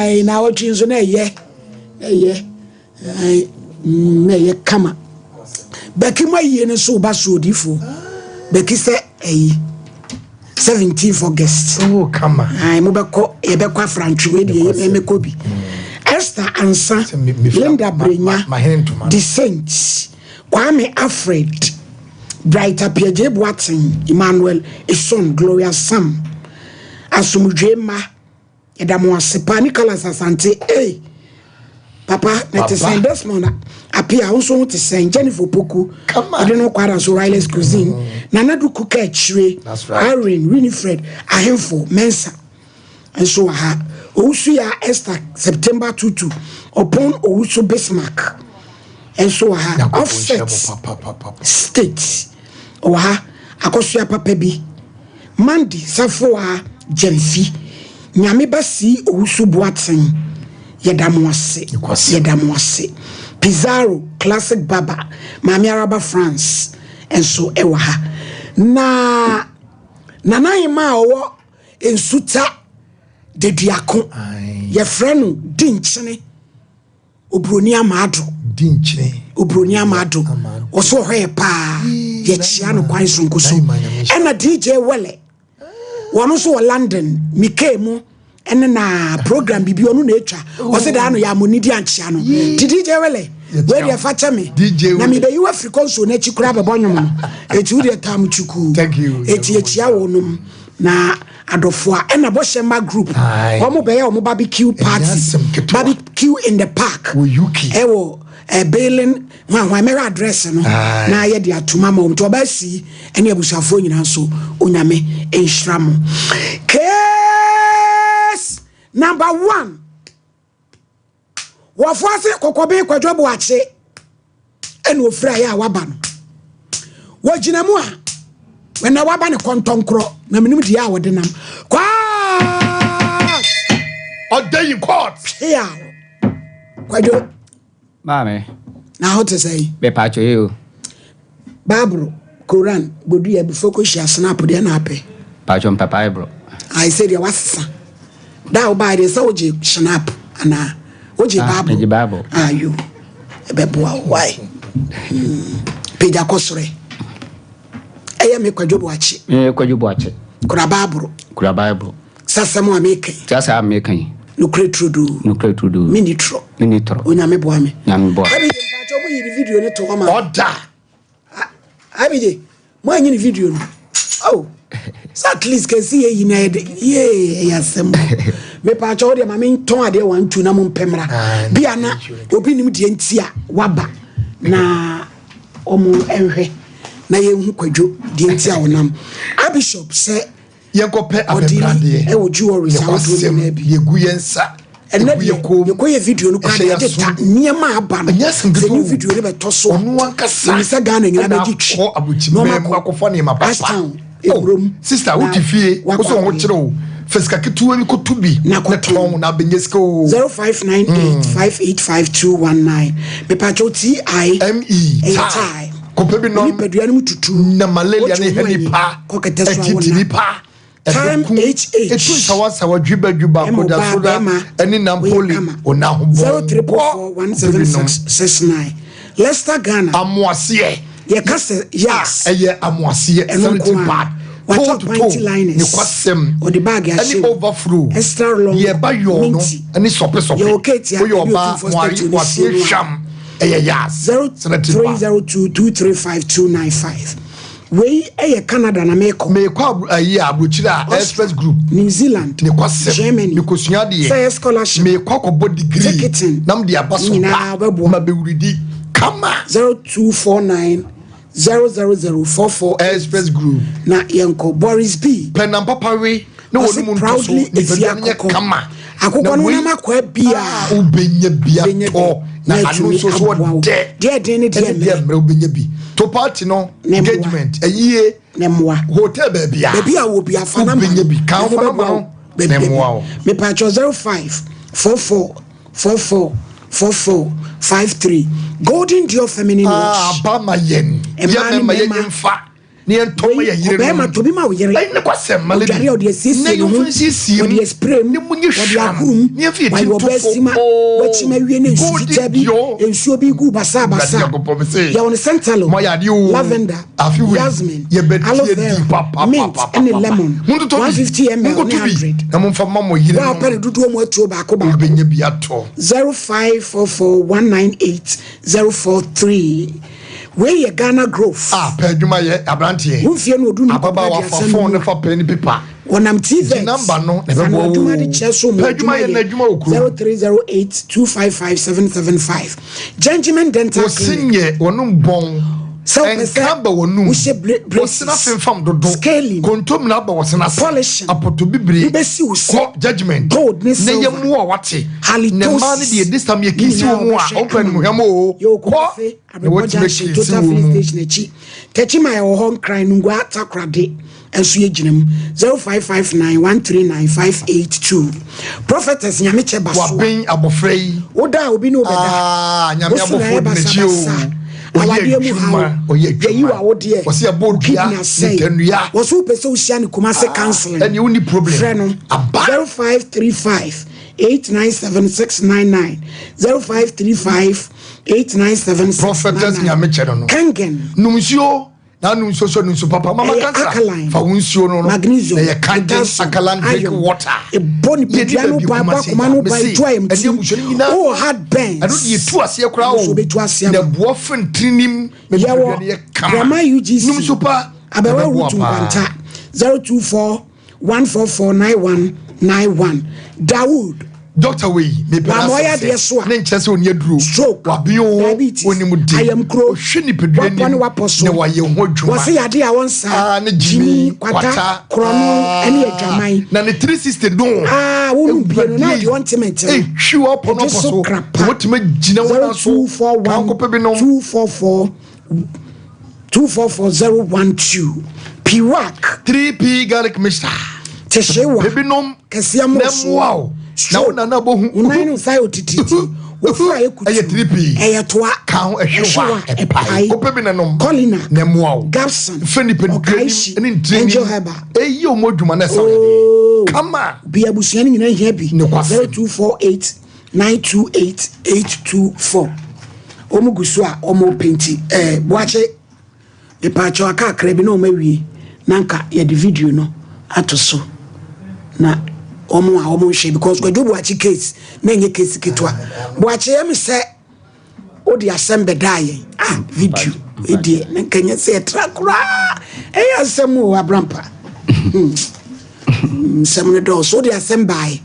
Ae, na awɔtwe nso na ɛyɛ ɛyɛ ae, na ɛyɛ kama. Bɛki mu ayie no so ba so odiifo. Bɛki sɛ ɛyi 17th August. Oh, kama. Ae, mobɛkɔ yɛbɛkɔ afrantwe wei deɛ yɛmɛkɔ bi. Esther Ansa, Sɛ mefira Linda Brenya, mahene ntoma no. The Saint, Kwame Alfred, Bright Apiagyei Boateng, Emmanuel Eson, Gloria Sam, Asomdwe Ma, yɛda mo ase paa. Nicholas Asante, hey, papa na te Papa. sɛn? Desmond Apia, wo nso ho te sɛn? Jennifer Opoku, Kama. ɔde no kɔ ada so Riley's Cuisine, Nana Duku ka akyire, That's right. Irene Winifred Ahemfo Mensa nso wɔ ha. Owusu ya Esther September 22 Ɔpɔn Owusu Bismarck nso wɔ ha. Nyankopɔn nhyira Offset mo papapapa. State ɔwɔ ha. Akɔsoa papa bi, Mandy Safoa Gyamfi, Nyame ba si Owusu Boaten, yɛda mo ase. Nokwasɛm. Yɛda mo ase. Pizarro Classic Baba, Maame Araba France nso ɛwɔ ha. Na Nana Ahema a ɔwɔ Nsuta Deduako, Aye. yɛfrɛ no Di Nkyene Oburoni Amaado. Di nkyene. Oburoni Amaado. Amaado. Wɔso ɔhɔ yɛ paa. Yɛkyia no kwan sonko so. Nana Nyame nhyira. Ɛna DJ Wɛlɛ, wɔn nso wɔ London mike mu ɛne na program bibi ɔno na etwa ɔsɛ daa no yɛ amoni di ankyia no ti. DJ Wɛlɛ, Yɛkyia wei deɛ wo. fa kyɛ me. DJ Na Wele. mebɛyi wafiri console n'akyi koraa bɛbɔ nwom no, eti wo deɛ tam twukuu. Thank you. Eti yɛkyia wo nom na adɔfo a ɛna bɔhyɛ ma group. Aye. Wɔn bɛyɛ wɔn barbecue party. Asɛm ketewa. Barbecue in the park. Wɔ UK. Ɛwɔ Bailing hwan hwan, mɛhwɛ address no. Aye. Na yɛde atoma ma wɔn nti ɔbaa si ɛne abusuafoɔ nyinaa nso, Onyame nhyira mo. Case number one, wɔfo ase Kɔkɔbe Kwadwo Boakye ɛna ofiri ayɛ a waba no wɔgyina mu a ɛna waba ne kɔntɔnkorɔ na menim deɛ a wɔde nam kwaa. Ɔda yi court. Pia Kwadwo. Maame. Na ho te sɛ yi? Mepatwo yi o. Bible, Koran, Bodua, before kɔhyia snap deɛ na apɛ. Patwo mpɛ Bible. Ayi sɛ deɛ wasesa da a wobaa deɛ sɛ wogye snap anaa wogye Ah, Bible? megye Bible. Ayo, ɛbɛboa wo wae. Pagya kɔ soro ɛyɛ me Kwadwo Boakye. Me Kwadwo Boakye. Kora Bible. Kura Bible. Sɛ asɛm a meka yi. Sɛ asɛm a meka yi. Nokorɛ turodoo. Nokorɛ turodoo. Menni torɔ. Menni torɔ. Onyame boa me. Nyame boa. Abigye, mpakyɛ mo yi ne video no to hɔ ma. Ɔda. Abigye, mo anyi ne video no. Oh, so at least kɛsi yɛ yi na yɛ de yee, ɛyɛ asɛm. Mepaakyɛ wo deɛ ma mentɔn adeɛ 1 2 na mo mpɛ mmra. Ah, bia na obi nim deɛ nti a waba na ɔmo nhwɛ na yɛnhu Kwadwo deɛ nti a ɔnam abishop sɛ Yɛnkɔpɛ ɔde abɛbradeɛ. ɛwɔ jewelries ahodoɔ Yɛkɔsɛm nyinaa bi. yɛgu yɛn nsa. Ɛnɛ ɛgu deɛ yɛ kɔn mu, yɛkɔyɛ video no koraa ɛhyɛ deɛ yɛn ta asom. nneɛma aba no Ɛnyɛ asɛm sɛ ketewa new o. video no bɛtɔ so a, Ɔno ankasa menim sɛ Ghana nyinaa ɛna bɛgye twi akɔ aburokyimɛ mu akɔfa nneɛma papa. Ashtown Oh, ewurom sister, na wote fie wakɔ wo sɛ wo ho akɔyɛ. kyerɛ wo fa sika ketewa bi kɔto bi Na na kɔtɔn. tɔn na abɛnya sika o. 0598 585219, mepatwɛ ti me ɛyɛ tie tie. kɔpɛ bi nɔm. Nipadua no mu tutu na malaria ne Wotwe ha ho ayi, nipa kɔkɛtɛ so a ɛtiti wona. nipa Time ɛbɛku HH. etu nsawansawa dwibadwiba Ɛma ɔbaa kodasoda bɛrima ɛne nampoli woyɛ kama. onaho 0344 17669, Leicester Ghana. Amoaseɛ. Yɛka sɛ yes. Ɛyɛ amoaseɛ. Ɛno Sanitary nko a pad watɔ toe to panty toe liners. ne kwasɛm. Ɔde bag ahyɛ ɛne mu. overflow. Extra long deɛ ɛba yɔɔ no minty. ɛne sɔpesɔpe. Yɛwɔ Kate a woyɛ ɛne ɔbaa Otumfoɔ moare statue ne waseɛ sie no a. hwam ɛyɛ yas sanitary pad. 0302 235295. Wei ɛyɛ Canada na meekɔ. Meekɔ ayi a aburokyire a Express Group. New Zealand, Ne kwasɛm. Germany. Mekosua adeɛ. Sɛ yɛ scholarship, meekɔ akɔbɔ degree ticketing, na mede aba so nyinaa pa bɛboa. ma bɛwuridi kama. 0249 00044. Express Group. Na yɛnkɔ Boris B. Pɛnam papa we na Ɔse wɔn mu ntɔ so proudly nipadua Efie no nyɛ Akokɔ. kama. Akokɔ Na no wei- nam akɔa bia. Ah, wobɛnya bi Wobɛnya bi atɔ na na ano atumi nso so aboa wo. ɔdɛ Deɛ ɛden ne deɛ ɛne deɛ mmerɛ. mmerɛ wobɛnya bi to party no Ne mmoa. engagement ɛyie Ne mmoa. Hotel baabi a baabi a wɔ bi afa namba wobɛnya no bi kan na fa wɔbɛboa namba wo. no Baabi na baabi. mmoa wo. Mepatwɔ 05 44 44 44 53, Golden Dior feminine Ah, wash. aba ma yɛn Mmaa yɛ ne mɛma yɛ mmarima. mfa. Ne yɛntɔ ma Wei, yɛ yere ɔbarima tɔ bi ma wo yere. Ɛyɛ ne kwasɛm ma lady. Ɔdware a ɔde asiesie Ne ne ho. yɛmfa nsiesie mu. Ɔde aspray mu. Ne mu nyɛ Ɔde hwam. ahoro mu. Ne yɛmfa yɛ Wayɛ ti nto ɔbaa fo. sima. Oh, Wakyim awie ne nsu golden fitaa bi. Dior. Nsuo bi gu basabasa. Awurade Nyankopɔn, mese, Yɛwɔ no santalo, Moayɛ adeɛ o. lavender, Afe wei, jasmine, yɛbɛdi aloe adi vera, pa, pa, pa, mint pa, pa, ne pa, pa. lemon. Montotɔ bi. 150 ml ne Monkoto bi. 100. Na momfa mma mo yere Wo a wopɛ no dodoɔ mu atuo baako baako. Wobɛnya bi atɔ. 0544198043. Wei yɛ Ghana Growth. Ah, pɛ adwuma yɛ aberanteɛ. Wo mfie no odu ne Ababaawa fa aduasa phone no ne fa pɛn ne pepa. Wɔnam TVET. Gye number no na ɛbɛboa wo. Adwuma de kyerɛ so mu Pɛ adwuma yɛ na adwuma wɔ kurom. 0308255775. Gentleman Dental Wɔsi Clinic. nyɛ wɔnom bɔn. Sɛ wopɛ sɛ Nka ba wɔnum. wohyɛ braces, Wɔsena femfam dodo. scaling, Kontomire aba wɔsena ase. polishing, Apɔtɔ bibire. wobɛsi wo se, Kɔ judgment. gold ne Na silver, yɛ mmoa wate. halitosis, Ne mmaa ne deɛ this time yɛ ne kisi nyinaa wɔn mu a, wɔbɛhwɛ ɔmpɛ ama animuhwam o. Yɛwɔ Kɔ. Kumasi, Na Abrebɔ wɔatumi Junction, akisi Total wɔn Filling mu. Station akyi. Techiman yɛwɔ hɔ, Nkran, Nungua, Takoradi nso yɛgyina mu. 0559139582. Prophetess Nyamekyɛ Basoa. Waben abɔfra yi. Woda a obi ne wo bɛda. Ah, Nyame Woso na abɔfoɔ ɛyɛ di n'akyi o. basabasa. Ɔyɛ Awadeɛ mu adwuma, haw. ɔyɛ adwuma. Yɛyi w'awodeɛ. Wɔsi ɛbɔ Wo dua, kidney asɛe. nitanua. Wɔso wopɛ sɛ wohyia ne Kumasi counseling. Ɛne wonni problem. Frɛ no. Aba. 0535 897699. 0535 897699. Prophetess Nyamekyɛ no no. Kangen. Nom nsuo. Na nom nsuo so nsuo papa. Mama Ɛyɛ kansa. alkaline. Fa wo nsuo no no. Magnesium, Ɛyɛ kangen potassium, alkaline drink iron. water. Ɛbɔ nipadua Yɛdi no baabi ba, bɔ Kumasi akoma no ba, mese, ɛtu ayamtim. ɛne abusua no nyinaa. Wowɔ heart burns. Ɛno de yɛtu aseɛ koraa o. Ɛno nso wobɛtu aseɛ Na ama. ɛboa fentirinim. Na nipadua Yɛwɔ no yɛ kama. Grama UGC. Nom nsuo pa. Abɛwa Ɛbɛboa Route paa. Nkwanta. 024 144 9191. Dawood. Doctor wei, mepɛ Wama n'asɛm ɔyɛ sɛ, adeɛ so a, ne nkyɛ sɛ ɔni aduro. Stroke, Waben o, diabetes, ɔnim den. ayamkuro, Ɔhwɛ nipadua wapɔ ne nim, wapɔ so. na wayɛ ho adwuma. Wɔse yadeɛ a wɔnsa, Ah, ne gyimi, gyimi, kwata, kwata, korɔno, ah, ɛne adwaman. Na ne 360 no. Ah, wo no bie no, na ɔde ɔnteme nteme. Ehwi wapɔ no Ɛgye apɔ so so. krapa. Na watumi agyina wo nan so. Zero 241 Ka nkɔpɛ bi nom. 244 244012. Piwak. 3P garlic mixture. Tehyewa. Ebinom Kɛseɛ mmorosoɔ. na mmoa wo. Na wo nana bɔ hu. Wo nan no nsa yɛ otititi. Wofura yɛ kutu. Ɛyɛ 3P. Ɛyɛ toa. Ka ho ɛhwe hɔ a ɛpae. Kɔpɛ bi na nom. Colina. Na mmoa wo. Gabson. Fɛ nipa Ɔkaishi. ne ntiri Angel Herbal. Eyi ɔmo adwuma na ɛsa wo Oh. yadeɛ. Kama. Bi abusua no nyinaa hia bi. Ne kwasɛm. 0248 928 824. Wɔn gu so a wɔn penti ɛɛ Boakye. Mepaakyɛw aka akra bi na wɔn awie na nka yɛde video no ato so na wɔn a wɔn nhwɛ because Kwadwo Boakye case na ɛnyɛ case ketewa. Boakye yɛ me sɛ wode asɛm bɛdaa yɛn ah video ɛdeɛ na nka nyɛ sɛ ɛtra koraa ɛyɛ asɛm o Abrampa. Nsɛm no dɔɔso. Wode asɛm baeɛ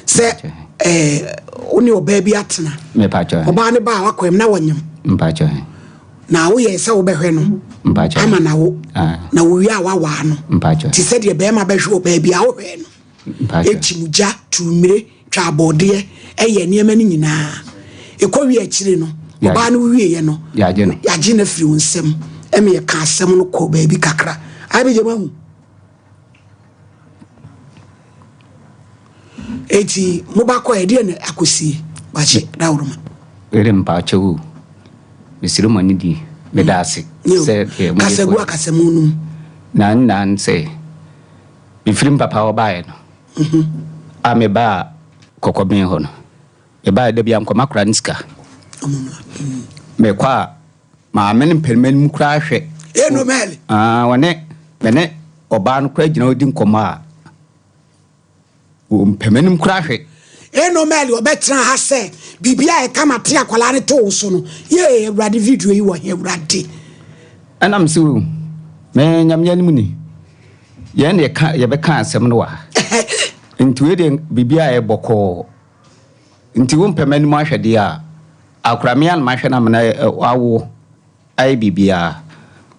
sɛ ɛɛ wo ne ɔbaa bi atena. Mepaakyɛw. Ɔbaa no baa wakɔm na wɔnyam. Mpaakyɛw. Na woyɛ sɛ wobɛhwɛ no Mpaakyɛw. ama na wo Ah. na wowie a wawaa no Mpaakyɛw. te sɛ deɛ bɛrima bɛhwɛ ɔbaa bi a wohwɛ no Mpaakyɛw. ɛkyi mu gya tu mmire twa abɔdeɛ ɛyɛ nneɛma no nyinaa ɛkɔ wie akyire no ɔbaa no wieɛ no Yɛagye no. yɛagye no afiri wo nsam ɛma yɛka asɛm no kɔ baabi kakra abɛgye mahu eti mobakɔ ɛdeɛ na akɔsie bakye daworoma Wede mpaakyɛw o. Mesrɛ mo ani di. Meda ase. Sɛ deɛ moyɛ kasagu fo. akasamu no mu Na nnan sɛ mefiri mpapa hɔ baeɛ no a mebaa kɔkɔben hɔ no mebaeɛ da bia nkɔma kora ne sika mekɔ a maame no mpanima no mu koraa hwɛ ɛno mɛle Ah, wɔne mene ɔbaa no koraa gyina hɔ di nkɔmmɔ a mpɛmɛ no mu koraa hwɛ ɛno mɛle ɔbɛtena ha sɛ biribi a ɛka ma te akwadaa no to wo so no yee awurade video yi wɔ he awurade ɛnam sɛ o me nyame anim ni yɛn ne yɛka yɛbɛka asɛm no wɔ ha nti wei deɛ biribi a ɛyɛ bɔkɔɔ nti wo mpɛmɛ no mu ahwɛ deɛ a akora me anoma ahwɛ no amena awo ayɛ biribiaa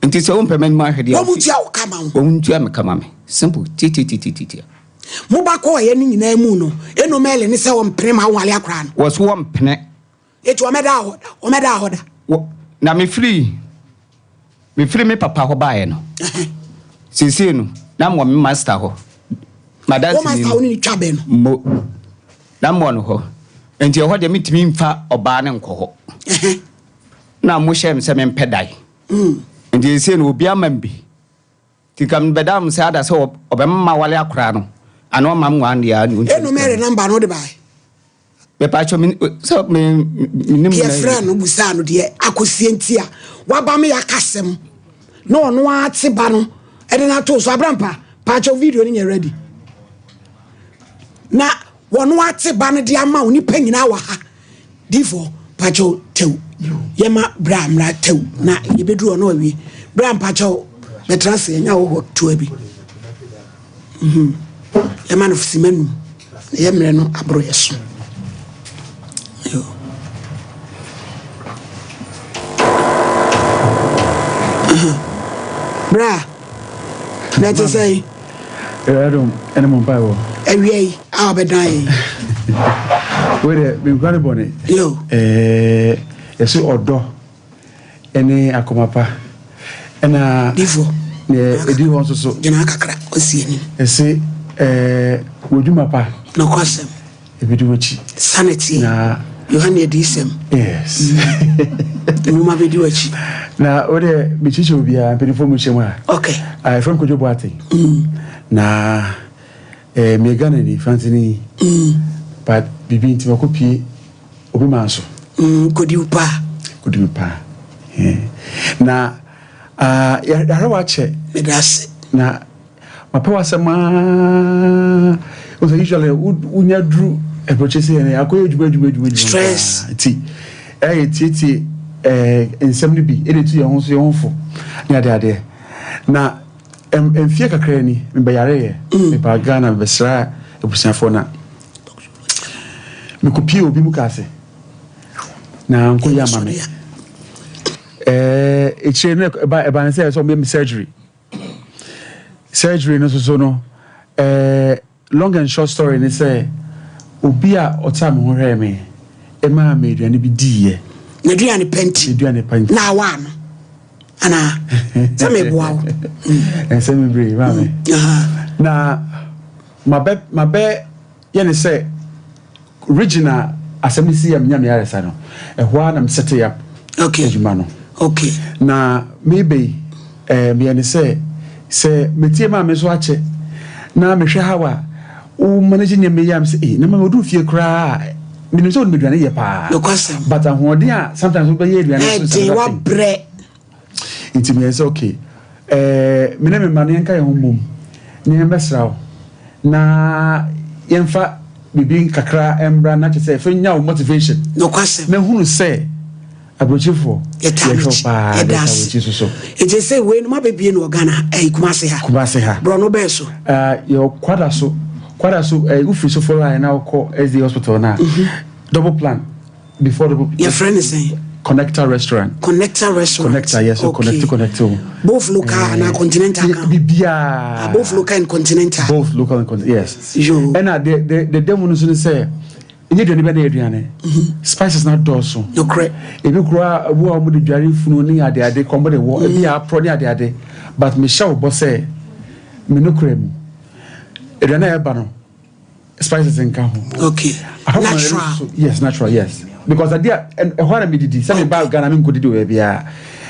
nti sɛ wo mpɛmɛ no mu ahwɛ deɛ a wɔn mu tua wo kama wo wɔn ntua me kama me simple tititititi mo ba kɔɔyɛ no nyinaa mu no ɛno mɛle ne sɛ wɔmpene ma wowale akora no wɔ so wɔmpene ɛti wɔmɛda hɔ da wɔmɛda hɔ da na mefiri me papa hɔ baeɛ no seesei no na mewɔ me master hɔ wo madanse master wo ne ne twa bɛ no mo na mewɔ no hɔ nti ɛhɔ deɛ metumi mfa ɔbaa no nkɔ hɔ na mohyɛ me sɛ mempɛ dae nti seesei no obi ama me bi Nti nka mebɛda mo sɛ ada sɛ ɔbɛma mawale akora no ana ɔma m one deɛ a ne Eno Mary number no wode bae? Mepatwɔ me sɛ me menim Deɛ frɛ no busaa no deɛ akɔsie nti a waba me yɛaka sɛm na ɔno ara te ba no ɛde no ato so. Abrampa pakyɛw video no nyɛ ready na wɔno ate ba no de ama wo nipa nyinaa wɔ ha. Difoɔ pakyɛw tɛw yɛma bra mmra tɛw na yɛbɛduru ɔno awie. Bra mpakyɛw bɛtena ase ɛnya wɔ hɔ toa bi. Mhm. Yɛma no sima num na yɛ mmerɛ no aboro yɛ so. Yo. Bra na ɛte sɛ Awurade ɛne mo mpaebɔ. Awia yi a ɔbɛdan yɛn. Wei deɛ menkura ne bɔne. Yo. Ɛɛ yɛsɛ ɔdɔ ɛne akoma pa ɛna. Difo. Deɛ ɛdi hɔ nso so. Gyina kakra ɔsi anim. Ɛsɛ ɛɛ w'adwuma pa. Nokwasɛm. Ɛbɛdi w'akyi. Sane teɛ. Na. Yohane adiyisɛm. Yes. Nnwuma bɛdi w'akyi. Na wo deɛ mekyikyɛ obiara mpanimfoɔ mu hyɛ mu a. Okay. Ah, ɛfrɛ Kojo Boateng. Na eh, meyɛ Ghanani, Franceni. But biribi nti makɔ pie obi man so. Kɔdi wo paa. Kɔdi me paa. Eh. Na ah, yɛahwɛ w'akyɛ. Meda ase. Na Mapɛ w'asɛm aa. O sɛ usually wonya duru aburokyi sɛ yɛn akɔyɛ adwuma adwuma adwuma adwuma. Stress. Nti ɛyɛ tietie ɛɛ nsɛm no bi ɛde tu yɛn ho so yɛn ho fo ne ade adeɛ. Na mfie kakra ni mebɛyare yɛ. Mebaa Ghana mebɛsra abusuafoɔ na mekɔpie obi mu kaa se na nkɔyi ama me. Ɛɛ ekyire no ɛba ɛba ne sɛ ɛsɛ ɔmo yɛ me surgery. Surgery no soso no, eh, long and short story ne sɛ, obi a ɔtaa me ho hwɛɛ me, ɛmaa me aduane bi diiɛ. N'aduane pa nti. N'aduane pa nti. Na awa ano. Anaa, sɛ meboa wo. Nsɛm bebree, maame. Na mabɛ mabɛ yɛ ne sɛ Region a asɛm no sii a menya me yaresa no, ɛhɔ ara na me setee up Okay. adwuma no. Okay. Na meba yi, eh, meyɛ ne sɛ, sɛ metie maame nso akyɛ, na mehwɛ how a wo manage nneɛma yi a, mesɛ, eh, na mama oduru fie koraa a, menim sɛ wonim aduane yɛ paa. Nokwasɛm. But ahoɔden a sometimes wobɛyɛ aduane nso is Ɛden, another thing. wabrɛ. Nti meyɛ sɛ okay, eh, me ne me mma no yɛnka yɛn ho mmom na yɛmmɛsra wo na yɛmfa biribi nkakra mbra na kyerɛ sɛ ɛfɛ nya wo motivation. Nokwasɛm. Na hunu sɛ aburokyifoɔ Yɛtaa yɛhwɛ wo n'akyi. paa Yɛda yɛtaa ase. aburokyi so so. Nti sɛ wei no moabɛbie no wɔ Ghana ha, ɛyi Kumase ha. Kumase ha. Borɔno bɛɛ so. Uh, yɛwɔ Kwada so. Kwada so, eh, wofiri Sofo line na wokɔ SD hospital no a, double plan. Before the Yɛfrɛ ne sɛn? Connector restaurant. Connector restaurant. Connector, yes. So okay. connect, connect. Oh. Both local uh, and continental. Bibia. Both local and continental. Both local and continental. Yes. Yo. And the demo no so say nye aduane bɛ na yɛ aduane. Spices na dɔɔso. Nokorɛ. Ebi kura ebi a wɔn de dware funu ne ade ade kɔn de wɔ ebi a aprɔ ne ade ade but mehyɛ wo bɔ sɛ me nokura mu aduane a ɛba no spices nka ho. Okay. Natural. So, yes, natural, yes. Because adeɛ a ɛhɔ ara mi didi sɛ mi ba Ghana mi nko didi wɔ baabi a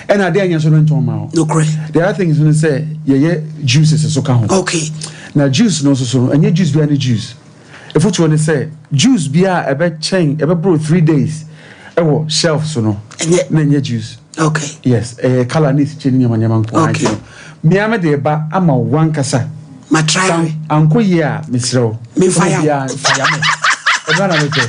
ɛna adeɛ nyɛ nso no ntɔn ma ho. Nokorɛ. The other thing nso ne sɛ yɛyɛ juices nso ka ho. Okay. Na juice no nso so no ɛnyɛ juice biara ne juice. Efutuo ne sɛ juice biara ɛbɛkyɛn ɛbɛboro 3 days ɛwɔ shelf so no. Ɛnyɛ. Na ɛnyɛ juice. Okay. Yes, ɛyɛ colour ne esikyire ne nneɛma nneɛma nko ara Okay. nti no. Mmea me de ba ama wo wankasa. Ma try we. Ankɔ yie a mesrɛ wo. Memfa yaw. Obiara fa ya me. Ɛno ara na mepɛ.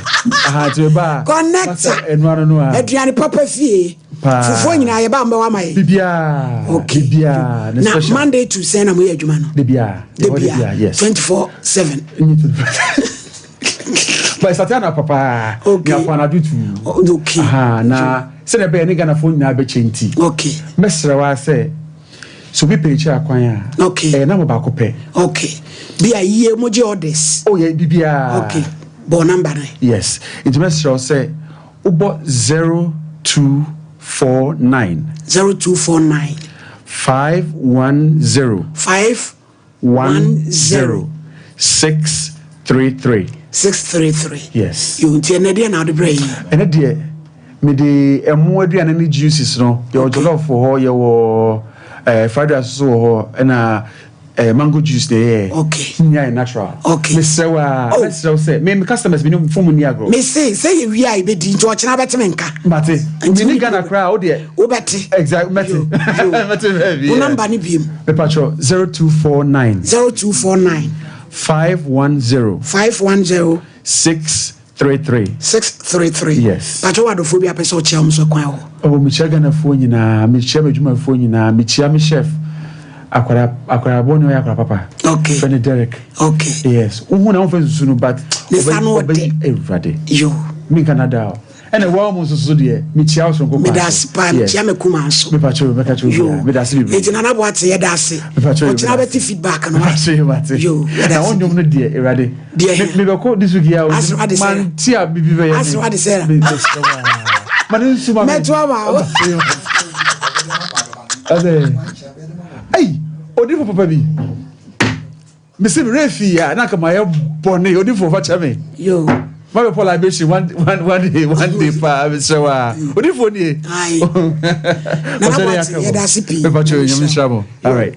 Aha nti meba a. Connector. Masa ɛno ano no a. Aduane papa fie. Paa. Fufuo nyinaa yɛba mbɛwɔ ama yɛ. Bibiara. Okay. Bibiara. Ne Na special. Monday to sɛn na moyɛ adwuma no? De biara. De Yɛwɔ de bia. biara, yes. 24/7. Nye 24. But ɛsate anapa paa. Okay. Nyafo anadwo tuu. Okay. Aha na sɛdeɛ ɛbɛyɛ ne Ghanafoɔ nyinaa bɛkyɛ nti. Okay. Mɛsrɛ wo ara sɛ sɛ obi pɛ akyiri akwan a. Okay. Ɛyɛ namba baako pɛ. Okay. Bi a yie mo gye orders. Oh yɛ bibiara. Okay. Bɔ number no. Yes. Nti mɛsrɛ wo sɛ wobɔ 0249 0249 510 5 10 633. 633. Yes. Yo, nti ɛnɛ deɛ na wode brɛ yi. Ɛnɛ deɛ mede ɛmo aduane ne juices no yɛwɔ jollof wɔ hɔ, yɛwɔ Eh, fried rice nso wɔ hɔ ɛna eh, mango juice na ɛyɛ. Okay. Ne nyinaa yɛ natural. Okay. Mesrɛ wo a, Oh. mɛsrɛ wo sɛ me me customers me ne phone mu ni agorɔ. Mese sɛ yɛwie a yɛbɛdi nti ɔkyena bɛte me nka. Mate. Nti Me ne wonni Ghana problem. koraa wo deɛ. Wobɛte. Exactly. Mɛte. Yo, yo. Mɛte baabi. Wo number ne biem. Mepatwɔ 0249 0249 510 510 633. 633. Yes. Patwɔ wɔ adɔfoɔ bi a pɛ sɛ ɔkyea wɔn so kwan wɔ. Oh, mekyia Ghanafoɔ nyinaa, mekyia m'adwumayɛfoɔ nyinaa, mekyia me chef, akwara akwara bɔne ɔyɛ akwara papa. Okay. Fɛ ne Derek. Okay. Yes. Wohu na womfa nsusu no but Ne sa no ɔdɛ. Awurade. Yo. Menka nada o. Ɛna wɔn mu nso so deɛ mekyia wo soronko kwan Meda ase paa, mekyia me kuma nso. Mepa kyɛw, mɛka kyɛw Yo. biara. Meda ase bebree. Enti Nana Boakye yɛda ase. Mepa kyɛw, Ɔkyena meda bɛte ase. feedback no. Mepa kyɛw, mate. Yo, yɛda Na ase. wo nnwom no deɛ, Awurade. Deɛ hia. Mebɛkɔ this week yi a, Asere wade sɛ. mante a biribi bɛyɛ me. Asere wade sɛ. Mesrɛ wo a. Ma ne nsu ma me. Mɛto ama wo. Ɔsɛ, ei, odifo papa bi. Mese me werɛ fii a na anka mayɛ bɔne odifo fa kyɛ me. Yo. Ma bɛpɔ libation one one one day one day paa mesrɛ wo a odifo nie. Aye. Nana Boakye yɛda ase pii. Mepa kyɛ Nyame nhyira mo. All right.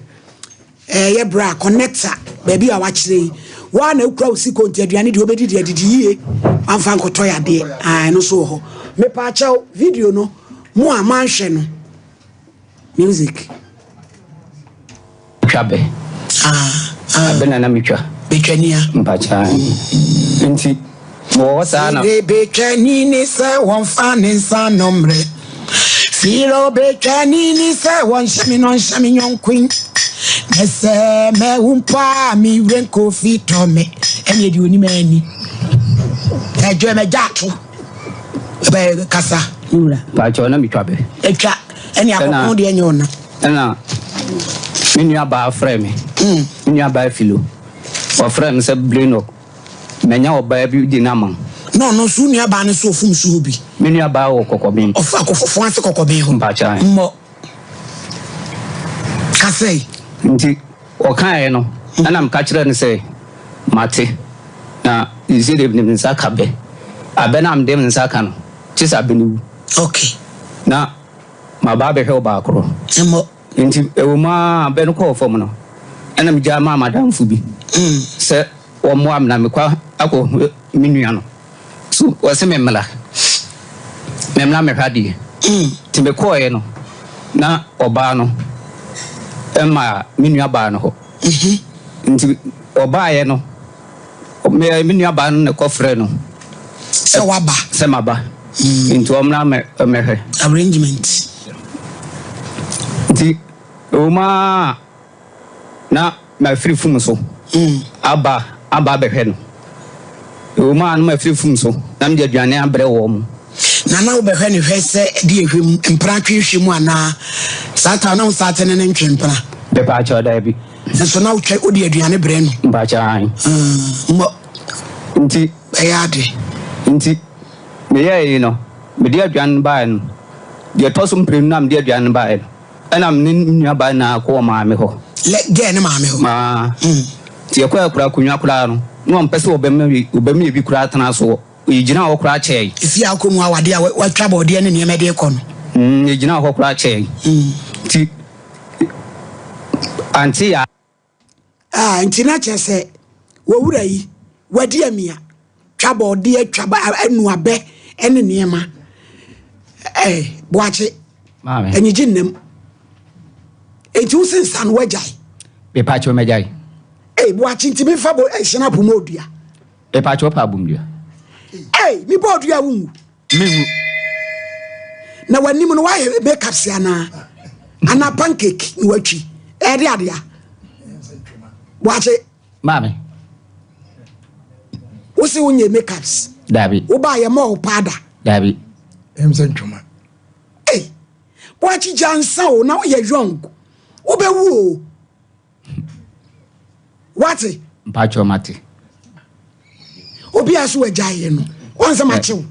Ɛyɛ eh, bra connector baabi a wakyerɛ yi waa na ekura wo siko nti aduane deɛ wobɛdi deɛ didi yie amfa nkɔtɔ yadeɛ ɛno nso wɔ hɔ mepaakyɛw video no mo a manhwɛ no Music. Twa bɛ. Ah, ah. Abɛ na na metwa. Betwa nia. Mpakyɛ. Nti mewɔ hɔ saa na. Sire betwa ni ne sɛ wɔmfa ne nsa no mmerɛ. Sire betwa ni ne sɛ wɔnhyɛ me no nhyɛ me nyɔnko yi. Na sɛ mɛwu mpo a me werɛ nkofi tɔ me. Ɛne deɛ onim ani. Ɛdwo mɛgya ato. Bɛyɛ kasa ne wura. Mpakyɛ na metwa bɛ. Atwa ɛne akɔko deɛ nyɛ ɔna. Ɛna me nua baa frɛ me. Mm. Me nua baa filo. Ɔfrɛ me sɛ Blenok. Manya ɔbaa bi di n'ama. Na ɔno nso nua baa no nso ofum so hɔ bi. Me nua baa wɔ kɔkɔben. Ɔfa akɔfofo ase kɔkɔben hɔ. Mpakyɛ. Mmɔ. Kasɛe. Nti ɔkaeɛ no, ɛna meka kyerɛɛ no sɛ, Mate, na seesei deɛ mede me nsa ka bɛ. Abɛ no a mede me nsa ka no, gye sɛ abɛ no wu. Okay. Na maba abɛhwɛ wo baakoro. Mmɔ. Nti ɛwɔ mu ara abɛ no kɔɔ fam no, ɛna megyaa maa m'adamfo bi sɛ wɔmmoa me na mekɔ akɔhu me nua no. So wɔse me mmra, me mmra mmɛhwɛ adeɛ. Nti mekɔeɛ no, na ɔbaa no ma me nua baa no hɔ. Nti ɔbaeɛ no, me me nua baa no na ɛkɔfrɛ no. Sɛ waba. Sɛ maba. Nti ɔmmra mmɛhwɛ. Arrangement. Nti ɛwɔ mu ara na mafiri fum so aba aba abɛhwɛ no. Ɛwɔ mu a na mafiri fum so na mede aduane abrɛ wɔn. Na na wobɛhwɛ no hwɛ sɛ ɛde ɛhwɛ mu, mpena twe hwɛ mu anaa? Saa ta na wo saa te ne ne ntwe mpena? Mepaakyɛw, daabi. Nso na wotwa wode aduane brɛ no? Mpaakyɛw, aane. Mmɔ. Nti. Ɛyɛ ade. Nti, meyɛɛ yi no, mede aduane no baeɛ no, deɛ ɛtɔ so mprenu no a mede aduane no baeɛ no, Ɛna me ne me nua baa nyinaa kɔɔ maame hɔ. Lɛ gɛɛ ne maame hɔ. Maa. Nti yɛkɔɛ koraa akonnwa koraa no, na ɔmpɛ sɛ ɔbɛma bi ɔbɛma ebi koraa tena so. Yɛgyinaa hɔ koraa kyɛɛe. Efie a wokɔ mu awadeɛ a watwa bɔɔdeɛ ne nneɛma de rekɔ no. Mm, yɛgyinaa hɔ koraa kyɛɛe. Nti ante yɛ. Ah, nti na kyerɛ sɛ wɔwura yi wadi amia twa bɔɔdeɛ twa ba anu abɛ ne nneɛma ɛɛ boakye anyigye nnam nti wo se nsa no wagyae. Mepaakyɛw magyae. Ee boakye nti mefa bo ɛhyɛn apo mu odua. Mepaakyɛw pa abom dua. Ee mebɔ odua wo nwu. Menwu. Na w'anim no wayɛ makeup si anaa anaa pancake na watwi ɛde adea wakye. Maame. Wosi wonyɛ makeups. Dabi. Wobaa yɛ mɔɔ paada. Dabi. Ɛm sɛ ntwoma. Ei, wakye gya nsa o na woyɛ young wobɛwu o. Wate? Mpakyɛw mate. Obi a so wagyae yɛ no, wɔn sɛ makyew.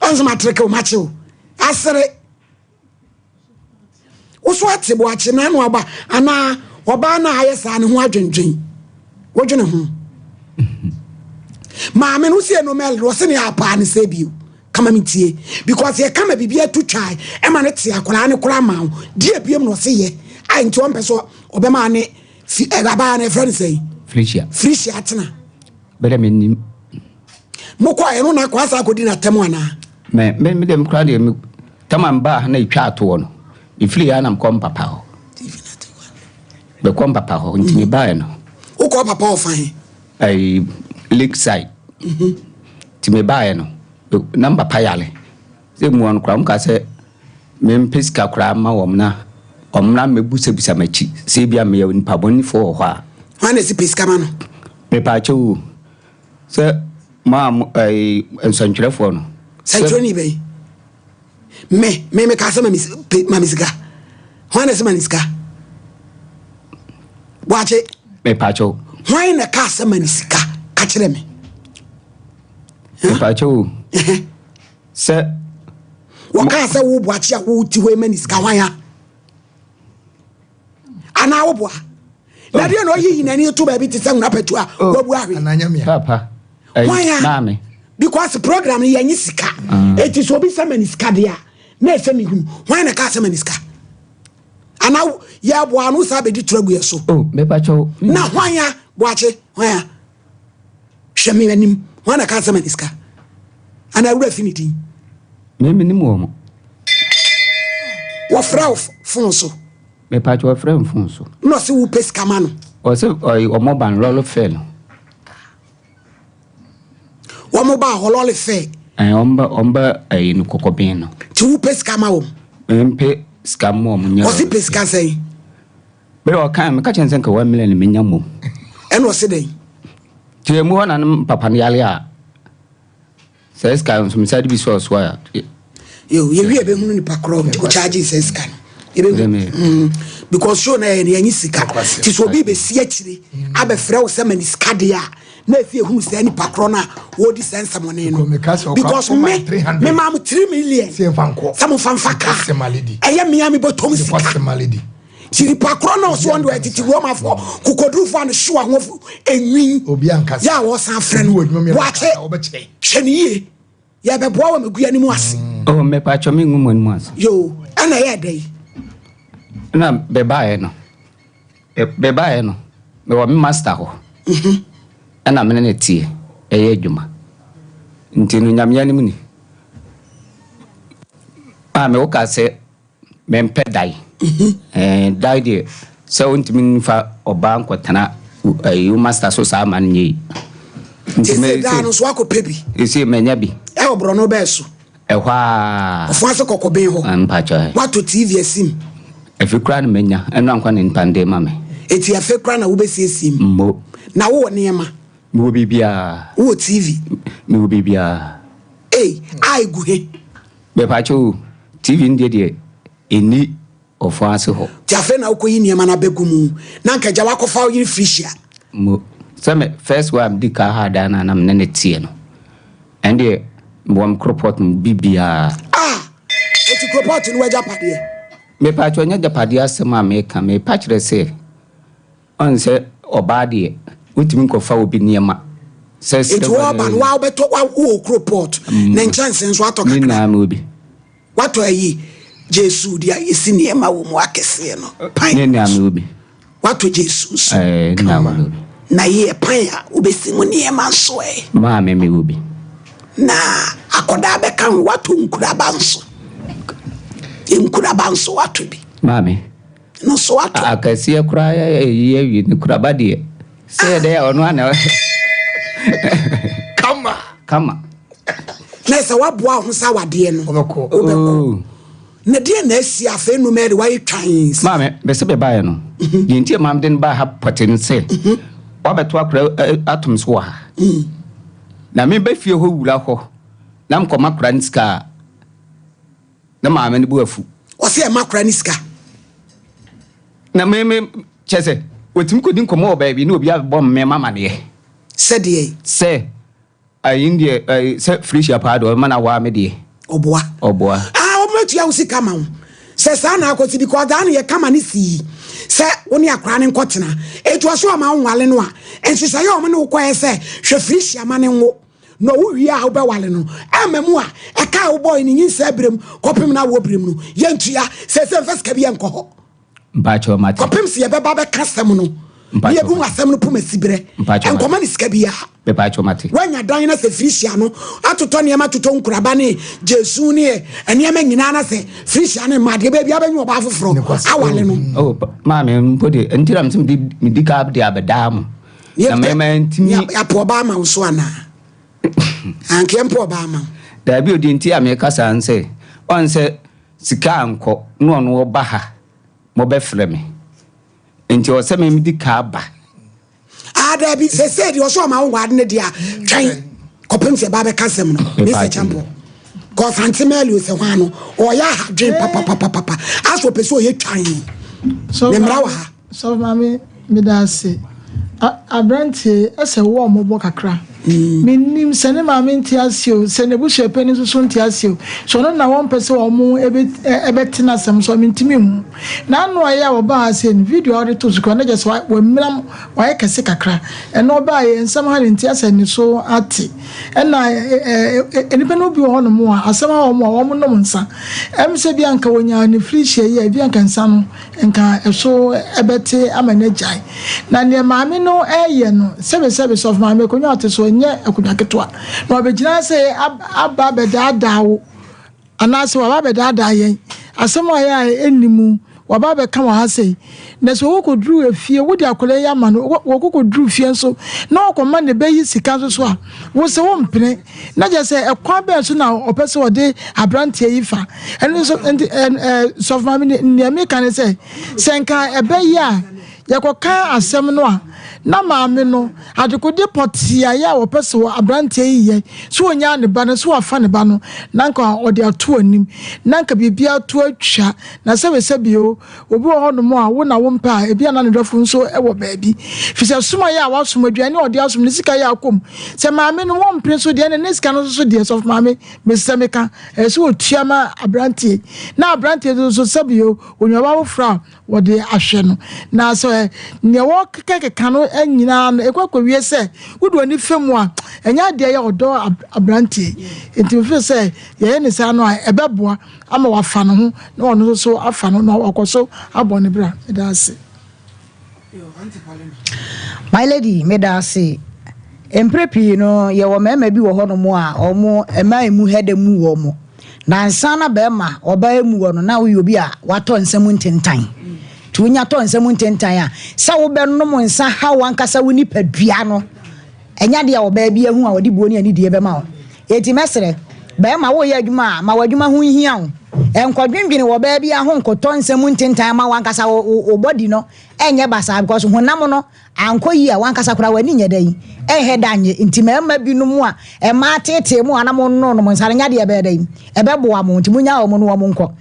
Wɔn sɛ matreke makyew. Asere. Woso ate boakye na ano aba anaa ɔbaa na ayɛ saa ne ho adwendwen. Wodwene ho. Maame no si eno mɛl wɔ se ne apaa ne sɛ bio. Kama me tie because yɛ kama biribi ato twae ɛma no te akwaraa ne koraa ma wo deɛ biom na ɔse yɛ. A nti ɔmpɛ sɛ ɔbɛma ne fi ɛ abaa no ɛfrɛ no sɛn? Felicia. Felicia atena. Bɛdɛ mennim. Mokɔ a ɛno na akɔ asa akɔdi n'atɛm anaa? Me me me deɛ koraa deɛ me tama mbaa ha na etwa atoɔ no mefiri ha na mekɔ mpapa hɔ. Mekɔ mpapa hɔ nti mebaeɛ no. Wokɔ papa hɔ fa he? Ɛyi Lakeside. Nti mebaeɛ no na mpapa yare. Sɛ mu hɔ no koraa wɔka sɛ mempɛ sika koraa mma wɔn na wɔmmra mmɛbisabisa m'akyi sɛ ebia meyɛ onipa bɔnefoɔ wɔ hɔ a. Hwan na ɛsi pɛ sika ma no? Mepaakyɛw o, sɛ mo a mo ɛyi nsɛntwerɛfoɔ no. Sɛntwerɛni bɛn? Me, me mekaa sɛ ma me ma me sika. Hwan na ɛsɛ ma ne sika? Boakye. Mepaakyɛw. Hwan na ɛkaa sɛ ma ne sika? Ka kyerɛ me. Mepaakyɛw o. Sɛ. Wɔkaa sɛ wo boakye a wote hɔ ma ne sika hwan a? Anaa wo boa? Na deɛ na ɔyiyi n'ani to baabi te sɛ nwura pɛtu a oh. wabu ahwe. Papa. Hwan a? Because program no yɛnye sika. Mm. Eti sɛ obi sɛ ma ne sika deɛ a na ɛsɛ mehunu. Hwan na kaa sɛ ma ne sika? Anaa yɛboa ano saa bɛdi tura gu yɛ so. Oh, na hwan a boakye hwan a? Hwɛ me anim. Hwan na kaa sɛ ma ne sika? Anaa wura fi ne din? Me menim wɔn. Wɔfrɛ wo fon so. Mepatwa wɔfrɛ me fon so. Na ɔse wopɛ sika ma no. Ɔse ɔyi wɔn ba no lɔre fɛ no. Wɔn ba hɔ lɔre fɛ. Ɛn wɔn ba wɔn ba ɛyi no kɔkɔbɛn no. Ti wopɛ sika ma wɔn. Mpɛ sika ma wɔn nyɛ. Ɔse pɛ sika sɛn? Bere a ɔkae no, meka kyerɛɛ no sɛ nka wammira no menya mmom. Ɛna ɔse dɛn? Nti emu hɔ na ne papa no yare a, saa sika no nso mesan de bi sɔɔ so a. Yo, yɛwie yɛbɛhunu nipa korɔ ɔkyaagye saa sika no. Yɛbɛhu. Mm, because show na yɛyɛ no yɛnye sika. Nti sɛ obi bɛsi akyire abɛfrɛ wo sɛ ma ne sika deɛ a, na ɛsi ehunu saa nipa korɔ no a wɔredi saa nsɛmɔne no. Because me, me maa mo 3 million sɛ momfa mfa kaa. Ɛyɛ me a mebɔtɔm sika. Nti nipa korɔ na ɔso ɔno deɛ tete Romafoɔ kokodurufoɔ a ne hyew ahoɔfo enwin yɛ a wɔsan frɛ no boakye hwɛ ne yie yɛbɛboa wɔ megu anim ase. Mm. Oh, mepatwɔ me ngu mo anim ase. Yo, ɛna ɛyɛ dɛ yi. Na bɛbaeɛ no, bɛbaeɛ no, mewɔ me master hɔ. Mhm. Ɛna mene ne teɛ ɛyɛ adwuma. Nti no nyame anim ni. A me woka sɛ Mempɛ dae. Ɛɛ dae deɛ sɛ wontumi nfa ɔbaa nkɔtena ɛyi wo master so saa ma no nyɛ yi. Nti me daa no nso akɔpɛ bi. Ese manya bi. Ɛwɔ borɔno bɛɛ so. Ɛhɔ aa. Ɔfo ase kɔkɔben hɔ. Mpakyɛ. Watɔ TV asim. Efi koraa na manya ɛno ankwa na nipa de ma me. Eti afe koraa na wobɛsiesie mu. Mmo. Na wowɔ nneɛma. Mewɔ biribiara. Wowɔ TV. Mewɔ biribiara. Ei, a egu he. Mepakyɛ o, TV no deɛ deɛ ɛnni ɔfɔn ase hɔ. Nti afei na wokɔyi nneɛma no abɛgu mu na anka agya woakɔfa wo yere Felicia. Mo, sɛ me first one a medi ka ha dan no a na me ne no teɛ no, ɛndeɛ mewɔ me koropɔt mu biribiara. Ah! Enti koropɔt no w'agyapadeɛ? Mepakyɛ ɛnyɛ agyapadeɛ asɛm a meka, mepa kyerɛ sɛ Ɔn sɛ ɔbaa deɛ wontumi nkɔfa obi nneɛma sɛ Nti silver wɔɔba no waa wobɛtɔ wa wowɔ kuro port ne nkyɛnse nso atɔ ne kakra. nyinaa mewɔ bi. Watɔ ayi Jesu deɛ yɛsi nneɛma wɔ mu akɛseɛ no pan Ne nyinaa mewɔ bi. Watɔ Jesu nso Ɛɛ ne nyinaa mewɔ bi. Na yɛ pan a wobɛsi mu nneɛma nso ɛ. Maame mewɔ bi. Na akɔdaa bɛka ho watɔ nkuraba nso nkuraba nso watɔ bi. Maame. no so atɔ. Akɛseɛ koraa ɛyi awie ne kuraba deɛ sɛ yɛ dɛ ɔno ana kama kama na sɛ waboa ho sɛ awadeɛ no wobɛkɔ wobɛkɔ oh. na deɛ na asi afei nnum ɛde wayɛ twan maame bɛsɛ bɛbaeɛ no mhm. deɛ nti maame de no baa ha pɔte no sɛ mhm. wabɛto akora atom so wɔ ha mhm. na mebɛ fie hɔ wura hɔ na mekɔma akora no sika a Ne maame no bo afu. Ɔse ɛma akora ne sika. Na me me kyɛ sɛ wɔtumi kɔdi nkɔmmɔ wɔ baabi na obi abɔ me ma amaneɛ. Sɛ deɛ. Sɛ ayi deɛ ayi sɛ Felicia paa deɛ ɔma no awaa me deɛ. Ɔboa. Ɔboa. Ah ɔbɛtua wo sika ma wo. Sɛ saa na akɔsi because daa no yɛ kama ne sii sɛ wo ne akora no nkɔtena. Eti ɔso ɔma wo nwale no a nhyehyɛeɛ a ɔmo ne wo kɔɛ sɛ hwɛ Felicia ma ne nwo. Na ɔwo wie a wobɛwale no ɛmma mu a, ɛka a wobɔe no nyinsɛn berɛ mu kɔpem n'awoɔ berɛ mu no, yɛntua. Seesei mfa sika biara nkɔ hɔ. Mpakyɛw mate. Kɔpem sɛ yɛbɛba bɛka asɛm no ne yɛbɛhu asɛm no poma siberɛ. Nkɔma ne sika biara. Mepakyɛw mate. Woanya dan na sɛ Felicia no atotɔ nneɛma totɔ nkuraba ne gyesu ne nneɛma nyinaa na sɛ Felicia no mma adeɛ baabi abɛnye ɔbaa foforɔ awale no. Oh, maame mpo de nti na mesɛ medi ka de abɛdaa mo. Na mɛma ntumi. Yɛapo ɔbaa ma wo so anaa? Anka yɛmpo ɔbaa ma wo. Daabi odi nti a meka saa nsɛ ɔn sɛ sika ankɔ na ɔno ɔba ha mobɛfrɛ me nti ɔwɔ sɛ medi ka ba. Ah daabi sɛsɛ deɛ ɔsɛ ɔma wo wade no deɛ a twɛn kɔpem sɛ ɛba bɛka asɛm no Mr. Champo kɔsante mɛli sɛ hwan no ɔyɛ ahadwen papapapapa asɛ ɔpɛ sɛ ɔyɛ twan ne mmara wɔ ha. Sɔfo maame meda ase. Aberanteɛ ɛsɛ wo ɔmɔbɔ kakra. Mennim sɛ ne maame nte aseɛ o, sɛ n'abusuapanin nso so nte aseɛ o, sɛ ɔno na wɔmpɛ sɛ wɔn ɛbɛte n'asɛm so a, mentumi nhu. N'ano a ɛyɛ a wɔbaa ha sei no, video a wɔde too so koraa na kyerɛ sɛ wamiram, wayɛ kɛse kakra. Ɛno ɔbaeɛ, nsɛm ha no nti asɛ ne so ate. Ɛna nnipa no bi wɔ hɔnom a, asɛm ha wɔn a, wɔnom nsa. Ɛm sɛ bi anka wɔnyaa ne firihyia yi a, ebi anka nsa no Nka ɛso bɛte ama no agyae. Na neɛ maame no reyɛ no, sɛbesɛbe, sɔfo maame, akonnwa a ɔte so, ɛnyɛ akonnwa ketewa. Na wabɛgyina ha sɛ aba abɛdaadaa wo, anaasɛ waba abɛdaadaa yɛn. Asɛm a ɔyɛ a ɛnni mu, waba abɛka wɔ ha sei. Na sɛ wɔkɔduru efie, wode akwadaa yi ama no, wɔkɔkɔduru fie nso, na wɔkɔma ne bɛ yi sika nso so a, wo sɛ wompene. Na kyerɛ sɛ ɛkwan bɛn so na ɔpɛ sɛ ɔde aberanteɛ yi fa? Ɛno nso nti ɛ sɔfo maame nea meka ne sɛ sɛ nka ɛbɛyɛ a yɛkɔka asɛm no a na maame no adekode pɔtee a yɛ a wɔpɛ sɛ aberanteɛ yi yɛ sɛ ɔnyaa ne ba no sɛ wafa ne ba no na nka ɔde ato anim na nka biribiara to atwa na sɛbesɛbe o Obi wɔ hɔnom a, wo na wompɛ a, ebia na ne dɔfo nso wɔ baabi. Efisɛ som a ɛyɛ a wasom, aduane a ɔde asom, ne sika yɛ akɔ mu. Sɛ maame no wɔmpene so deɛ, ɛnna ne sika no nso so deɛ, sɔfo maame, mesrɛ meka, ɛsɛ sɛ otua ma aberanteɛ yi. Na aberanteɛ no nso, sɛbi o, onya ɔba foforɔ a, wɔde ahwɛ no. Na sɛ nea wɔkekakeka no nyinaa no, ɛkɔ akɔwie sɛ wode w'ani fa mu a, ɛnyɛ adeɛ a ɛyɛ ɔdɔ aberanteɛ yi. Enti mefeel sɛ yɛyɛ ne saa no a, ɛbɛboa. ama wafa ne ho na ɔno nso so afa no na wakɔ so abɔ ne bra. Meda ase. My lady, meda ase. Mprɛ pii no, yɛwɔ mmarima bi wɔ hɔnom a wɔn mmaa emu hɛdɛ mu wɔn. Na ansa na barima ɔbaa emu wɔ no, na woyɛ obi a watɔ nsa mu ntentan. Nti wonya tɔ nsa mu ntentan a, sɛ wobɛnom nsa haw ankasa wo nipadua no, Ɛnyɛ adeɛ a ɔbaa bi ahu a ɔde buo ne anidie bɛma wo. Enti mɛsrɛ, barima woreyɛ adwuma a, ma w'adwuma ho nhia wo. Nkɔdwendwene wɔ ɔbaa biara ho nkɔtɔ nsa mu ntentan mma w'ankasa wo body no nyɛ basaa because honam no ankɔ yie a w'ankasa koraa w'ani nyɛ dɛn? Ɛnhɛ da nye. Nti mmarima binom a mmaa teetee mo a na mononom nsa no nyɛ adeɛ a ɛbɛyɛ dɛn? Ɛbɛboa mo. Nti monyaa wɔn na wɔn nkɔ.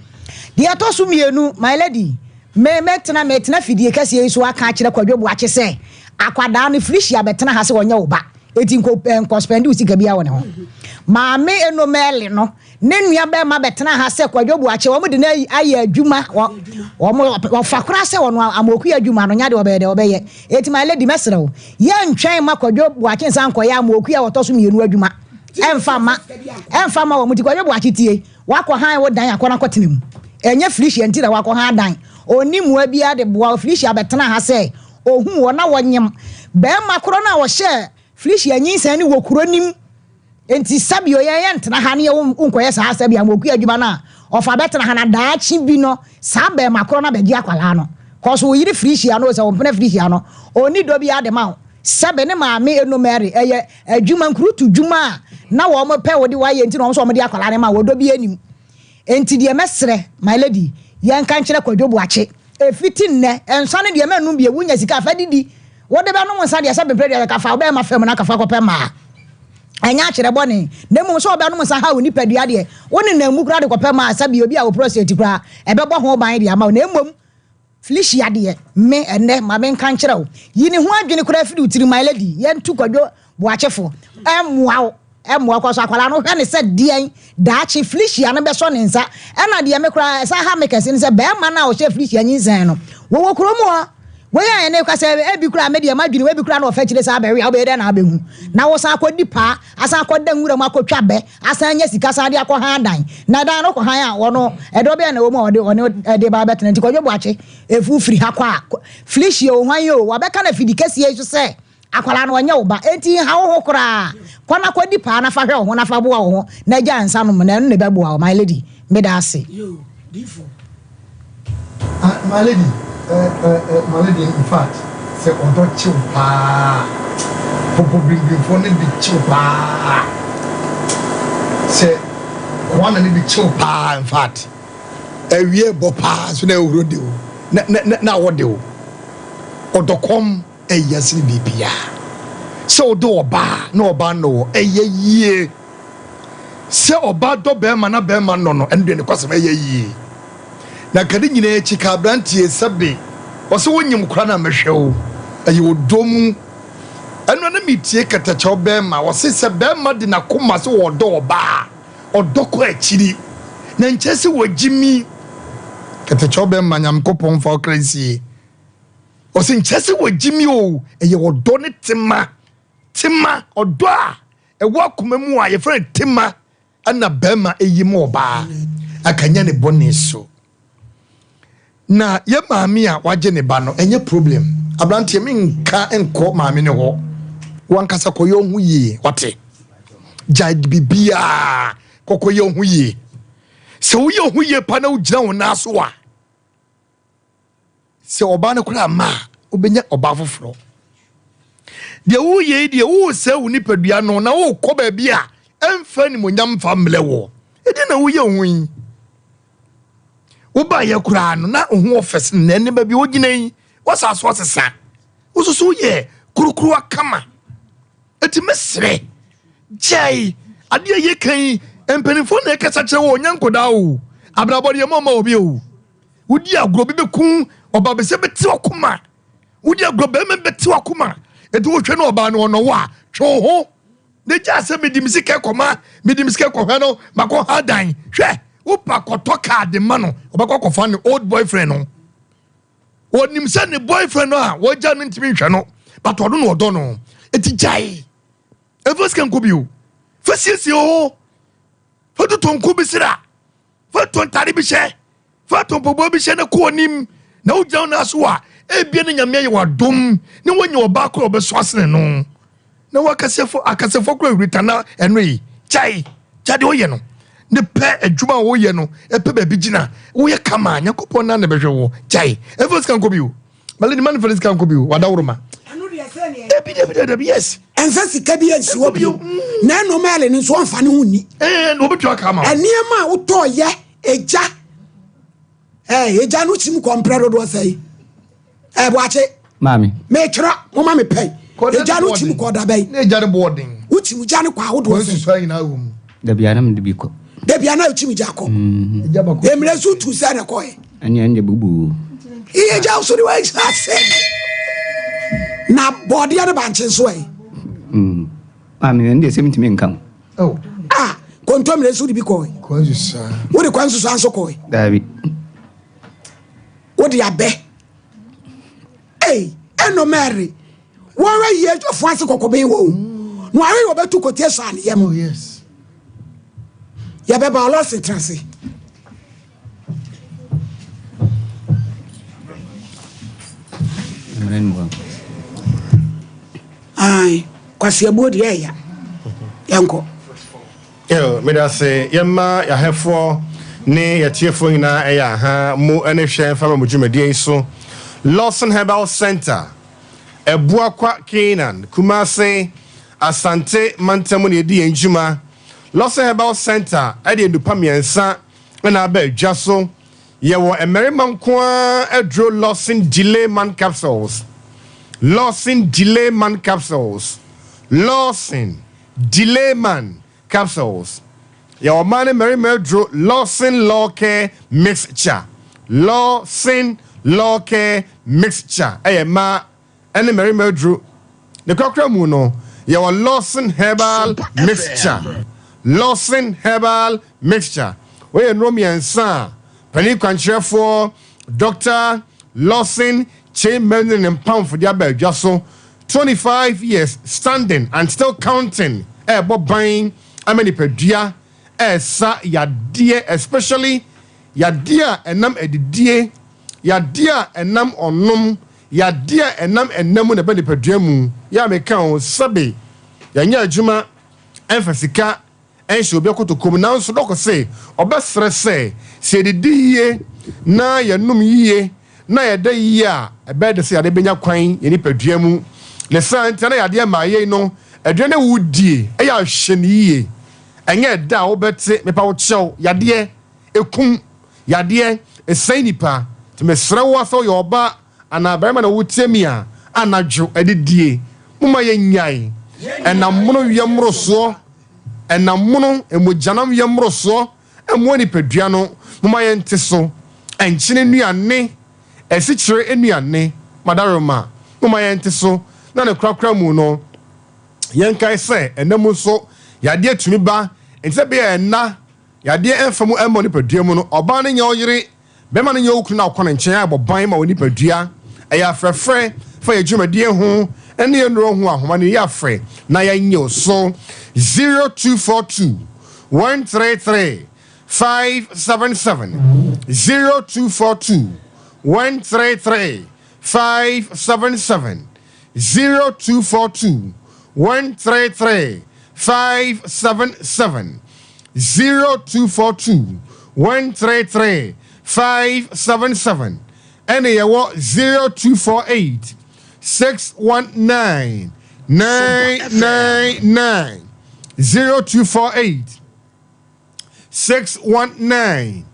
Deɛ ɛtɔ so mmienu, my lady, me mɛtena metena fidie kɛseɛ yi so aka akyerɛ Kwadwo Boakye sɛ Akwadaa no Felicia bɛtena ha sɛ ɔnyɛ wo ba eti nko eh, nkɔ spɛnde wo sika biara wɔ ne ho. Maame Enomɛle no ne nua bɛrima bɛtena ha sɛ Kwadwo Boakye wɔn de no ayɛ adwuma wɔn wɔfa koraa sɛ wɔn amokuya adwuma no nya de ɔbɛyɛ dɛ ɔbɛyɛ. Eti my lady mɛsrɛ wo yɛntwɛn ma Kwadwo Boakye nsa nkɔyɛ amokuya wɔtɔ so mmienu adwuma ɛmfa ma ɛmfa ma wɔn ti Kwadwo Boakye tie wakɔ han wo dan akɔ na kɔtena mu. Ɛnyɛ Felicia nti na wakɔ han dan. Ɔnni mmoa biara de boa wo. Felicia bɛtena ha sɛ Ohuu wɔn na wɔnyem. Barima korɔ no a ɔhyɛɛ Felicia nyinsɛn no wɔ kuro no mu. Enti sɛbio yɛn yɛntena ha ne yɛn nkɔyɛ saa sɛbio amoakua adwuma no a ɔfa bɛtena ha na daakye bi no saa barima korɔ no abɛgye akwadaa no. Cause wo yere Felicia no sɛ wo mpena Felicia no ɔnni dɔ biara de ma wo. Sɛbe ne maame Eno Mary ɛyɛ adwuma nkurutu dwuma a na wɔn pɛ wo de wayɛ nti na wɔn nso wɔn de akwadaa no ma wo ɔdɔ biara nnim. Enti deɛ mɛsrɛ my lady yɛnka nkyerɛ Kwadwo Boakye ɛfiti nnɛ nsa no deɛ mɛnnom bio wonya sika a fa didi wode bɛnom nsa deɛ sɛ bemprɛ deɛ ka fa wobɛɛma fam na ka fa kɔpɛ mmaa ɛnyɛ akyerɛ bɔne na mmom sɛ wobɛnom nsa ha wo nipadua deɛ wo nenam mu koraa de kɔpɛ mmaa sɛ bi obi a wo prostate koraa ɛbɛbɔ ho ban de ama wo na mmom Felicia deɛ, me, ɛnnɛ, ma menka nkyerɛ wo, yi ne ho adwene koraa firi wo tirim, my lady, yɛntu Kwadwo Boakye fo, ɛmmoa wo, ɛmmoa wo, kɔso akwadaa no, hwɛ no sɛ deɛn, daakye Felicia no bɛsɔ ne nsa, ɛna deɛ me koraa ɛsan ha me kɛse ne sɛ, barima no a ɔhyɛɛ Felicia nyinsɛn no, wɔwɔ kurom hɔ, Wei a yɛne kasa yi, ebi koraa me deɛ m'adwene ebi koraa na ɔfa akyire saa bɛwe a, wobɛyɛ dɛn na abɛhu? Na wosan akɔdi paa, asan akɔda nwura mu akɔtwa bɛ, asan anya sika san de akɔ han dan. Na dan no kɔ han a, ɔno, ɛdɔ bɛn na ɛwɔ mu a ɔde ɔne ɛde ba abɛtena? Nti Kwadwo Boakye, efu firi ha kɔ a, Felicia o, hwan o, wabɛka no afidi kɛseɛ yi so sɛ akwadaa no ɔnyɛ wo ba. Enti nha wo ho koraa. Kɔ na kɔdi paa na fa hwɛ wo ho na fa boa wo ho na gyae nsa nom na ɛno na ɛbɛboa wo. My lady, meda ase. Yoo, difoɔ. Ah my lady eh eh eh my lady infact sɛ ɔdɔ kye wo paa popo bimbimfoɔ no bi kye wo paa sɛ koana no bi kye wo paa infact awie bɔ paa nso na ɛwuro de wo na na na na awɔ de wo ɔdɔ kɔm ɛyɛ sene biribiara sɛ wodɔ ɔbaa na ɔbaa nnɔ wɔ ɛyɛ yie Sɛ ɔbaa dɔ bɛɛma na bɛɛma nnɔ no, ɛno deɛ nokwasɛm ɛyɛ yie. Na nka ne nyinaa akyi ka abranteɛ sɛbe ɔsɛ wonyim koraa na mɛhwɛ wo, ɛyɛ ɔdɔ mu. Ɛno a na metie kɛtɛkyɛw bɛɛma, ɔse sɛ bɛɛma de nakoma sɛ ɔdɔ ɔbaa a, ɔdɔ kɔ akyiri, na nkyerɛ sɛ wagyimi. Kɛtɛkyɛw bɛɛma Nyankopɔn mfa wo kra nsie. Ɔse nkyerɛ sɛ wagyimi o, ɛyɛ ɔdɔ ne tema, tema, ɔdɔ a Ɛwɔ akoma mu a yɛfrɛ no tema ɛna bɛrima ɛyi ma ɔbaa akanya ne bɔne so. Na yɛ maame a wagye ne ba no ɛnyɛ problem. Abranteɛ menka nkɔ maame no hɔ. Wankasa kɔyɛ ɔho yie wate. Gyae biribiaa kɔkɔyɛ ɔho yie. Sɛ woyɛ ɔho yie pa na wogyina wo nan so a Sɛ ɔbaa no koraa mma a, wobɛnya ɔbaa foforɔ. Deɛ woyɛ yi deɛ, woresɛe wo nipadua no na worekɔ baabi a ɛmfa animuonyam mfa mmrɛ woɔ. Ɛdeɛn na woyɛ wo ho yi? Wobaeɛ koraa no, na wo ho ɔfɛ sene na ɛne baabi wogyina yi, woasa so asesa. Wososo woyɛ kurukuruwa kama. Enti mesrɛ, gyae adeɛ a yɛka yi, mpanimfoɔ na ɛkasa kyerɛ wɔ, ɔnyɛ nkɔdaa o. Abrabɔ deɛ mɔmma obi o. Wodi agorɔ bi bɛku ɔbaa bɛsɛ bɛte wakoma. Wodi agorɔ bɛrima bɛte wakoma. Enti wohwɛ no ɔbaa no ɔnɔ wo a, twe wo ho. Na gya sɛ mede me sika kɔma, mede me sika kɔhwɛ no, makɔ ha dan. Hwɛ, wopa kɔtɔ kaa de ma no, ɔbɛkɔ akɔfa ne old boyfriend no. Ɔnim sɛ ne boyfriend no a wɔagya no ntumi nhwɛ no, but ɔno na ɔdɔ no. Enti gyae. Ɛmfa sika nkɔ bio. Fa siesie wo ho. Fa totɔ nko bi sra. Fa tɔ ntade bi hyɛ, fa tɔ mpaboa bi hyɛ na kɔ anim na wogyina wo nan so a, ebia na Nyame ayɛ w'adom na woanya ɔbaa koro a ɔbɛso asene no. Na w'akasɛfo akasɛfo koro awurita na ɛno yi, gyae, gyae deɛ woyɛ no ne pɛ adwuma a woyɛ no, ɛpɛ baabi gyina, woyɛ kama, Nyankopɔn na na ɛbɛhwɛ wo, gyae, ɛmfa sika nkɔ bio. Malady ma no mfa ne sika nkɔ bio, wadaworoma. Dabi dabi dabi dabi yes. Ɛnfa sika bi nsi hɔ bio. Na ɛno mɛɛle no nso ɔnfa ne ho nni. Ɛɛ na obetua ka ama. Nneɛma a wotɔ yɛ egya. Ɛɛ egya no kyim kɔ mprɛ dodoɔ sɛe. Ɛɛ boakye. Maame. Metwerɛ mo ma me pɛn. Egya no kyim kɔ da bɛn. Ne egya no bɔ ɔden. Wokyim gya no kɔ ahodoɔ sɛn. Wɔn nsusuan nyinaa wɔ mu. Dabi a na mede bi kɔ. Dabi a na wokyim gya kɔ. Mmerɛ nso tu sɛ na kɔɛ. Ɛne ɛnde bubu. Iye gya nso de wɔagyina asɛ na bɔɔdeɛ no bankye nso ɛ. Maame ɛnde sɛ mentumi nka ho. Oh. Ah, kontomire nso de bi kɔɛ. Wode kwan susa nso kɔɛ. Daabi. Wode abɛ. Ei, ɛnɔ mɛri. Wɔrɛ yie fo ase kɔkɔbɛn wɔ o. Na wɔayɛ wɔbɛto kɔtie sɔ aneyɛ mu. Oh, yes. Yɛbɛba ɔlɔse tena ase. Ae, kwasiabuo deɛ ɛya. Yɛnkɔ. Yo, meda ase. Yɛmma yɛahwɛfoɔ ne yɛtiefoɔ nyinaa ɛyɛ aha mo ne hwɛ mfa ma mo dwumadie yi so. Lawson Herbal Center, Abuakwa Canaan, Kumase, Asante mantam na yɛdi yɛn dwuma. Lawson Herbal Center de nnupa mmiɛnsa na aba adwa so. Yɛwɔ mmarima nko ara aduro Lawson Delay Man Capsules, Lawson Delay Man Capsules, Lawson Delay Man Capsules. Yɛwɔ mmaa ne mmarima aduro Lawson Law Care Mixture, Lawson Law Care Mixture ɛyɛ mmaa ne mmarima aduro. Ne korakora mu no, yɛwɔ Lawson Herbal Mixture. Lawson Herbal Mixture. Wei yɛ nnuro mmiɛnsa a panin kwankyerɛfoɔ Dɔkta Lawson Kyei Manu ne ne mpamfo de aba adwa so, 25 years standing and still counting, ɛrebɔ ban ama nipadua, ɛresa yadeɛ especially yadeɛ a ɛnam adidie, yadeɛ a ɛnam ɔnom, yadeɛ a ɛnam ɛna mu na ɛba nipadua mu. Yɛ a meka o, sɛbe yɛnyɛ adwuma ɛmfa sika nhyɛ obi kotoku mu, nanso dɔkɔ se ɔbɛsrɛ sɛ, sɛ yɛdidi yie na yɛnom yie na yɛda yie a, ɛbɛyɛ de sɛ yɛade bɛnya kwan yɛn nipadua mu. Ne saa nti na yadeɛ maa yei no, aduane a wodie ɛyɛ ahwɛ no yie. Ɛnyɛ ɛda a wobɛte mepa wo kyɛw, yadeɛ ɛkum, yadeɛ ɛsɛe nipa. Nti mesrɛ wo sɛ woyɛ ɔba anaa barima na wotie mi a, anadwo adidie momma yɛnyae. Ɛnam mono wiɛ mmorosoɔ, ɛnam mono mogyanam wiɛ mmorosoɔ mmoa nipadua no. Momma yɛnte so. Nkyene nnuane, asikyire nnuane, madaroma, momma yɛnte so. Na ne korakora mu no, yɛnkae sɛ ɛna mu nso yadeɛ tumi ba. Nti sɛ bɛyɛ ɛna yadeɛ ɛmfa mu ɛmmɔ nipadua mu no, ɔbaa no nyɛ ɔyere, bɛrima no nyɛ okunu na ɔkɔ ne nkyɛn a ɛbɔ ban ma wɔ nipadua. Ɛyɛ afrɛfrɛ fa yɛ dwumadie ho ɛne yɛ nnuro ho ahoma no yɛ afrɛ na yɛnyɛ so 0242 133 577, 0242 133 577, 0242 133 577, 0242 133 577, ɛne yɛwɔ 0248 619 999, 0248 619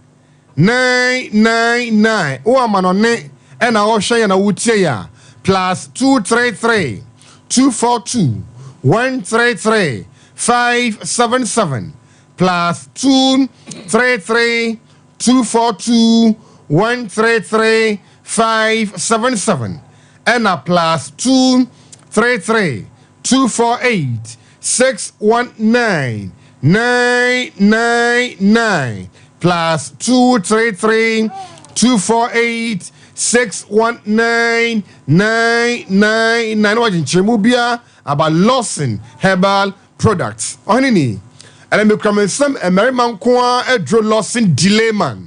999. Wo amanɔne ɛna ɔhwɛ yɛn na wotie yɛ a, +233 242 133 577, +233 242 133 577, ɛna +233 248 619 999, +233 248 619 999. Wagye nkyerɛmu bia about Lawson Herbal Products. Ɔhene ni ɛna mekura me nsɛm mmarima nko ara aduro Lawson Delayman,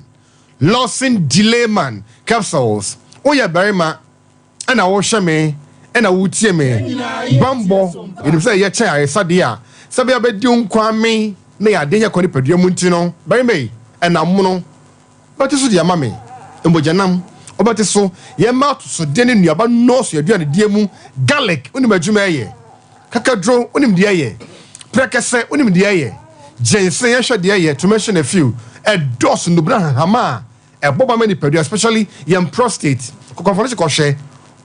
Lawson Delayman capsules. Woyɛ barima ɛna wohwɛ me ɛna wotie me, bambɔ yɛnim sɛ ɛyɛ kyɛn ayɛsadeɛ a sɛ bɛyɛ bɛdi wo nkwa me na yɛade nyɛ kɔ nipadua mu. Nti no barima yi ɛnam mono bɛte so de ama me mogyanam wobɛte so. Yɛma atosodeɛ ne nnuaba nnɔɔso aduanedie mu. Garlic, wonim adwuma ɛyɛ. Kakaduro, wonim deɛ ɛyɛ. Prɛkɛsɛ, wonim deɛ ɛyɛ. Ginseng, yɛhwɛ deɛ ɛyɛ. To mention a few, ɛdɔɔso. Nnubena hahama a ɛbɔ ba ma nipadua, especially yɛn prostate. Kɔkɔmfɔ no sɛ kɔhwɛ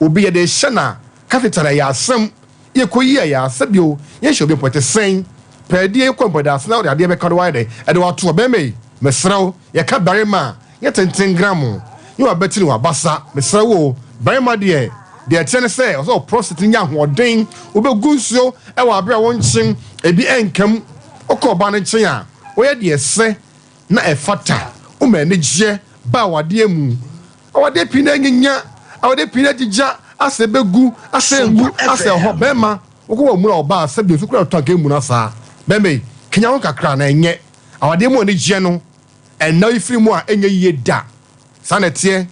obi yɛde hyɛ na catheter na ɛyɛ asɛm yɛkɔ yi ɛyɛ asɛ bio. Yɛnhyɛ obi mpɔte sɛn pɛɛdeɛ yɛkɔ mpɔde ase na wɔde adeɛ bɛka do wayɛ dɛ ɛde wato ɔbɛrima yi. Mesrɛ wo, yɛka barima a nyɛ tenten gram nyɛ wabɛti ne wabasa. Mesrɛ wo, barima deɛ deɛ ɛteɛ ne sɛ ɔsɛ wɔ prostate no nya ahoɔden. Wobɛgu nsuo ɛwɔ abere a wɔnkyen ebi ɛnkam. Wokɔ ɔbaa no nkyɛn a, woyɛ deɛ ɛsɛ na ɛfata, woma anigyeɛ ba awadeɛ mu. Awadeɛ pii na anyinya, awadeɛ pii na agyigya asɛ bɛgu asɛ ngu asɛ hɔ. Bɛrima wokɔ wɔ mu na ɔbaa sɛ bi nso kura tɔ anka emu na saa. Bɛrima yi kenya ho kakra na ɛnyɛ awadeɛ mu anigyeɛ no ɛnna ifiri mu a ɛnyɛ yie da. Saa na ɛteɛ.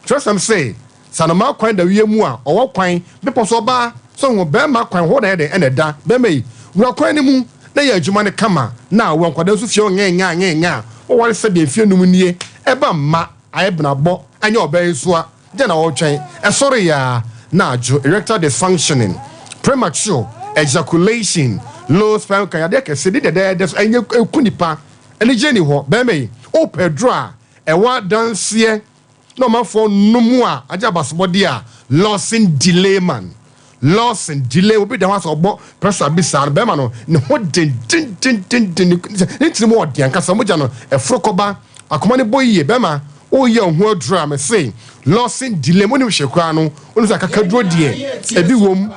Twerɛsɛm se sanoma kwan da wie mu a ɔwɔ kwan bepɔ so ɔbaa sɛ ho bɛrima kwan hɔ na yɛ den ɛna ɛda. Bɛrima yi wura kwan no mu na yɛ adwuma no kama na wɔ nkwadaa nso fie ɔnyɛ nya nyɛ nya wɔware sɛ deɛ mfie num nie ɛba mma ayɛ benabɔ ɛnyɛ ɔbaa yi nso a gya na ɔretwɛn ɛsɔre ya na adwo. Erectile dysfunctioning, premature ejaculation, low sperm count, yadeɛ kɛse de dɛdɛɛdɛ so ɛnyɛ eku nipa. Anigye ni hɔ. Bɛrima yi wopɛ aduro a ɛwɔ adanseɛ na ɔmanfoɔ nom a agye abasobɔdeɛ a, Lawson Delayman, Lawson Delay. Obi da hɔ asɛ ɔbɔ pressure bi saa no, bɛrima no ne ho dendendendenden, ne ntiri mu ɔde ankasa mogya no ɛforo kɔba akoma ne bɔ yie. Bɛrima woyɛ wo ho aduro a, mese Lawson Delay. Wonim hwɛ koraa no, wonim sɛ akakaduro deɛ ebi wom,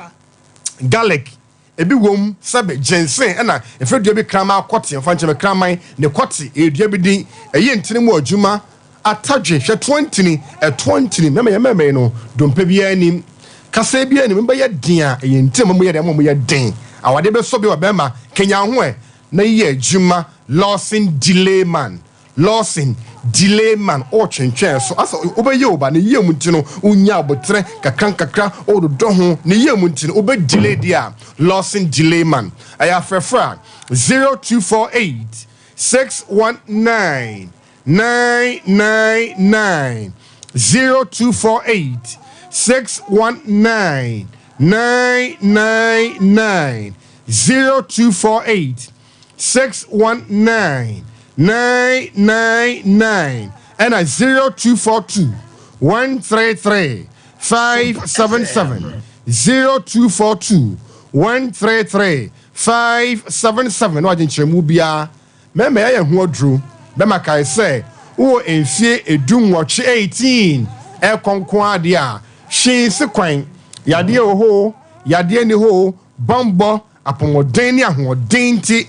garlic ebi wom, sɛbe ginseng, ɛna efe dua bi kraman akɔte mfa nkyɛn kraman ne kɔte ɛyɛ dua bi din ɛyɛ ntini mu adwuma. Atadwe, hwɛ toɔ ntini, ɛtoɔ ntini, mɛma yɛn mmarima yi no, dompe biara nnim, kaseɛ biara nnim, mobɛyɛ den a, ɛyɛ nti na moyɛ den, ama moyɛ den. Awadeɛ bɛsɔ bi wɔ bɛrima, kanyan ho ɛ, na yɛ adwuma, Lawson Delay Man, Lawson Delay Man, ɔretwentwɛn so, asɛ wobɛyɛ o ba, ne yie mu nti no, wonya aboterɛ kakra nkakra, wododɔ ho, ne yie mu nti no, wobɛ delay deɛ a, Lawson Delay Man, ɛyɛ afrɛfrɛ a, 0248 619 999 0248 619 999 0248 619 999 ɛna 0242 133 577 0242 133 577 na wagye nkyerɛmu biara. Mɛma yɛayɛ ho aduru. Bɛma kae sɛ wowɔ mfie edunwɔtwe, 18, ɛrekɔ nko ara deɛ a, hwee nsi kwan. Yadeɛ wɔ hɔ oo, yadeɛ nni hɔ oo, bammɔ, apɔmuden ne ahoɔden nti,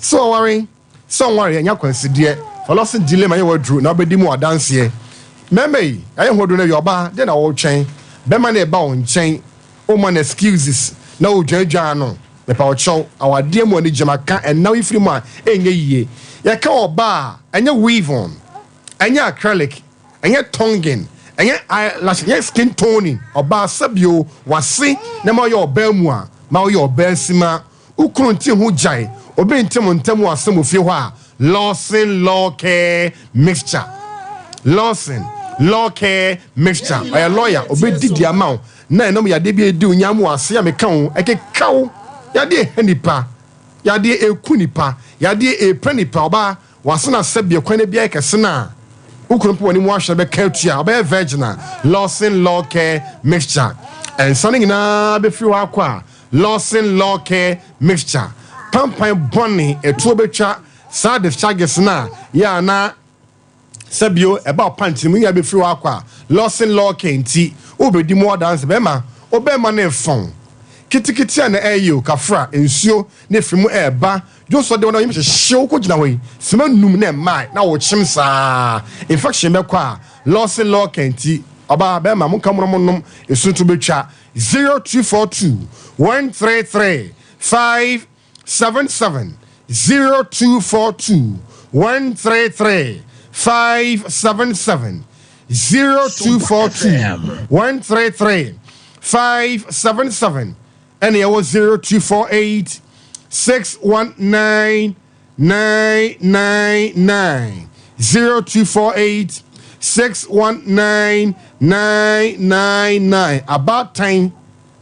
sɛ wɔware, sɛ wɔnware, ɛnyɛ akwansideɛ. Fa Lawson Gile ma yɛ w'aduru na wobɛdi mu adanseɛ. Mɛma yi, yɛayɛ ho aduru no awie, ɔbaa, deɛn na woretwɛn? Bɛma no reba wo nkyɛn. Woma no excuses na wodwaadwaa no. Mepa wo kyɛw, awadeɛ mu anigye maka ɛnna wo firi mu a ɛnyɛ yie. Yɛka ɔbaa a, ɛnyɛ weave on, ɛnyɛ acrylic, ɛnyɛ tonguing, ɛnyɛ eyelash, ɛnyɛ skin toning. Ɔbaa sɛbio wase na ma ɔyɛ ɔbaa mu a, ma woyɛ ɔbaa sima. Wo kunu nte ho gyae, obi nte mo ntam wɔ asɛm wɔ fie hɔ a, Lawson Law Care Mixture. Lawson Law Care Mixture. Ɔyɛ lawyer, ɔbɛdidi ama wo na ɛnam yadeɛ bi a ɛdi wo nyam wɔ ase a meka wo, ɛkeka wo. Yadeɛ ɛha nipa, yadeɛ ɛku nipa, yadeɛ ɛpira nipa. Ɔbaa, w'asena sɛdeɛ kwan bi ayɛ kɛse no a, wo kunu mpo w'anim ahwɛ bɛka atua, ɔbɛyɛ virgin a, Lawson Law Care Mixture. Nsa no nyinaa bɛfiri hɔ akɔ a, Lawson Law Care Mixture, Pampan bɔne ɛtoɔ bɛtwa saa discharges no a yɛ a na sɛbio ɛba wo pant no mu nyinaa bɛfiri hɔ akɔ a Lawson Law Care nti wobɛdi mu adanse bɛrima wo bɛrima no refɔn ketekete a na ɛyɛ o kafra nsuo na ɛfiri mu ɛreba dwonsɔ de wo na yam hyehye wo kɔgyina hɔ yi sima num na ɛmmae na wokyem saa infection bɛkɔ a Lawson Law Care nti ɔbaa bɛrima monka mono monom ɛsu to bɛtwa 0242 133 577 0242 133 577 0242 133 577 ɛna ɛwɔ 0248 619 999 0248 619 999 Abaatan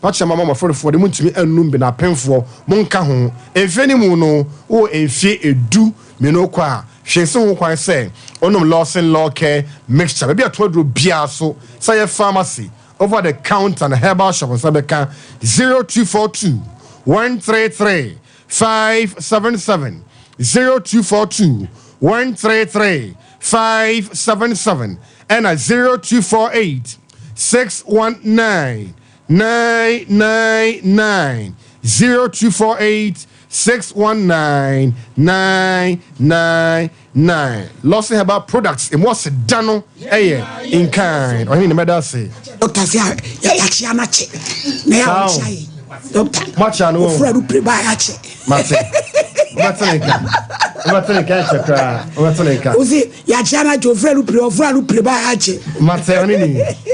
pakyɛ mama mɔfrɛfoɔ de montumi annum bi na apemfoɔ monka ho. Mfeɛ no mu no wowɔ mfeɛ edu mmienu kɔ a, hwee nsi ho kwan sɛ wonom Lawson Law Care Mixture baabi a ɛtɔ aduro biara so sɛ ɛyɛ pharmacy, over the counter na herbal shop nsa bɛka 0242 133 577 0242 133 577 ɛna 0248 619 999 0248 619 999 Lawson Herbal Products emu ɔse da no ɛyɛ in kind ɔhene ne mɛda ase. Doctor sɛ yɛakyea no akye na yɛ a wɔkyea yɛ doctor moakyea no ofura no pere baa yɛakye mate wobɛte ne nka wobɛte ne nka ɛkyɛ koraa wobɛte ne nka wosi yɛakyea no akye ofura no pere ofura no pere baa yɛakye mate ɔne ni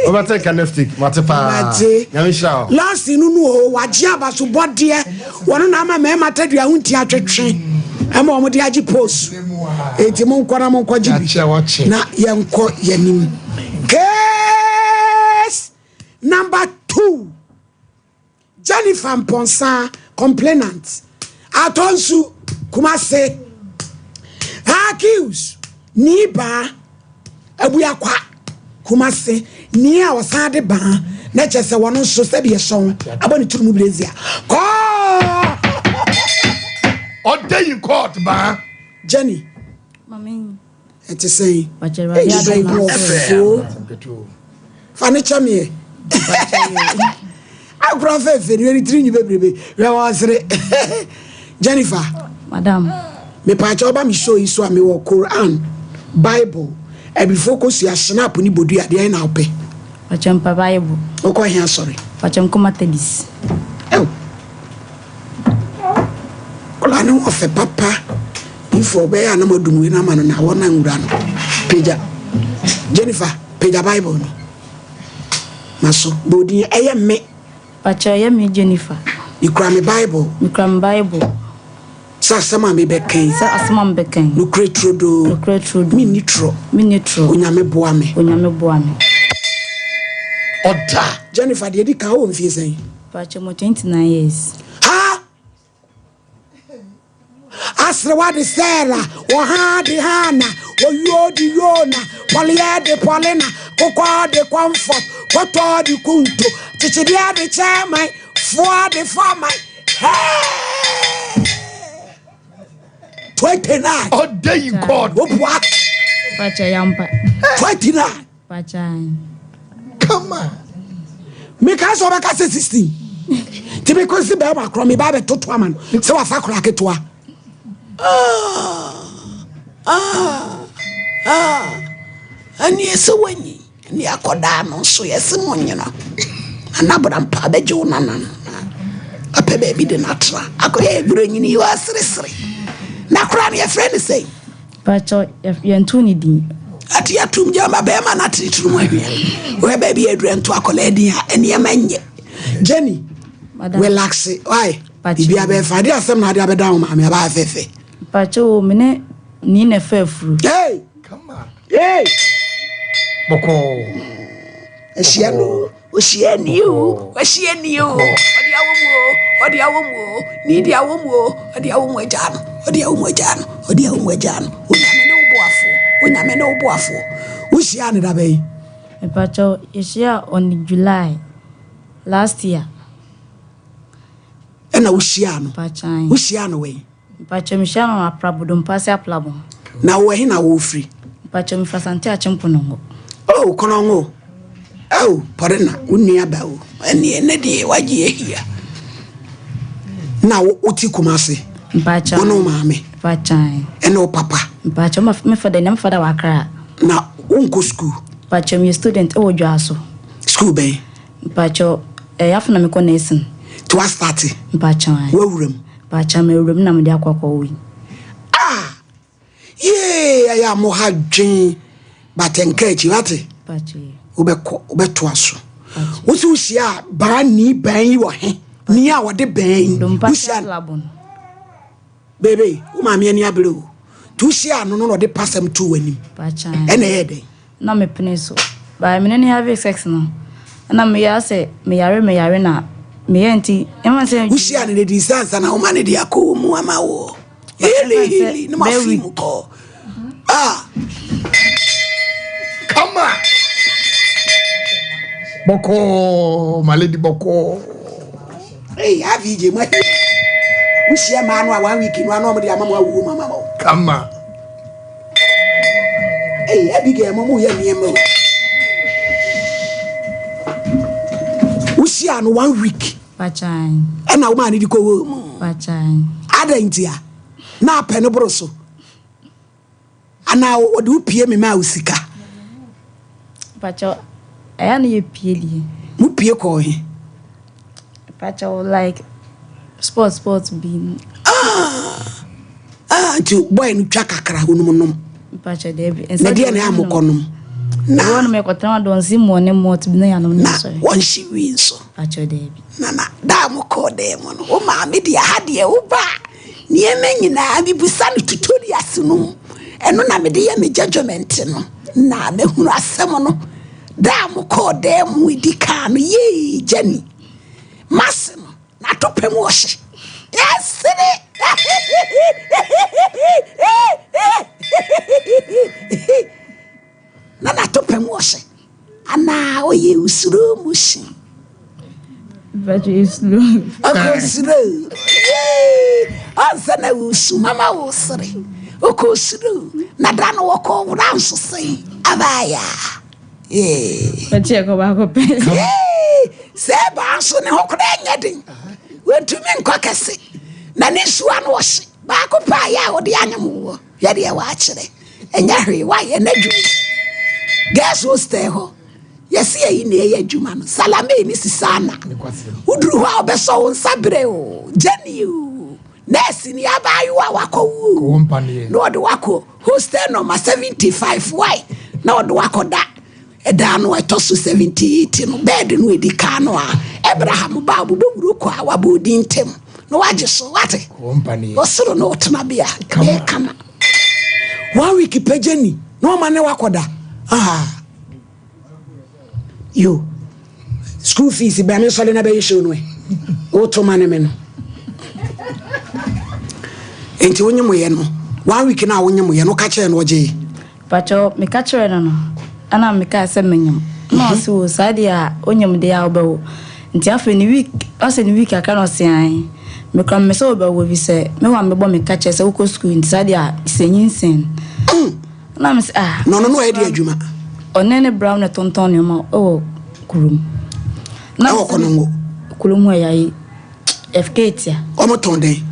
wobɛte nka next week mate paa mate nyame nhyira wo last no no o wagye abasobɔdeɛ Wɔn na ama mmarima tadua ho nti atwetwe ɛma wɔn de agye post. Enti monkɔ na monkɔgye bi na yɛnkɔ yɛnim. Case number 2, Jennifer Mpɔnsa, complainant, Atɔnsu, Kumase. Accused, Nii Baa. Abuakwa, Kumasi, ni a ɔsan de baa na kyerɛ sɛ wɔn nso sɛbi ɛsɔn abɔ ne tiri mu brezia kɔɔ. Ɔda yi court baa. Jenny. Mami. Ɛte sɛn? Eyi sɛ nkurɔfoɔ. Fa ne kyɛ meɛ. Akora fɛfɛ ni wani tiri nwi bebrebe. Hwɛ wɔn sere. Jennifer. Madam. Mepaakyɛ ɔba me show yi so a mewɔ Quran, Bible, Abifoɔ kosua, Schnapp ne bodua, deɛn na wopɛ? Pakyɛ mepɛ Bible. Wokɔ he asɔre? Pakyɛ mekɔ Methodist. Ew! Akwadaa no ho ɔfɛ papa. Ifo ɔbɛyɛ a na moadum wei no ama no na wɔn anwura no. Pagya. Jennifer, pagya Bible no. Ma so. Bɔ odin ɛyɛ me. Pakyɛ ɛyɛ me Jennifer. Mekura me Bible. Mekura me Bible. Sɛ asɛm a mebɛka yi. Sɛ asɛm a mebɛka yi. Nokorɛ turodoo. Nokorɛ turodoo. Menni torɔ. Menni torɔ. Onyame boa me. Onyame boa me. Ɔda. Jennifer, deɛ ɛdi kan, wowɔ mfie sɛn? Pakyɛ mewɔ 29 years. Ha! Aserewa de Sarah, Ɔha de Hannah, Oyuo de Yona, Pɔleɛ de Paulina, Kokɔ de Comfort, Kɔtɔ de Kunto, Kyekyedeɛ de Chairman, Foɔ de Foreman. Hey! 29. Ɔda yi God. Wopua. Pakyɛ yampa. 29. Pakyɛ. Come on. Meka sɛ ɔbɛka sɛ 16. Nti mekɔsi bɛrima korɔ meba bɛtoto ama no sɛ wafa kora ketewa. Ah, ah, ah. Ɛneɛ sɛ wanyi ne akɔdaa no nso yɛse mo nyina. Nana Brampa bɛgye wo nana no na apɛ baabi de no atra. Akɔyɛ ɛberɛ nyini yi waseresere. Na koraa no yɛfrɛ no sɛn? Pakyɛ yɛnto ne din. Ate atum gya ma bɛrima no atenetene mu ahwia. Wɔyɛ baabi a adura nto akwadaa din a nneɛma nyɛ. Jenny, relax. Why? Biribi abɛɛfa. Ade asɛm na ade abɛda wo maame abaa fɛfɛ. Pakyɛ o me ne ni na ɛfa afuru. Hey! Come on. Hey! Bɔkɔɔ. Ahyia no. Ohyia ni o, wahyia ni o, ɔde awɔ mu o, ɔde awɔ mu o, ni de awɔ mu o, ɔde awɔ mu agya no, ɔde awɔ mu agya no, ɔde awɔ mu agya no. Onyame ne wo boafoɔ, Onyame ne wo boafoɔ. Wohyia ne da bɛyi? Mepakyɛw, yɛhyia on July last year. Ɛna wohyia no? Mpakyan. Wohyia no wɛn? Mpakyɛw, mehyia no Aprabo, Dompase Aplabo. Na wo ɛhe na wofiri? Mpakyɛw, mefiri Asante Akyemponongo. Oh, Konongo. Oh, Pɔrena, wo nua ba o. Ɛne ɛnɛ deɛ wagye ahia. Na wote Kumase? Mpakyɛw. Wo ne wo maame? Mpakyan. Ɛne wo papa? Mpakyɛw, me fada, na me fada wɔ Accra. Na wonkɔ school? Mpakyɛw, meyɛ student ɛwɔ Dwaso. School bɛn? Mpakyɛw, ɛyɛ afei na mekɔ nursing. Nti woastarte? Mpakyɛw. Woawura mu? Mpakyɛw, mawura mu na mede akɔ akɔwo yi. Ah! Yee, ɛyɛ a mo ha dwen, but nka akyi, wate? Wobɛkɔ, wobɛtoa so. Wo sɛ wohyia a baa ni bɛn yi wɔ he? Ni a wɔde bɛn yi. Wohyia no. Bebe, wo maame ani abere o. Nti wohyia no no na ɔde pasɛm too w'anim. Ɛna ɛyɛ dɛn? Na mepene so. But me ne no have sex no, na meyɛ asɛ meyare meyare na meyɛ nti, ɛma sɛ. Wohyia no na ɛdi nsa ansa na woma no de akɔ wo mu ama wo. Hili hili na mafi mu kɔ. Ah. Come on. Bɔkɔɔ, my lady bɔkɔɔ. Hey, AVJ, mo ahi. Wohyia maa no a one week no ano ɔmo de ama mo awuo mu ama mo. Come on. Hey, Abigail, mo mo yɛ nneɛma o. Wohyia no one week. Pakyan. Ɛna wo maa no de kɔ wɔ mu. Pakyan. Adɛn ntia? Na apɛ no boro so. Anaa wɔde wo pie me maa wo sika. Pakyɛw, ɛyɛ na yɛ pie deɛ. Mo pie kɔɔ he? Pakyɛw, like sport sport bi. Ah! Ah, nti boy no twa kakra onum nom. Pakyɛw deɛ bi. Na deɛ na ɛyɛ a mokɔ nom. Na wɔn nom yɛkɔtena adɔnsi mu ne mɔt bi na yɛanom ne Na sɔre. wɔnhye wi nso. Pakyɛw deɛ bi. Nana, da a mokɔɔ dan mu no, wo maame deɛ ha deɛ woba a, nneɛma nyinaa mebusa no tutorials no mu. Ɛno na mede yɛ me judgement no. Na mehunu asɛm no. Da a mokɔɔ dan mu edi kan no, yee Jenny. Mase no, n'atɔpɛ mu ɔhye. Yɛsere. Na n'atɔpɛ mu ɔhye. Anaa ɔyɛ slow motion. Pakyɛw slow. Ɔkɔ slow. Yee! Ɔnsɛ na wusu mama wo sere. Ɔkɔ slow. Na da no wɔkɔ wura nso sɛn abaaya. Yee! Pakyɛw ɛkɔ baako pɛ. Yee! Sɛ ɛbaa nso ne ho koraa nyɛ den. Wɔntumi nkɔ kɛse. Na ne nsuo ano ɔhye. Baako pɛ a yɛ a wɔde anyam woɔ. Hwɛ deɛ wɔakyerɛ. Ɛnyɛ hwee wayɛ n'adwuma. Girls hostel hɔ. Yɛse yɛyi na ɛyɛ adwuma no. Salame ne Sisana. Woduru hɔ a wɔbɛsɔ wo nsa brɛ o. Jenny o. Nurse ni abaayewa a wakɔwo o. Na ɔde wakɔ hostel number 75 why? Na ɔde wakɔda ɛdan no a ɛtɔ so 78 no bɛɛde no ɛdi kan no a Abraham ba abobɔ wuro kɔ a wabɔ odin ntam na wagye so wate. Ɔsoro na ɔtena bea ɛyɛ kama. One week pɛ Jenny na ɔma ne wakɔda. Ah. Yo. School fees bɛn me nsɔre na bɛyɛ show no ɛ. Woto ma ne me no. Enti wonye mo yɛ no. One week na wonye mo yɛ no ka kyerɛ no ɔgye. Pakyɛw meka kyerɛɛ no no ɛna mekaa sɛ menyem na ɔse o saa deɛ a wonyem deɛ a wobɛwo nti afei ne week ɔse ne week kakra na ɔse ae mekora mepɛ sɛ wobɛwo efisɛ me wa mebɔ me ka kyerɛ sɛ wokɔ sukuu nti saa deɛ a sɛ nyinsɛn na mese ah Na ɔno no ɔyɛ de adwuma. Ɔne ne bra na tontɔn nneɛma wɔ kurom na Ɛwɔ Kɔnɔngo. Kurom hɔ yɛayi FK tia. Ɔmo tɔn dɛn?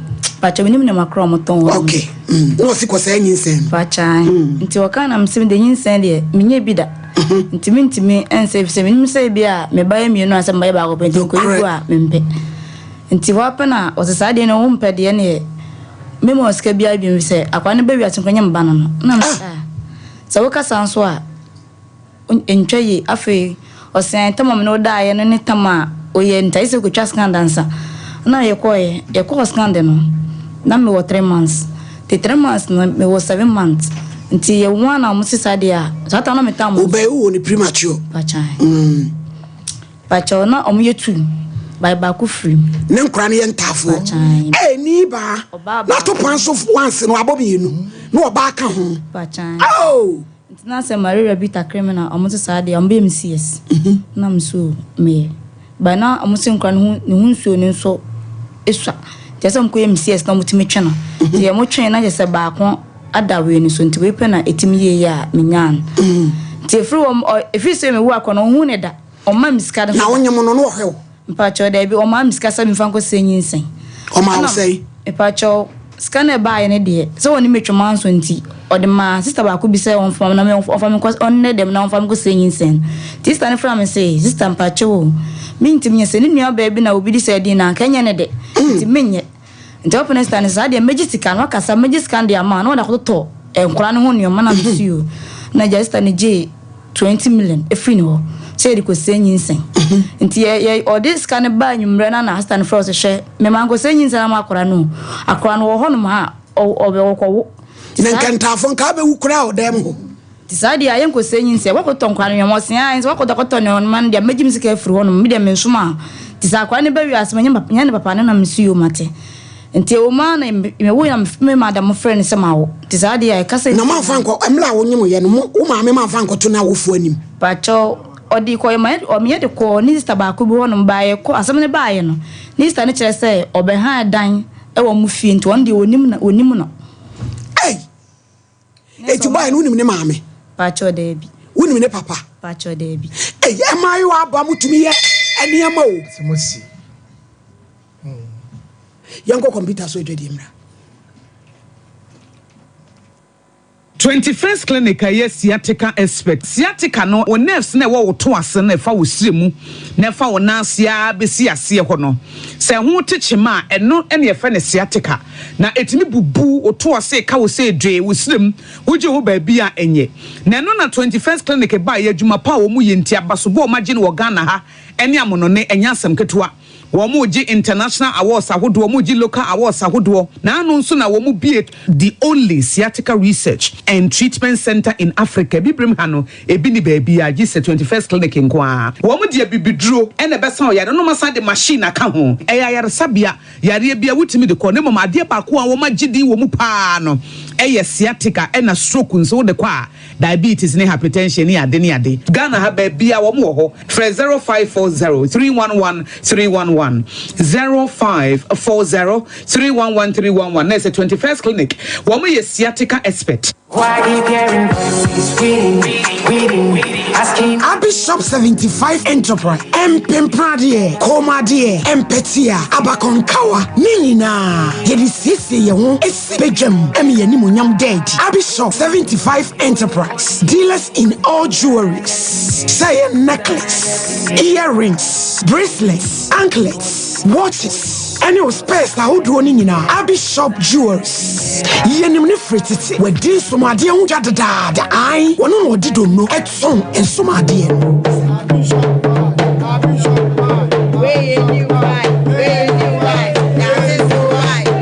Pakyɛ menim nneɛma korɔ ɔmo tɔn hɔ. Ok. Mm. Na ɔsi kɔ saa nyinsɛn no. Pakyɛ ae. Mm. Nti ɔka na mesɛ mede nyinsɛn deɛ menyɛ bi da. Mm-hmm. Nti mentumi ɛnsɛ efisɛ menim sɛ ebi a me ba yɛ mmienu ansa me ba yɛ baako pɛ nti nkɔyi gu a mempɛ. Nti hɔ apɛ na ɔsɛ saa deɛ no wompɛ deɛ neɛ mema wo sika biara bi efisɛ akwadaa no ba wiase nkɔnyɛ me ba no no. Na mesɛ ah. Sɛ wokasa nso a Ntwa yie. Afei ɔsɛn tam a me ne wo daeɛ no ne tam a ɔyɛ nti ayɛ sɛ kɔtwa scan dansa. Na yɛkɔeɛ, yɛkɔɔ scan de no na mewɔ 3 months. Nti 3 months no mewɔ 7 months. Nti yɛ one a wɔn se saa deɛ a, saa tam na me tam. Wobɛyɛ wowɔ no premature. Pakyan. Mm. Pakyɛw na wɔn yɛ two, by baako firi mu. Ne nkora no yɛ ntaafoɔ. Pakyan. Ɛɛ ni baa. Ɔbaa Na to baako. pan so once no abɔ mmienu. Na ɔbaa ka ho. Pakyan. Oh! Nti na sɛ malaria bi takre me na ɔmo se saa deɛ ɔmo bɛyɛ me CS na me so meyɛ but na ɔmo se nkora no ho ne ho nsuo no nso esua nti ɛsɛ ɔmo kɔ yɛ me CS na ɔmo tumi twe no nti ɔmo twe na kyerɛ sɛ baako ada wei no so nti wei pɛ na etumi yie yɛ a menyaa no nti efiri hɔ ɔ efiri sɛ mewu akɔ no ɔnhu ne da ɔmma me sika no Na so da. wonyem no na ɔhwɛ wo? Mpakyɛw daabi ɔmaa me sika sɛ memfa nkɔ sɛ nyinsɛn. Ɔmaa wo Ɛna sɛn? mepakyɛw sika no a ɛbaeɛ no deɛ sɛ ɔne me twam anso nti ɔde maa sista baako bi sɛ ɔmfa na me ɔmfa me nkɔ ɔnnɛ dɛm na ɔmfa me nkɔ sɛ nyinsɛn no. Nti sista no frɛɛ me se sista mpakyɛw o mentumi nyɛ sɛ ne nua baa bi na obi de saa din no a anka ɛnyɛ ne dɛ nti menyɛ. Nti ɔpene sista no sɛ saa deɛ mɛgye sika no wakasa mɛgye sika no de ama na ɔde akɔtotɔ nkwadaa no ho nneɛma na mesi o na gya sista no gyee 20 million efiri ne hɔ sɛ yɛde kɔsie nyinsɛn nti yɛ yɛ ɔde sika no baa anwummerɛ no na sista no frɛ ɔsɛ hwɛ mema nkɔsie nyinsɛn ama akwadaa no akwadaa no wɔ hɔnom ha ɔbɛ wɔkɔwo Na nkɛntaafo nka abɛwu koraa wɔ dɛm hɔ. Nti saa deɛ a yɛnkɔsɛe nyinsɛn, woakɔtɔ nkwadaa no nneɛma, ɔse aane, sɛ woakɔtɔ akɔtɔ nneɛma no deɛ mɛgye me sika afiri hɔ nom, me deɛ mensoma wo. Nti sɛ akwadaa no ba wiase manyɛ papa, nyɛ ne papa no na mese yoo mate. Nti ɛwɔ mu ara na mewoeɛ na me madam frɛɛ no sɛ mawo. Nti saa deɛ a ɛka sɛ. Na moamfa ankɔ, mmerɛ a wonyemoeɛ no, mo, wo maame moamfa ankɔto n'awofoɔ anim? Pakyɛw, ɔde kɔeɛ, ma yɛde kɔɔ ne sista baako bi hɔ nom, baeɛ kɔ, asɛm no baeɛ no, ne sista no kyerɛ sɛ ɔbɛhan dan wɔ wɔn fie nti ɔno deɛ ɔnim no, ɔnim no. Ei! Eti boy no wonim ne maame? Pakyɛw daabi. Wonim ne papa? Pakyɛw daabi. Ei mmaayewa aba motumi yɛ nneɛma o. Asɛm asi. Yɛnkɔ kɔmputa so adwadie mmra. 21st Clinic a ɛyɛ sciatica expert. Sciatica no, wo nerves no a ɛwɔ wo to ase no a ɛfa wo srɛ mu na ɛfa wo nan ase ara bɛsi aseɛ hɔ no, sɛ ɛho te kyema a, ɛno na yɛfrɛ no sciatica. Na ɛtumi bubu wo to ase, ɛka wo sɛ dwee, wo srɛ mu, wogye wo baabi a ɛnyɛ. Na ɛno na 21st Clinic baeɛ, adwuma pa a wɔyɛ nti, abasobɔ a wɔagye no wɔ Ghana ha ne amonɔne, ɛnyɛ asɛm ketewa. Wɔregye international awards ahodoɔ, wɔregye local awards ahodoɔ. N'ano nso na wɔbue the only sciatica research and treatment centre in Africa. Abibirem ha no, ebi nni baabiara gye sɛ 21st Clinic nko ara. Wɔde abibiduro na ɛbɛsa wo yare na wɔasan de machine aka ho. Ɛyɛ ayaresabea, yareɛ biara wotumi de kɔ na mmom adeɛ baako a wɔagye din wɔ mu pa ara no yɛ sciatica ɛna stroke nso wode kɔ a Diabetes ne hypertension ne ade ne ade. Ghana ha baabiaa wɔn wɔ hɔ. Frɛ 0540 311 311, 0540 311 311 na ɛsɛ 21st Clinic. Wɔn yɛ sciatica expert. Why keep hearing voices reading, reading? Abishop 75 Enterprise, Mpempradeɛ, Kɔnmuadeɛ, Mpɛtea, Abakɔnkawa, ne nyinaa yɛde siesie yɛn ho si badwam ma yɛn animuonyam da adi. Abishop 75 Enterprise, dealers in all jewelries, sɛ ɛyɛ necklace, earrings, bracelets, anklets, watches, ɛne wo spares ahodoɔ no nyinaa. Abishop Jewelries, yɛnim ne firi tete, wadi nsomadeɛ ho dwa dedaada. Ae, wɔno na ɔde donno tɔn nsomadeɛ no.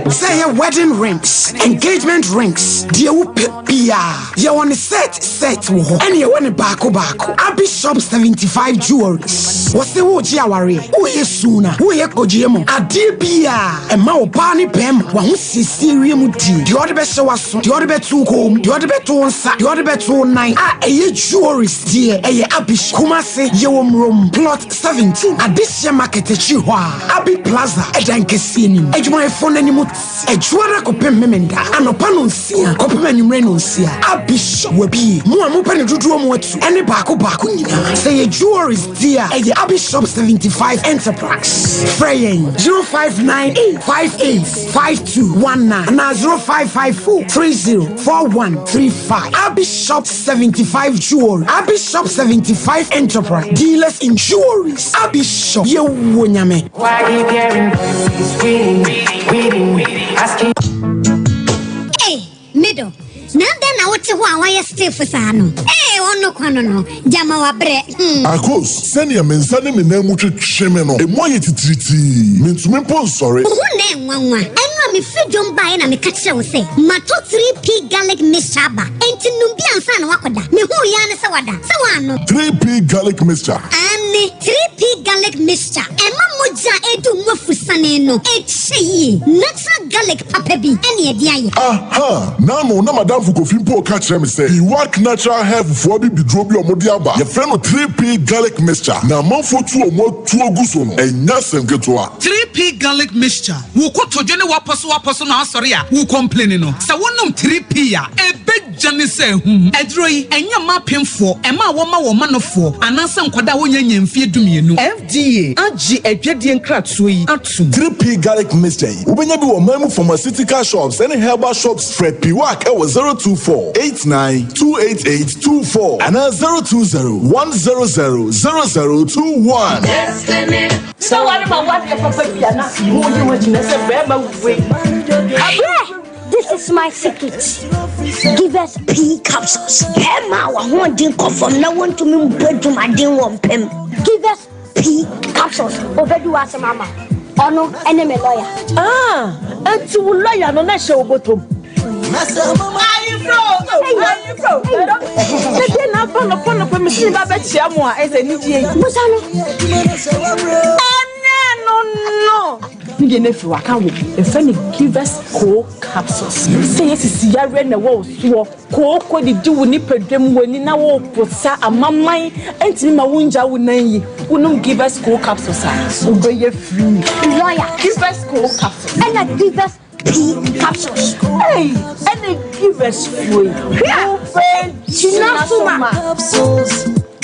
Sɛ ɛyɛ wedding rings, engagement rings, deɛ wopɛ biara, yɛwɔ ne set set wɔ hɔ, ɛne yɛwɔ ne baako baako. Abi Shop 75 Jewelries, wɔse woregye awareɛ, woyɛ suna, woyɛ kogyeɛ mu, adeɛ biara ɛma ɔbaa ne bɛrima w'ahosiesie wiem die, deɛ ɔde bɛhyɛ w'aso, deɛ ɔde bɛto wo kɔn mu, deɛ ɔde bɛto wo nsa, deɛ ɔde bɛto wo nan a ɛyɛ jewelries deɛ ɛyɛ Abi Shop. Kumasi, yɛwɔ Murom, Plot 17, Adehyeɛ Market akyiri hɔ a, Abi Plaza ɛdan kɛseɛ no mu. Adwumayɛfoɔ no anim te Adwuada kɔpem Memenda anɔpa nonsia kɔpem anwummere nonsia. Abi Shop wabue. Mo a mopɛ no dodoɔ mu atu ɛne baako baako nyinaa. Sɛ ɛyɛ jewelries deɛ a, ɛyɛ Abi Shop 75 Enterprise. Frɛ yɛn 0598 58 5219 anaa 0554 30 4135. Abi Shop 75 Jewelry, Abi Shop 75 Enterprise, dealers in jewelries. Abi Shop, yɛwɔ Nyame. Ei, me dɔ, na adɛn na wote hɔ a woayɛ stiff saa no? Ei, ɔno kwa no no, gyama wabrɛ, hmm. Akos, sɛnea me nsa ne me nan mu twetwe me no, emu ayɛ titiritii. Mintumi mpo nsɔre. Wo ho nnɛ nwanwa. Ɛno a mefiri dwom baeɛ na meka kyerɛɛ wo sɛ matɔ 3P garlic mixture aba, enti nom bi ansa na woakɔda. Mehuu yi ara ne sɛ woada. Sɛ woannom. 3P garlic mixture. Aane, 3P garlic mixture. Ɛma mogya a ɛredi wo mu afusane no kyɛ yie. Natural garlic papa bi na ɛde ayɛ. Aha! N'ano na m'adamfo Kofi mpo reka kyerɛ me sɛ Iwak Natural Health foɔ abibiduro bi a wɔde aba, yɛfrɛ no 3P Garlic Mixture, na amanfoɔ tu wɔn atuo gu so no, ɛnyɛ asɛm ketewa. 3P Garlic Mixture, Wo kotodwe ne w'apɔsowapɔso na asɔre a wo complaini no, sɛ wonom 3P a, ɛbɛ gya ne sɛ ahum. Aduro yi, ɛnyɛ mma apemfoɔ, ɛma a wɔma wɔn manofoɔ, anaasɛ nkwadaa a wɔnnya nnya mfeɛ dumienu. FDA agye adwadie nkratoɔ yi atom. 3P Garlic Mixture yi, wobɛnya bi wɔ ɔman mu pharmaceutical shops ne herbal shops. Frɛ Piwak wɔ 024 89 288 24 anaa 020 100 0021. Sɛ ware ma wadeɛ papa bi a na wogye ho akyinnye sɛ bɛrima wei. Abrɛ! This is my secret. Give us pea capsules. Bɛrima a w'ahoɔden kɔ fam na wontumi mbɔ adwumaden wɔ mpam. Give us pea capsules. Obedi w'asɛm ama. Ɔno ɛne me lawyer. Ah, enti wo lawyer no na ɛhyɛ wo bɔtɔm. Ayefro, ayefro. Ɛdeɛ na aba nɔpɔ nɔpɔ mesi ne ba bɛkyia mo a ɛsɛ anigyeɛ yi. Busa no. Ɛnɛ no no. Ne deɛ no afiri waka wo yɛfrɛ no givers co capsules sɛ yɛ sisi yareɛ na ɛwɔ wo soɔ kooko didi wo nipadwa mu w'ani na wo posa amaman ɛntumi ma wo ngya wo nan yi wonom givers co capsules a wobɛyɛ free lawyer givers co capsules ɛna givers p capsules hey ɛna givers fuo yi wobɛ gyina so ma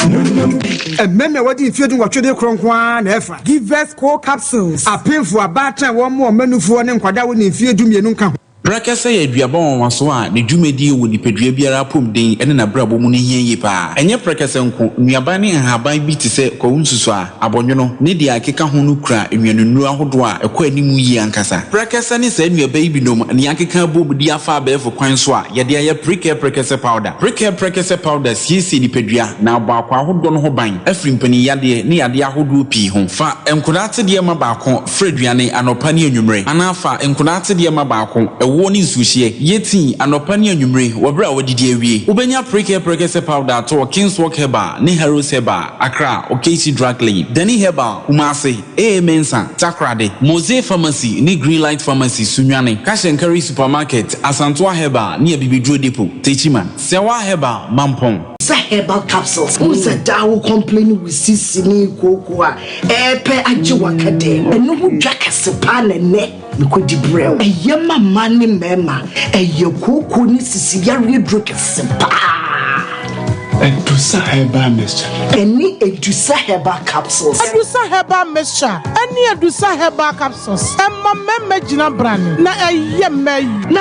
Mmarima a wɔadi mfeɛ dunwɔtwe de korɔ nko ara na ɛfa. Givers Co Capsules, Apemfo, abaatan a wɔmmoa wɔn mmanufoɔ ne nkwadaa a wɔnni mfeɛ dumienu nka ho. Prɛkɛsɛ yɛ aduaba nwanwaso a ne dwumadie wɔ nipadua biara apɔmuden ne n'abrabɔ mu no hia yie pa ara. Ɛnyɛ prɛkɛsɛ nko, nnuaban ne nhaban bi te sɛ kwawu nsusuaa, abɔnwono, ne deɛ ɛkeka ho no kura nnuanennuro ahodoɔ a ɛkɔ anim yie ankasa. Prɛkɛsɛ ne saa nnuaba yi binom na yɛakeka abom de afa abɛɛfo kwan so a yɛde ayɛ Prekɛ Prɛkɛsɛ Powder. Prekɛ Prɛkɛsɛ Powder siesie nipadua na abɔ akwaa ahodoɔ no ho ban afiri mpaninyadeɛ ne yadeɛ ahodoɔ pii ho. Fa nkodaa atedeɛ ma baako fra aduane anɔpa ne anwummere anaa fa nkodaa atedeɛ ma baako, ɛwoɔ ne nsuohyeɛ, yɛ tii anɔpa ne anwummere wɔ berɛ a woadidi awie. Wobɛnya Prekɛ Prɛkɛsɛ Powder atɔ wɔ Kingswalk Herbal ne Harrows Herbal. Accra, Okaisi Drug Lane, Danny Herbal, Kumasi, AA Mensah, Takoradi, Mose Pharmacy ne Greenlight Pharmacy, Sunyani, Cash and Carry Supermarket, Asantoa Herbal ne Abibiduro Depot, Techiman, Sɛwa Herbal, Mampong. Sɛ herbal capsules wohu sɛ daa wo complain wo sisi ne kooko a ɛɛpɛ agye waka dɛm ɛno ho dwa kɛse paa na ɛnɛ mekɔdi brɛ wo ɛyɛ ma mmaa ne mmarima ɛyɛ kooko ne sisi yareɛ duro kɛse paa. Adusa Herbal Mixture. Ɛne Adusa Herbal Capsules. Adusa Herbal Mixture ɛne Adusa Herbal Capsules ɛma mmarima gyina brane na ɛyɛ mmaa yie. Na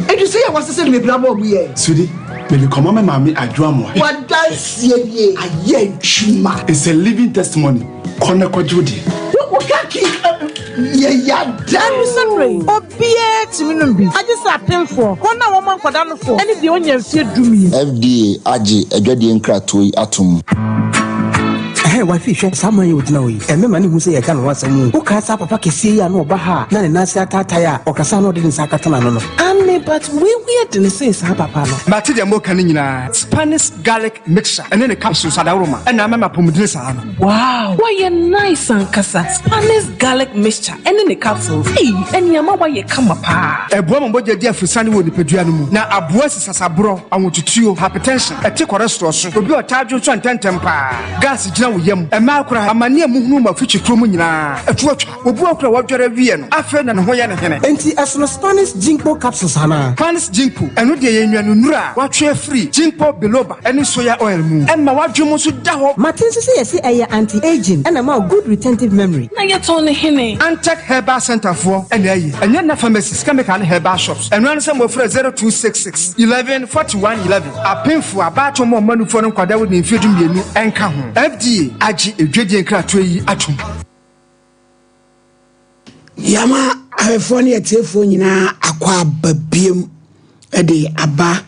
Adusa yi a wɔasesa no bebree ama wɔn yɛ. Sweetie, mede kɔma me maame Adwo Amoah. W'adanseɛ nie, ayɛ adwuma. It's a living testimony, kɔ na kɔgye wo deɛ. Wo ka ki yɛ yada o. Adusa nnuro yi, Obiara tumi nom bi, agye sɛ apemfoɔ, wɔn a wɔma nkwadaa nofoɔ, ne deɛ ɔnnya mfeɛ dumien. FDA agye adwadie nkratoɔ yi atom. Ɛhɛn, wifey, hwɛ saa man yi a ogyina hɔ yi. Ɛmmɛ ma ne hu sɛ yɛreka ne ho asɛm o. Wokae saa papa kɛseɛ yi a na ɔba ha a na ne nan ase ataatae a ɔkasa a na ɔde ne nsa akata n'ano no? Aane, but wei weird ne sen saa papa no. Mate deɛ moka no nyinaa. Spanish garlic mixture ɛne ne capsules adaworoma ɛna ama me apɔmudene saa no. Wow! Wayɛ nice ankasa. Spanish garlic mixture ɛne ne capsules ei ɛne ama wayɛ kama paa. Ɛboa ma mogya di aforosiane wɔ nipadua no mu, na aboa si sasaborɔ, ahotutuo, hypertension, ɛte cholesterol so, obi a ɔtaa dwonsɔ ntɛmntɛm paa, gas gyina wo yam, mmaa koraa, amane a muhunu wɔ afikyikuo mu nyinaa, ɛto atwa. Obi wɔ hɔ koraa a wadware awie no, afei na ne ho yɛ no hene. Enti ɛsono Spanish Ginkgo capsules anaa? Spanish Ginkgo, ɛno deɛ ɛyɛ nnuanennuro a wɔatwe afiri Ginkgo biloba ne soya oil mu. Ɛma w'adwene mu nso da hɔ. Mate nso sɛ yɛse ɛyɛ anti-aging ɛna ɛma wo good retentive memory. Na yɛtɔn no hene? Antec Herbal Centre foɔ na ayi. Ɛnyɛ nna pharmacies, chemical ne herbal shops. Ɛno ara ne sɛ mofrɛ 0266 11 41 11. Apemfoɔ, abaatan mu ɔmanufoɔ ne nkwadaa a wɔdi mfeɛ 12 nka ho. FDA agye edwadie nkratoɔ yi atom. Yɛama ahwɛfoɔ ne atiefoɔ nyinaa akɔ aba biem de aba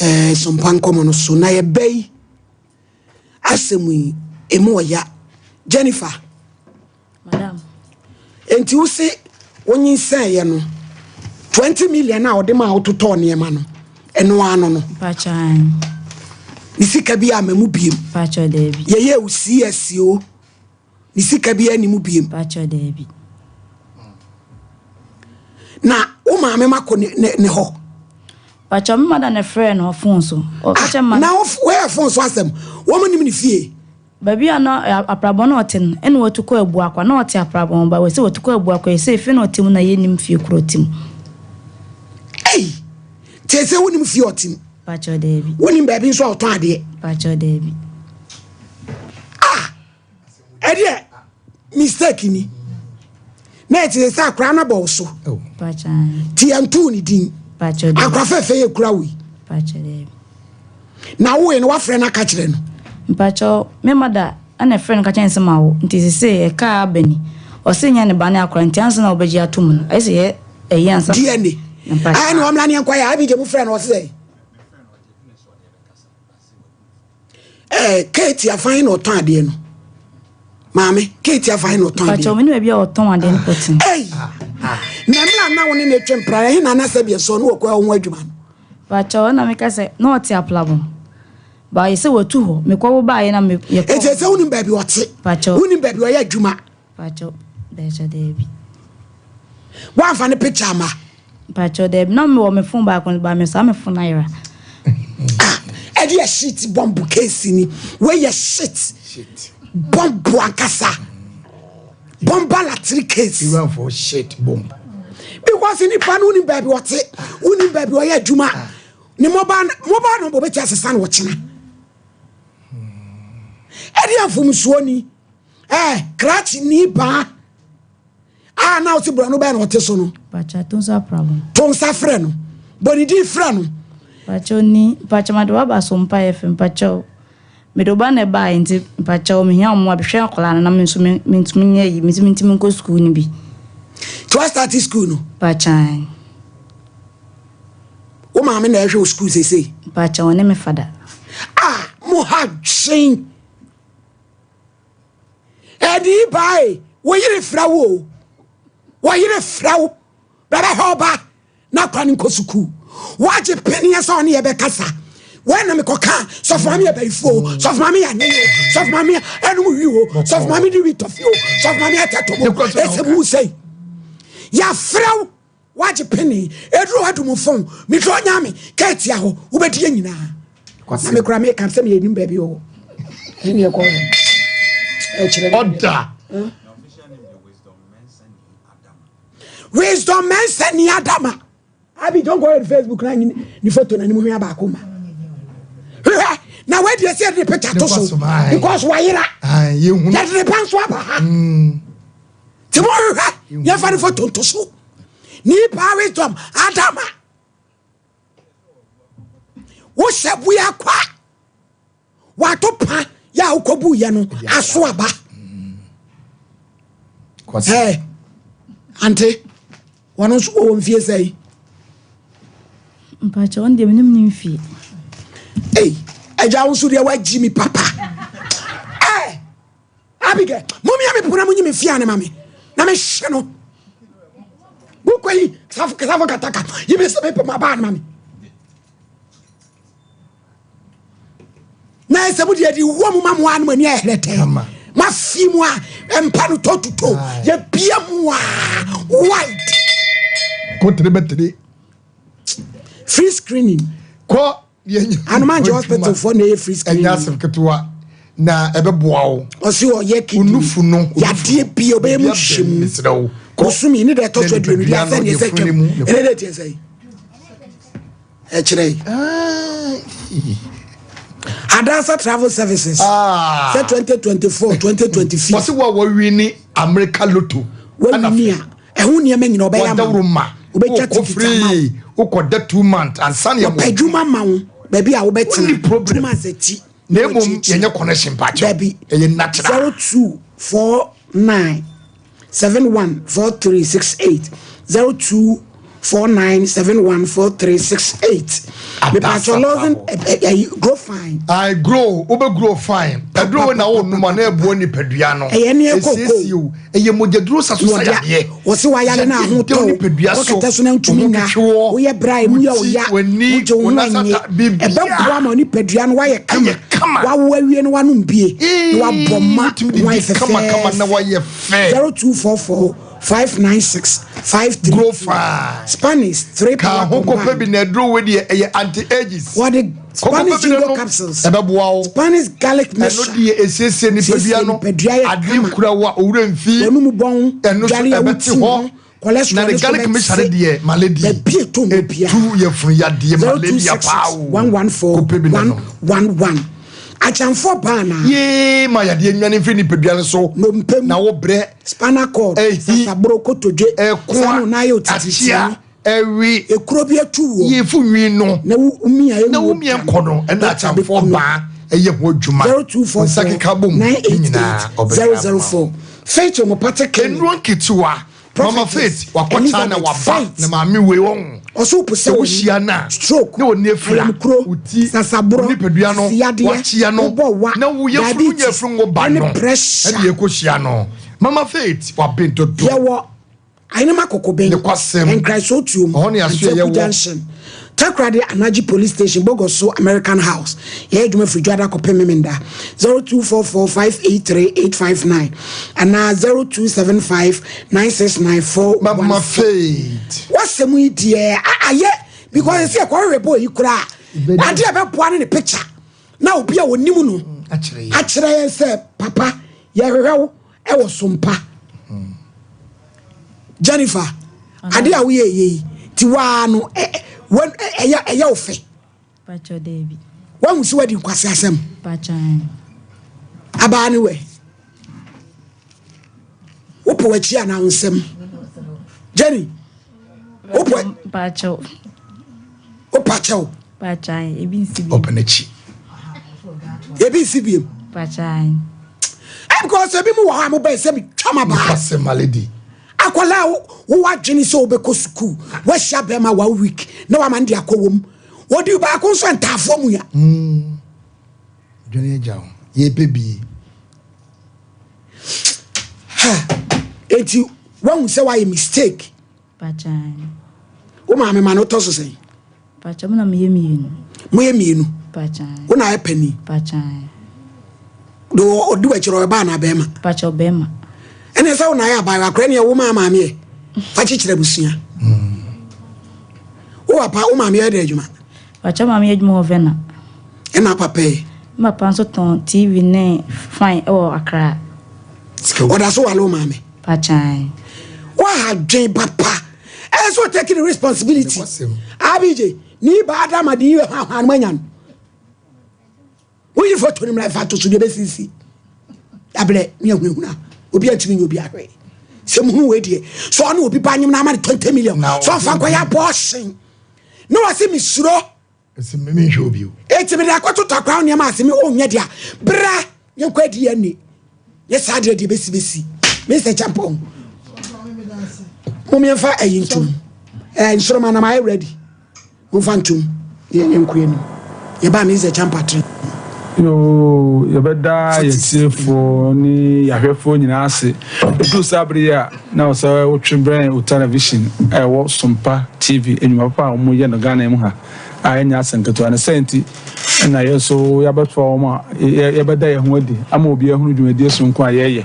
eh, sompa nkɔmmɔ no so na yɛbɛ yi asɛm yi emu ɔya Jennifer Madam. Enti wo se wonyinsɛeɛ no 20 million a ɔde ma a wototɔɔ nneɛma no ɛno ano no ne sika bi ama mu biem yɛyɛ wo CSC o ne sika bi ani mu biem na wo maame ma kɔ ne hɔ Pakyɛ me mada ne frɛ no phone so. Ah, na wɔyɛ phone so asɛm wɔn nim ne fie. Baabi a na aprabɔ na ɔte no, ɛna watu kɔ Abuakwa. Na ɔte aprabɔ ho, but wɔsɛ watu kɔ Abuakwa yi, sɛ efi na ɔte mu na yɛnnim fie koro ɔte mu. Ei! Nti ɛsɛ wonim fie ɔte mu? Pakyɛ daabi. Wonim baabi nso a ɔtɔn adeɛ? Pakyɛ daabi. Ah! Ɛdeɛ mistake ni. Na ɛte sɛ akora no abɔ wo so. Pakyɛ. Ti yɛntoo ne din. Pakyɛ daabi. Akora fɛfɛ yɛ kura wo yi. Pakyɛ daabi. Na woe no wafrɛ no aka kyerɛ no. Mpakyɛw me mother ɛna ɛfrɛ no ka kyerɛ no sɛ mawo nti sesei ɛka aba ni ɔse nyɛ ne ba ne akora nti ansa na wobɛgye ato mu no ayɛ sɛ yɛ ɛyi ansa. DNA ɛne ɔmmra ne yɛnkɔ yɛ abigye mo frɛ no ɔse sɛ ɛɛ Kate afan na ɔtɔn adeɛ no maame Kate afan na ɔtɔn adeɛ. Mpakyɛw me ne baabi a ɔtɔn adeɛ no pɔten. Ɛyi na mmerɛ na wo ne ne twe mpra ɛhe na anasɛ bi ɛsɔ no wɔkɔ ɛho adwuma no. Pakyɛw ɛna meka sɛ na ɔte aplabo ba yɛ sɛ watu hɔ mekɔ wo baayɛ na me yɛ kɔ. Eti sɛ wonim baabi ɔte. Pakyɛw. Wonim baabi ɔyɛ adwuma. Pakyɛw dɛkyɛ daabi. Woamfa ne picture ama. Pakyɛw daabi na mewɔ me phone baako ba me saa me phone ayera. Ah ɛde yɛ shit bomb case ni wei yɛ shit bomb ankasa. Bomba latiri case. Iranfoɔ shit bomb. Because nipa no wonim baabi ɔte, wonim baabi ɔyɛ adwuma. Ne mobile mobile number obɛti asesa no ɔkyena. Ɛde mfomsoɔ ni. Eh, krakye ni baa. A na ɔte borɔno bɛn na ɔte so no. Pacha to nsa pra no. To nsa frɛ no. Bɔ ne din frɛ no. Pacha ni, pacha ma de waba so mpa yɛ fɛ, pacha. Mede wo ba na ɛbaeɛ nti mpakyɛw mehia wo mmoa bɛhwɛ akwadaa no na me nso me mentumi nyɛ yi me nso mentumi nkɔ sukuu no bi. Nti wa start sukuu no? Mpakyɛw. Wo maame na ɛhwɛ wo sukuu seesei? Mpakyɛw ɔne me fada. Ah mo ha dwen. Ɛdi baae wo yere frɛ wo o. Wo yere frɛ wo bɛbɛhwɛ ɔba. na akora no nkɔ sukuu wagye peneɛ sɛ ɔne yɛbɛkasa wɔn na mekɔka sɔfo maame yɛ bayifuo mm. sɔfo maame yɛ anene o sɔfo maame ɛnum wi o sɔfo maame di wi tɔfi o sɔfo maame ɛtɛ tobo ɛsɛ mu sɛyi yɛafrɛw wagye pene eduro adum fon metro nyame kɛɛtia hɔ wobɛdi yɛ nyinaa na mekora meka sɛ meyɛ nim baabi ɔwɔ ɛne ɛkɔ ɛkyerɛ ɔda Wisdom Mensah ni adama. Abi don't go on Facebook na ne photo na ne mu hwɛ baako ma. Hwɛ na wei deɛ sɛ yɛde ne picture to so because wayera. Yɛde ne ba nso aba ha. Nti mohwehwɛ yɛmfa ne photo nto so. Nipa wisdom adama. Wohyɛ bua kwa. Wato pa yɛ a wokɔbu yɛ no aso aba. Hey, ante wɔn nso wɔ mfie sɛn? Mpakyɛ wɔn deɛ menim ne mfie. Ei, agya wo nso deɛ wagyi mi papa. Hey, Abigail, momia me pona monyi me fie ane ma me na mehye no. Wokɔ yi safo kataka yi me sɛ mepɛ mabaa no ma me. Na ɛsɛ mo deɛ de wɔ mo ma mo a no mo ani ayɛ hɛrɛtɛɛ. Mafi mu a mpa no tɔ tuto yɛbia mu a wide. Kotere bɛtere. Free screening. Kɔ Anomangye hospital foɔ na ɛyɛ free screening. Ɛnyɛ asɛm ketewa na ɛbɛboa wo. Ɔsi ɔyɛ kidney. Onufu no. Yadeɛ bi ɔbɛyɛ mu hyɛ mu. Mesrɛ wo. Bosome ne deɛ ɛtɔ so aduonu bi asɛ ne ɛsɛ twam. Ɛnɛ deɛ tiɛ sɛ ɛkyerɛ yi. Adasa Travel Services. Sɛ 2024 2025. Wɔsi wo a wɔwi ni America Lotto. Wɔwi ni a ɛho nneɛma nyina ɔbɛyɛ ama wo. Wobɛtwa tikiti ama wo. Wokɔ da 2 months ansa na yɛ. Wɔpɛ adwuma ma wo baabi a wobɛtena. 2 months akyi. Na mmom yɛnyɛ connection mpakyɛw. Dabi. Ɛyɛ natural. 0249 714368 0249 714368. Mepatwɔ Lawson grow fine. I grow, wobɛ grow fine. Ɛduro wo na wo num a na ɛboa nipadua no. Ɛyɛ ne ɛkɔ Ɛsiesie o. Ɛyɛ mogyaduro sa so sa yadeɛ. Wɔsi wayale na ahotɔ nipadua so. Wɔkɛtɛ so na ntumi na. Woyɛ bra emu yɛ oya. W'ani, Wogye wo ho wo anyi. Ɛbɛboa ma nipadua no wayɛ kama. Wawo awie no wanom bie. Na wabɔ ma wayɛ Kama kama na fɛfɛɛfɛ. wayɛ fɛ. 0244 596 53. Grow fine. Spanish 3 Ka power ho kɔpɛ combined. bi na aduro wei deɛ ɛyɛ anti ages. Wɔde Spanish ginger capsules. Ɛbɛboa wo. Spanish garlic mixture. Ɛno deɛ esiesie nipadua no. Nipadua yɛ Adeɛ kura wo a owura mfi. Wɔn mu bɔn. Ɛno so Dware a ɛbɛte wotim hɔ. ho. Cholesterol Na ne no so garlic mixture bɛte. deɛ malady. Baabi eto mu bia. Etu yɛ funu yadeɛ malaria paa o. 114 Kɔpɛ bi na nom. 111. Akyɛnfoɔ baa na. Yee ma yadeɛ nwane mfiri nipadua no so. Nnompe mu. Na wo brɛ. Spinal cord. Ehi. Sasaboro kotodwe. Ɛkoa. Sanu na ayɛ otititi Akyea. no. Ɛwi. Ekuro bi atu wɔ. Yefu nwi no. Na wo mia ewu. Na wo mia nkɔ no. Ɛna akyɛnfoɔ baa ɛyɛ ho adwuma. 0244 Nsa keka bom. Ne nyinaa 988 ɔbɛyɛ ama wo. 004. Faith Homeopathic Clinic. Nnuro nketewa. Mama Faith wakɔ China waba na maame wei wɔn. Ɔso po sɛ wohyia no a stroke na wɔni afira ayamkuro wo ti sasaborɔ nipadua no siyadeɛ wakyia no wobɔ wa na wo yɛfunu nyɛ diabetes funu ngo ba ɛne no pressure. ɛne yɛkɔ hyia no Mama Faith waben dodo. Yɛwɔ Ayenema Kokoben Ne kwasɛm. Nkraiso Tuom Ɛhɔ ne aso yɛ Anteku wɔ. Junction Takoradi Anaji Police Station Bogoso American House yɛyɛ adwuma firi Dwada kɔpem Memenda 0244 583 859 anaa 0275 969 414. Mama Faith. Wasɛm yi deɛ ayɛ because ɛsɛ ɛkɔhwehwɛ bɔɔ yi koraa adeɛ a ɛbɛboa ne ne picture na obi a onim no akyerɛ yɛn sɛ papa yɛhwehwɛ wo ɛwɔ sompa Jennifer ade a woyɛ yɛ yi ti waa no ɛyɛ ɛyɛ wo fɛ Pacho David. wahu sɛ wadi nkwase asɛm Pacho. abaa ne wɛ wopɔ w'akyi anaa wo nsɛm Jenny wopɔ Pacho. wopa kyɛw Pacho ebi nsi bi. Ɔpɛ n'akyi. Ebi nsi biem. Pacho. Ɛ because ebi mu wɔ hɔ a mo bɛn sɛ mi twa ma baa. Nkwasɛm ma lady. Akwadaa a wowɔ adwene sɛ wobɛkɔ sukuu wahyia bɛrima one week na wama no de akɔ wɔm wɔde baako nso ntaafoɔ mu ya. Dwene agya ho yɛpɛ bie. Eti wahu sɛ wayɛ mistake. Pacho. Wo maame ma no tɔ so sɛn? Pacho mo na mo yɛ mmienu. Mo yɛ mmienu. Pacho. Wo na ayɛ panin. Pacho. De ɔdi w'akyiri ɔyɛ anaa bɛrima? Pacho bɛrima. Ɛna sɛ wo na ayɛ abaayewa akora ne ɛwo maa maame yɛ. Fa kyekyere abusua. Wo papa wo maame yɛ dɛ adwuma? Pacho maame yɛ adwuma wɔ Vena. Ɛna papa yi? Me papa nso tɔn TV ne fan ɛwɔ Accra. Ɔda so wale wo maame? Pacho. Waha dwen papa. Ɛsɛ o taking the responsibility. Abj, ni ba adama di ha ha no manya no. Wo Woyi foto no mmra fa to so deɛ ɛbɛsisi. Abrɛ ne ahunahuna. Obi antumi nyɛ obi ahwɛ. Sɛ muhu wei deɛ, sɛ ɔne obi ba nyem na ama no 20 million, sɛ ɔmfa nkɔyɛ abortion. Na wɔse mesuro. Ɛsɛ me menhwɛ obi o. Enti mede akɔtoto akora wo nneɛma ase me onyɛ dea. Bra yɛnkɔ adi yɛn ni. Nyɛ saa deɛ deɛ bɛsi bɛsi. Mr. Champɔn. Mom yɛmfa ayi ntom. Eh, nsoroma na mayɛ ready. Momfa ntom. Yɛnkɔ anim. Yɛbaa Mr. Champatere. Yoo, yɛbɛda yɛn atiefoɔ ne yɛn ahwɛfoɔ nyinaa ase. Ɛduru saa bere yi a, na ɛwɔ sɛ wotwe bɛn wo television a ɛwɔ Sompa TV, nnwuma papa a wɔyɛ no Ghana mu ha a ɛnyɛ asɛm ketewa. Ne saa nti na yɛn nso yɛabɛtoa wɔn a yɛbɛda yɛn ho adi ama obiara ahunu dwumadie sononko a yɛreyɛ.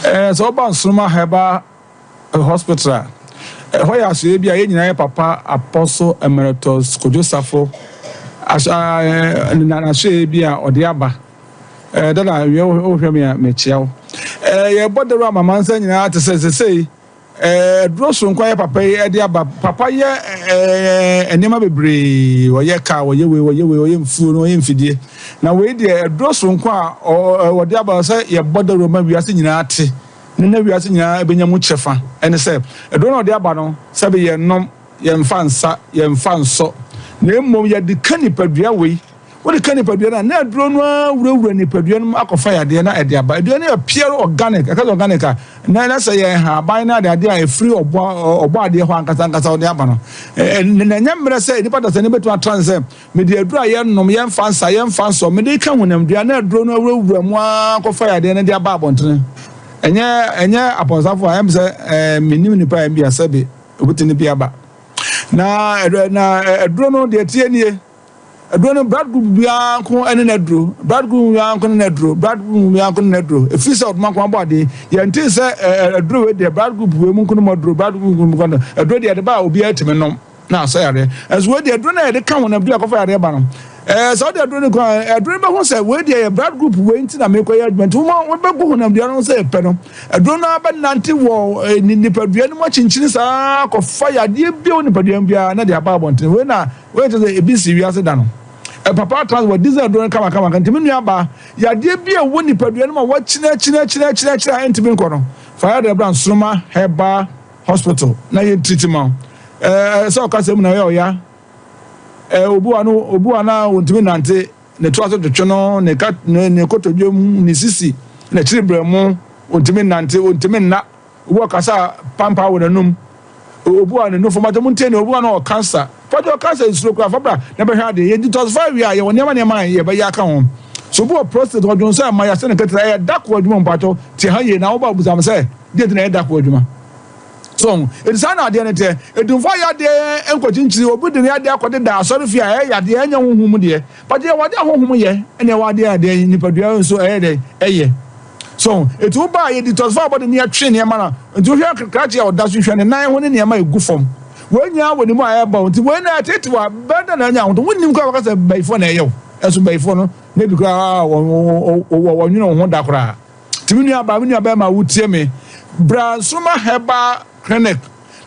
Ɛɛ, sɛ woba Nsoromma Herbal Hospital a, ɛhɔ yɛ asoɛeɛ bi a yɛn nyinaa yɛ papa Apostle Emeritus Kojo Safo n'asoɛeɛ bi a ɔde aba. Dada, awiɛ wohwɛ me a mekyea wo. Yɛbɔ dawuro ama amansan nyinaa te sɛ sesei aduro soronko a yɛ papa yi de aba. Papa yɛ nneɛma bebree, ɔyɛ kaa, ɔyɛ wei, ɔyɛ wei, ɔyɛ mfuo no, ɔyɛ mfidie. Na wei deɛ aduro soronko a ɔde aba sɛ yɛbɔ dawuro ma wiase nyinaa te. Ne na wiase nyinaa bɛnya mu kyɛfa. Ɛne sɛ, aduro no a ɔde aba no, sɛbe yɛnnom, yɛmfa nsa, yɛmfa nsɔ, na mmom yɛde ka nipadua wei. Wode ka nipadua no a, na aduro no ara wurawura nipadua no mu akɔfa yadeɛ na ɛde aba. Aduro no yɛ pure organic. Ɛka sɛ organic a, na na sɛ yɛ nhaban ne adeade a ɛfiri ɔbɔ ɔbɔ adeɛ hɔ ankasa ankasa wɔde aba no. Na ɛnyɛ mmerɛ sɛ nnipa dasani bɛtumi atra ne sɛ Mede aduru a yɛnnom, yɛmfa nsa, yɛmfa nsɔ, mede reka honamdua na aduro no awurawura mu ara kɔfa yadeɛ no de aba abɔntene. Ɛnyɛ, ɛnyɛ apɔnsafo a, ɛm sɛ, ɛɛ, mennim nipa a ɛmbia sɛbe obetumi bi aba. Na, na aduro no, deɛ ɛteɛ nie, aduro no, blood group biara nko ne n'aduro, blood group biara nko ne n'aduro, blood group biara nko ne n'aduro. Ɛfiri sɛ ɔdoma nko abɔ adeɛ, yɛntee sɛ aduro wei deɛ, blood group wei mu nko no mu aduro, blood group mu nko no, aduro deɛ yɛde ba a obiara tumi nom. na asɔ yareɛ. Nso wei deɛ aduro no a yɛde ka honam dua kɔfa yareɛ ba no, ɛɛ sɛ wode aduro no kɔ a, aduro no bɛho sɛ wei deɛ yɛ blood group wei nti na mekɔyɛ adwuma nti woma wobɛgu honam dua no ho sɛ yɛpɛ no. Aduro no abɛnante wɔ nipadua no mu akyinkyini saa kɔfa yadeɛ bi wɔ nipadua mu biara na de aba abɔntene. Wei na wei kyerɛ sɛ ebi nsi wiase da no. Papa trans wɔ diesel aduro no kama kama nti me nua baa yadeɛ bi a ɛwɔ nipadua no mu a wakyini akyini akyini akyini akyini a ɛntumi nkɔ no, fa yadeɛ bra Nsoroma Herbal Hospital na yɛn treat ma wo. Ɛɛ sɛ ɔkasa mu na ɔyɛ ɔya. Ɛɛ obi wa no obi wa na ontumi nante ne to ase twetwe no ne ka ne ne kotodwe mu ne sisi n'akyiri brɛ mu ontumi nante ontumi nna. Obi ɔkasa pampa wɔ n'anum. Obi wa ne nufo mata mu ntie ne obi wa no ɔwɔ cancer. Fɔdɔ ɔka sɛ nsuro koraa fa bra na bɛhwɛ adeɛ. Yɛ detoxify wie a yɛwɔ nneɛma nneɛma a yɛbɛyɛ aka ho. So obi wɔ prostate ɔdwonsɔ a ɛma yɛasɛ no ketewa ɛyɛ da ko adwuma mpakyɛw tie ha yie na woba obisa me sɛ deɛ nti na ɛyɛ da ko adwuma. So ho eti saa na adeɛ no teɛ. Edumfo ayɛ adeɛ nkɔkyinkyiri obi de ne adeɛ akɔde da asɔre fie a ɛyɛ yadeɛ ɛnyɛ honhom mu deɛ. But yɛwɔ adeɛ a honhom yɛ ɛna ɛwɔ adeɛ a deɛ nipadua nso ɛyɛ dɛ ɛyɛ. So eti wo ba a yɛ detoxify body ne yɛtwe nneɛma no nti wohwɛ krakye a ɔda so hwɛ ne nan ho ne nneɛma a egu fam. Wei nyinaa wɔ ne mu a ɛreba o nti wei na ɛtetew a bɛn dɛn na anya ahotɔ wonnim koraa wɔka sɛ bayifoɔ na ɛyɛ wo ɛso bayifoɔ no na ebi koraa wɔn wɔnwene wo ho da koraa nti me nua baa me nua bɛrima a wotie me bra Nsoroma Herbal Clinic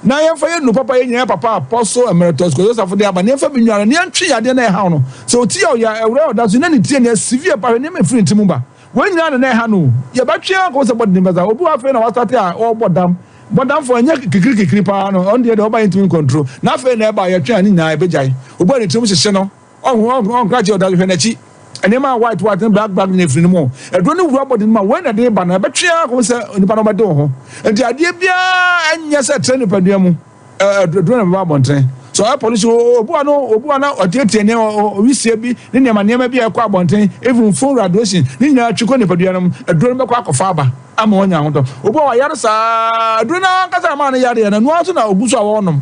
na yɛmfa yɛ nnuro papa yɛ nyinaa yɛ papa Apostle Emeritus Kojo Safo de aba na yɛmfa bi nnuane na yɛntwe yadeɛ na ɛhaw no sɛ ɔti yɛ ɔya ɛwura ɔda so na ne tie nea severe pa hwɛ nneɛma ɛfiri ne ti mu ba wei nyinaa na na ɛha no yɛbɛtwe akɔ sɛ bɔde ne bɛsa obi wɔ afei na wasate a ɔrebɔ dam Bɔdamfo ɛnyɛ kikiri kikiri paa no ɔno deɛ deɛ ɔba yɛntumi nkontro na afei na ɛba yɛtwe a ne nyinaa ɛbɛgyae obi a ne tirim hyehye no ɔho ɔho ɔnkrakye ɔda hwɛ n'akyi nneɛma a white white ne black black nyina ɛfiri no mu aduro no wura bɔde no mu a wei na ɛde ba no ɛbɛtwe ara kɔm sɛ nipa no ɔbɛde wo ho nti adeɛ biara ɛnyɛ sɛ ɛtrɛ nipadua mu aduro na ɛbɛba abɔntene so ɔyɛ polisi obu ano obu ano ɔtiatia nneɛma wisie bi ne nneɛma nneɛma bi a ɛkɔ abɔnten even phone radiation ne nyinaa twe kɔ nipadua no mu aduro no bɛkɔ akɔfa aba ama wanya ahotɔ. Obi a wayare saa, aduro no ankasa na ɛmaa no yareɛ no, ɛno ara nso na ɔgu so a ɔrenom.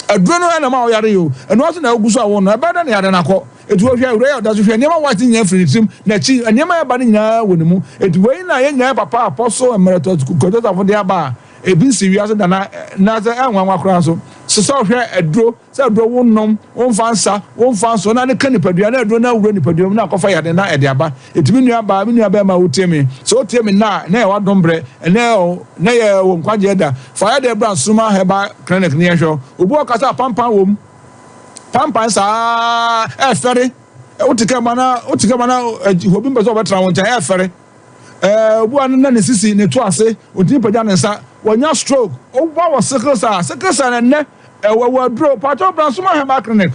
Aduro no na ɛma ɔyare o, ɛno ara nso na ɔgu so a ɔrenom. Ɛbɛyɛ dɛ na yare no akɔ. Enti wɔhwɛ awuraa yi a ɔda so hwɛ nneɛma white nyinaa firi ne tirim, n'akyi, nneɛma a ɛba no nyinaa wɔ ne mu. Enti wei na yɛn nyinaa yɛ papa Apostle Emeritus Kwadwo Safo de aba a ebi nsi wiase da na na sɛ ɛnwanwa koraa nso. So sɛ ɔhwɛ aduro Sɛ aduro wo nnom, wo nfa nsa, wo nfa nsɔ na ne ka nipadua na aduro no awura nipadua mu na akɔfa yade na ɛde aba. Enti me nua baa, me nua bɛɛma a wo tie me, sɛ wo tie me nnɛ a, nnɛ yɛ w'adom berɛ, ɛnnɛ o, nnɛ yɛ wo nkwagyeɛ da. Fa yadeɛ bra Nsoroma Herbal Clinic na yɛnhwɛ wo. Obi wɔ hɔ ɔkasa a pampan wɔ mu, pampan saa, ɛɛfɛre. Wote kaa mu na wote kaa mu na obi mpɛ sɛ ɔbɛtena wo nkyɛn, ɛfɛre. Ɛɛ obi wa na ne sisi ne to ase, ontumi pagya ne nsa, wanya stroke. Woba wɔ sickle cell, sickle cell na nnɛ ɛwɔ wɔ aduro. Paatɔ bra Nsoma Herbal Clinic.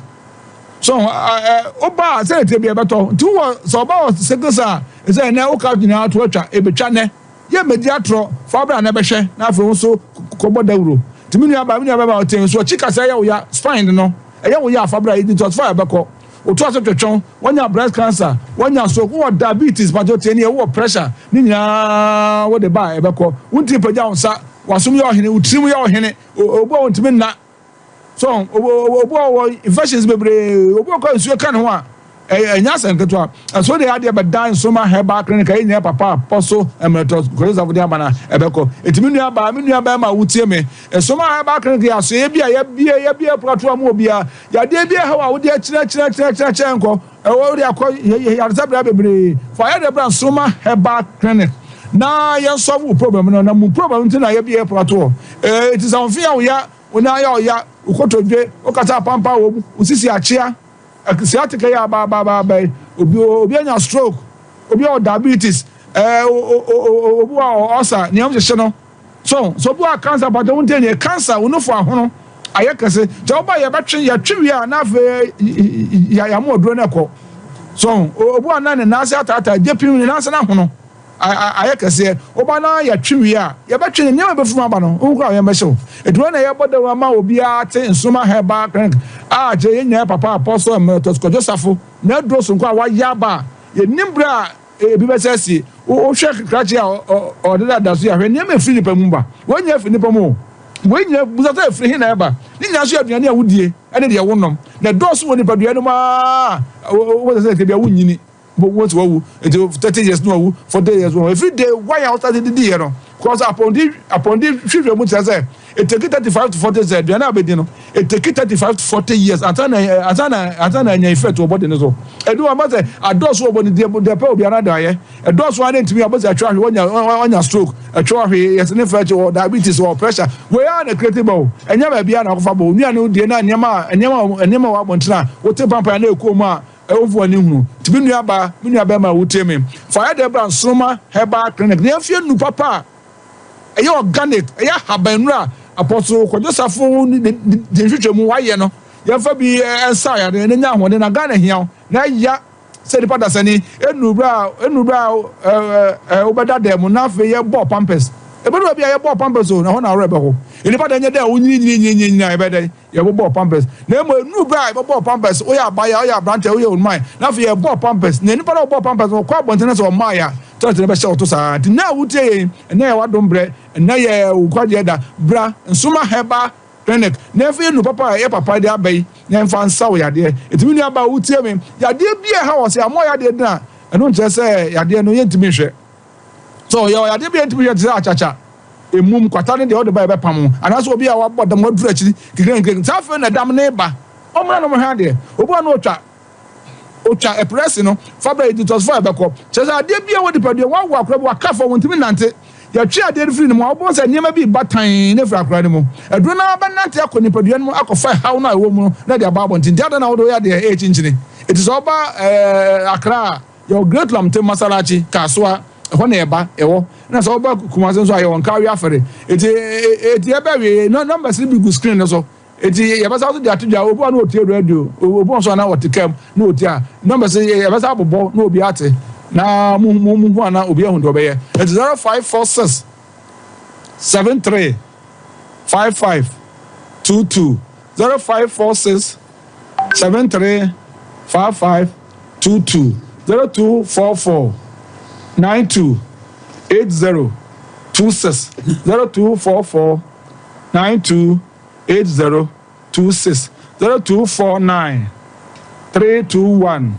So ɛɛ woba a sɛ etie bi ɛbɛtɔ. Nti wowɔ sɛ ɔba wɔ sickle cell a, ɛsɛ ɛnɛ woka nyinaa to atwa, ebetwa nɛ. Yɛ mmedi atorɔ, fa bra na bɛhwɛ, na afei wo nso kɔbɔ dawuro. Nti me nua baa, me nua bɛma ɔte nso akyi kasa ɛyɛ wo ya, spine no, ɛyɛ wo ya a fa bra, yɛdi ntoaso a ɛbɛkɔ. Woto ase twetwe, woanya breast cancer, woanya stroke, wowɔ diabetes, pakyɛ tie nie, wowɔ pressure, ne nyinaa wode ba a ɛbɛkɔ. Wontumi pagya wo nsa, w'asom yɛ ɔhene, wo tirim yɛ ɔhene, obi a ɔntumi nna. So obi a ɔwɔ infections bebree, obi a ɔkɔ nsuo ka ne ho a, ɛnyɛ asɛm ketewa. Ɛso de adeɛ bɛda Nsoma Herbal Clinic a yɛnyɛ papa pɔ so mmerɛtɔ kɔsafo de ama na ɛbɛkɔ. Eti me nua baa, me nua bɛrima a wotie me, Nsoma Herbal Clinic yɛ asoɛeɛ bi a yɛbie yɛbie pratoa mu obiara. Yadeɛ bi ɛhaw a wode akyinɛ kyinɛ kyinɛ kyinɛ kyinɛ nkɔ, ɛwɔ wode akɔ yaresabea bebree. Fa yɛde bra Nsoma Herbal Clinic na yɛn solve wo problem no na mu problem nti na yɛbie pratoɔ. Eti sɛ wo mfe yɛ wo ya, Wo nan yɛ ɔya, wo kotodwe, wo kasa apampa wɔ mu, wo sisi akyea, sciatica yi aba aba aba aba yi, obi obi anya stroke, obi wɔ diabetes, ɛɛ obi wɔ ulcer, nea wɔhyehyɛ no. So so obi wɔ cancer, pàtó wɔn ntɛn cancer, wo nufo ahono ayɛ kɛse. Kyɛ ɔba yɛbɛtwe yɛtwe wie a na afei yɛamu aduro no ɛkɔ. So obi wɔ nan ne nan ase ataataa, gye pim ne nan ase n'ahono. ayɛ kɛseɛ. Woba na yɛtwe wie a, yɛbɛtwe no, nneɛma ɛbɛfiri mu aba no, wo koraa yɛn bɛhyɛ wo. Enti wei na yɛbɔ dawuro ama obiara ate Nsoromma Herbal Clinic a kyerɛ yɛn nyinaa papa Apostle Emeritus Kwadwo Safo n'aduro sononko a wayɛ aba a yɛnnim berɛ a ebi bɛsɛ asie. Wohwɛ krakye a ɔdeda da so yi a, hwɛ nneɛma ɛfiri nipa mu ba. Wei nyinaa firi nipa mu o. Wei nyinaa, bisa sɛ ɛfiri he na ɛba? Ne nyinaa nso yɛ aduane a wodie ne deɛ wonom. Na ɛdɔɔso wɔ nipadua no mu ara a, wobɛsɛ sɛ ebia wonnyini. Wo nso wawu nti 30 years no wawu 40 years wawu ɛfiri day one a wosate didi yɛ no because apɔndi apɔndi hwehwɛ mu kyerɛ sɛ ɛteki 35 to 40 sɛ aduane a bɛdi no ɛteki 35 to 40 years ansa na ansa na ansa na anya effect wɔ body no so ɛdu wɔn sɛ adɔɔso wɔ body deɛ deɛ pɛ obiara da ayɛ ɛdɔɔso ara ntumi abɔ sɛ ɛtwa ahwe wɔnya wɔnya stroke ɛtwa ahwe yɛsɛ ne fɛ akyi wɔ diabetes wɔ pressure wei a na create ba o ɛnyɛ baabi a na akɔfa bɔ onua no deɛ na nneɛma nneɛma nneɛma wɔ abɔntene a wote pampan na ɛkɔɔ mu a Ɛwofo ani hunu. Nti me nua baa, me nua bɛɛma a wotie me, fa yɛ dɛ bra Nsoroma Herbal Clinic na yɛmfa nnuru papa a ɛyɛ organic, ɛyɛ ahaban nnuru a Apostle Kwadwo Safo de nhwehwɛmu wayɛ no, yɛmfa bi nsa yareɛ na nya ahoɔden na Ghana hia wo na ɛya sɛ nipa dasani ɛnuru berɛ a ɛnuru berɛ a wobɛda dan mu na afei yɛbɔ pampers. Ɛbɛdu baabi a yɛbɔ pampers o na ɛhɔ na awerɛ bɛho. Nipa da nyɛ dɛ wonyini nyini nyini nyini a yɛbɛyɛ dɛn? Yɛbobɔɔ pampers, na mmom ɛnuru berɛ a yɛbɛbɔɔ pampers, woyɛ abaayewa, woyɛ aberanteɛ, woyɛ onuman, na afei yɛbɔɔ pampers, na nipa no a ɔbɔɔ pampers no, ɔkɔ abɔnten na sɛ ɔmmaeɛ a, toilet no bɛhyɛ wo to saa ara. Nti nnɛ a wotie yɛn yi, ɛnnɛ yɛ w'adom berɛ, ɛnnɛ yɛ wo nkwagyeɛ da, bra Nsoma Herbal Clinic na yɛmfa yɛn nnuru papa a ɛyɛ papa de aba yi na yɛmfa nsa wo yadeɛ. Nti me nuabaa a wotie me, yadeɛ bi a ɛha wo, sɛ yɛammɔ yadeɛ din a, ɛno nkyerɛ sɛ yadeɛ no yɛntumi nhwɛ. So ɔyɛ ɔyadeɛ bi a ɛntumi hwɛ te sɛ akyakya, emum, kwata ne deɛ ɔde ba a ɛbɛpam wo, anaasɛ obi a wabɔ dam waduru akyiri kekerenkerenke. Saa afei na dam no reba. Ɔmmra na ɔmmɛhwɛ adeɛ. Obi wɔ hɔ no ɔtwa ɔtwa ɛprɛse no fa bra yɛdi tɔsfo a ɛbɛkɔ. Kyerɛ sɛ adeɛ bi a ɛwɔ nipadua mu, wawo akora bi waka fam ɔntumi nnante. Yɛtwe adeɛ no firi ne mu a wobɛhu sɛ nneɛma bi reba tann na afiri akora no mu. Aduro no ara bɛnante akɔ nipadua no mu akɔfa ɛhaw no a ɛwɔ mu no na ɛde aba abɔnten. Nti adɛn na wode woyɛ adeɛ ɛrekyinkyini? Enti sɛ woba ɛɛ Accra a, Yɛwɔ Great Lamte Masalachi, Kasoa, ɛhɔ na yɛba, yɛwɔ. Ɛna sɛ woba Kumasi nso a, yɛwɔ Nkawie Afɛre. Eti, eti yɛbɛ wie, numbers no bi gu screen no so. Eti yɛbɛsa so de ato dwa, obi wɔ na otie radio, obi wɔ nso a na ɔte kaa mu na otie a, numbers no yɛbɛsa abobɔ na obi ate. Na mo mo mo hu a na obi ahu deɛ ɔbɛyɛ. Eti 0546 73 55 22 0546 73 55 22 0244 92 80 26 0244 92 80 26 0249 321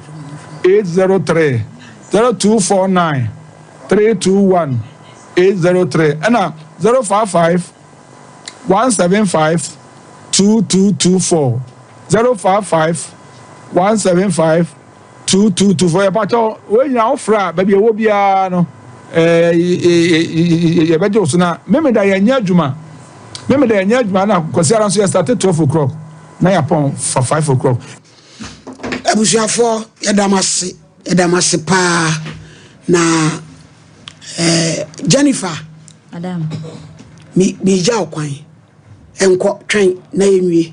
803 0249 321 803 ɛna 055 175 2224 055 175 2224 Yɛpakyɛw, wei nyinaa wofrɛ a, baabi a ɛwɔ biara no, yɛbɛgye wo so. Na Memeda yɛnyɛ adwuma. Memeda yɛnyɛ adwuma na Kwasiada nso yɛ start 12 o'clock na yɛapɔn fa 5 o'clock. Abusuafoɔ. Yɛda mo ase, yɛda mo ase paa. Na eh, Jennifer. Madam. Mi mi gya wo kwan. Nkɔ twɛn na yɛnwie.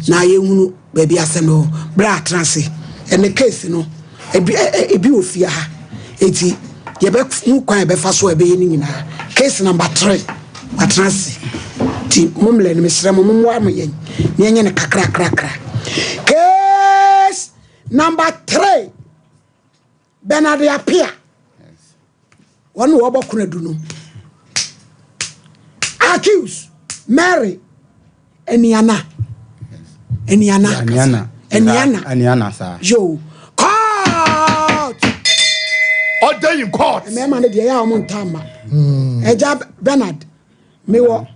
Na yɛhunu baabi asɛm no wɔ. Berɛ a atena ase. Ɛnɛ case no, ebi ebi wɔ fie ha. Eti yɛbɛhu kwan a yɛbɛfa so a ɛbɛyɛ ne nyinaa. Case number three, watena ase. Ti mo mmerɛ no mesrɛ mo mommoa mo yɛn na yɛnyɛ no kakrakrakra. Case number three, Bernard Appiah. Wɔn na wɔbɔ konadu no. Accuse Mary Aniana. Aniana. Aniana. Aniana. Aniana saa. Yo. Court. Order in court. Mmarima no deɛ ɛyɛ a wɔn ntaa mma. Ɛgya Bernard. Mewɔ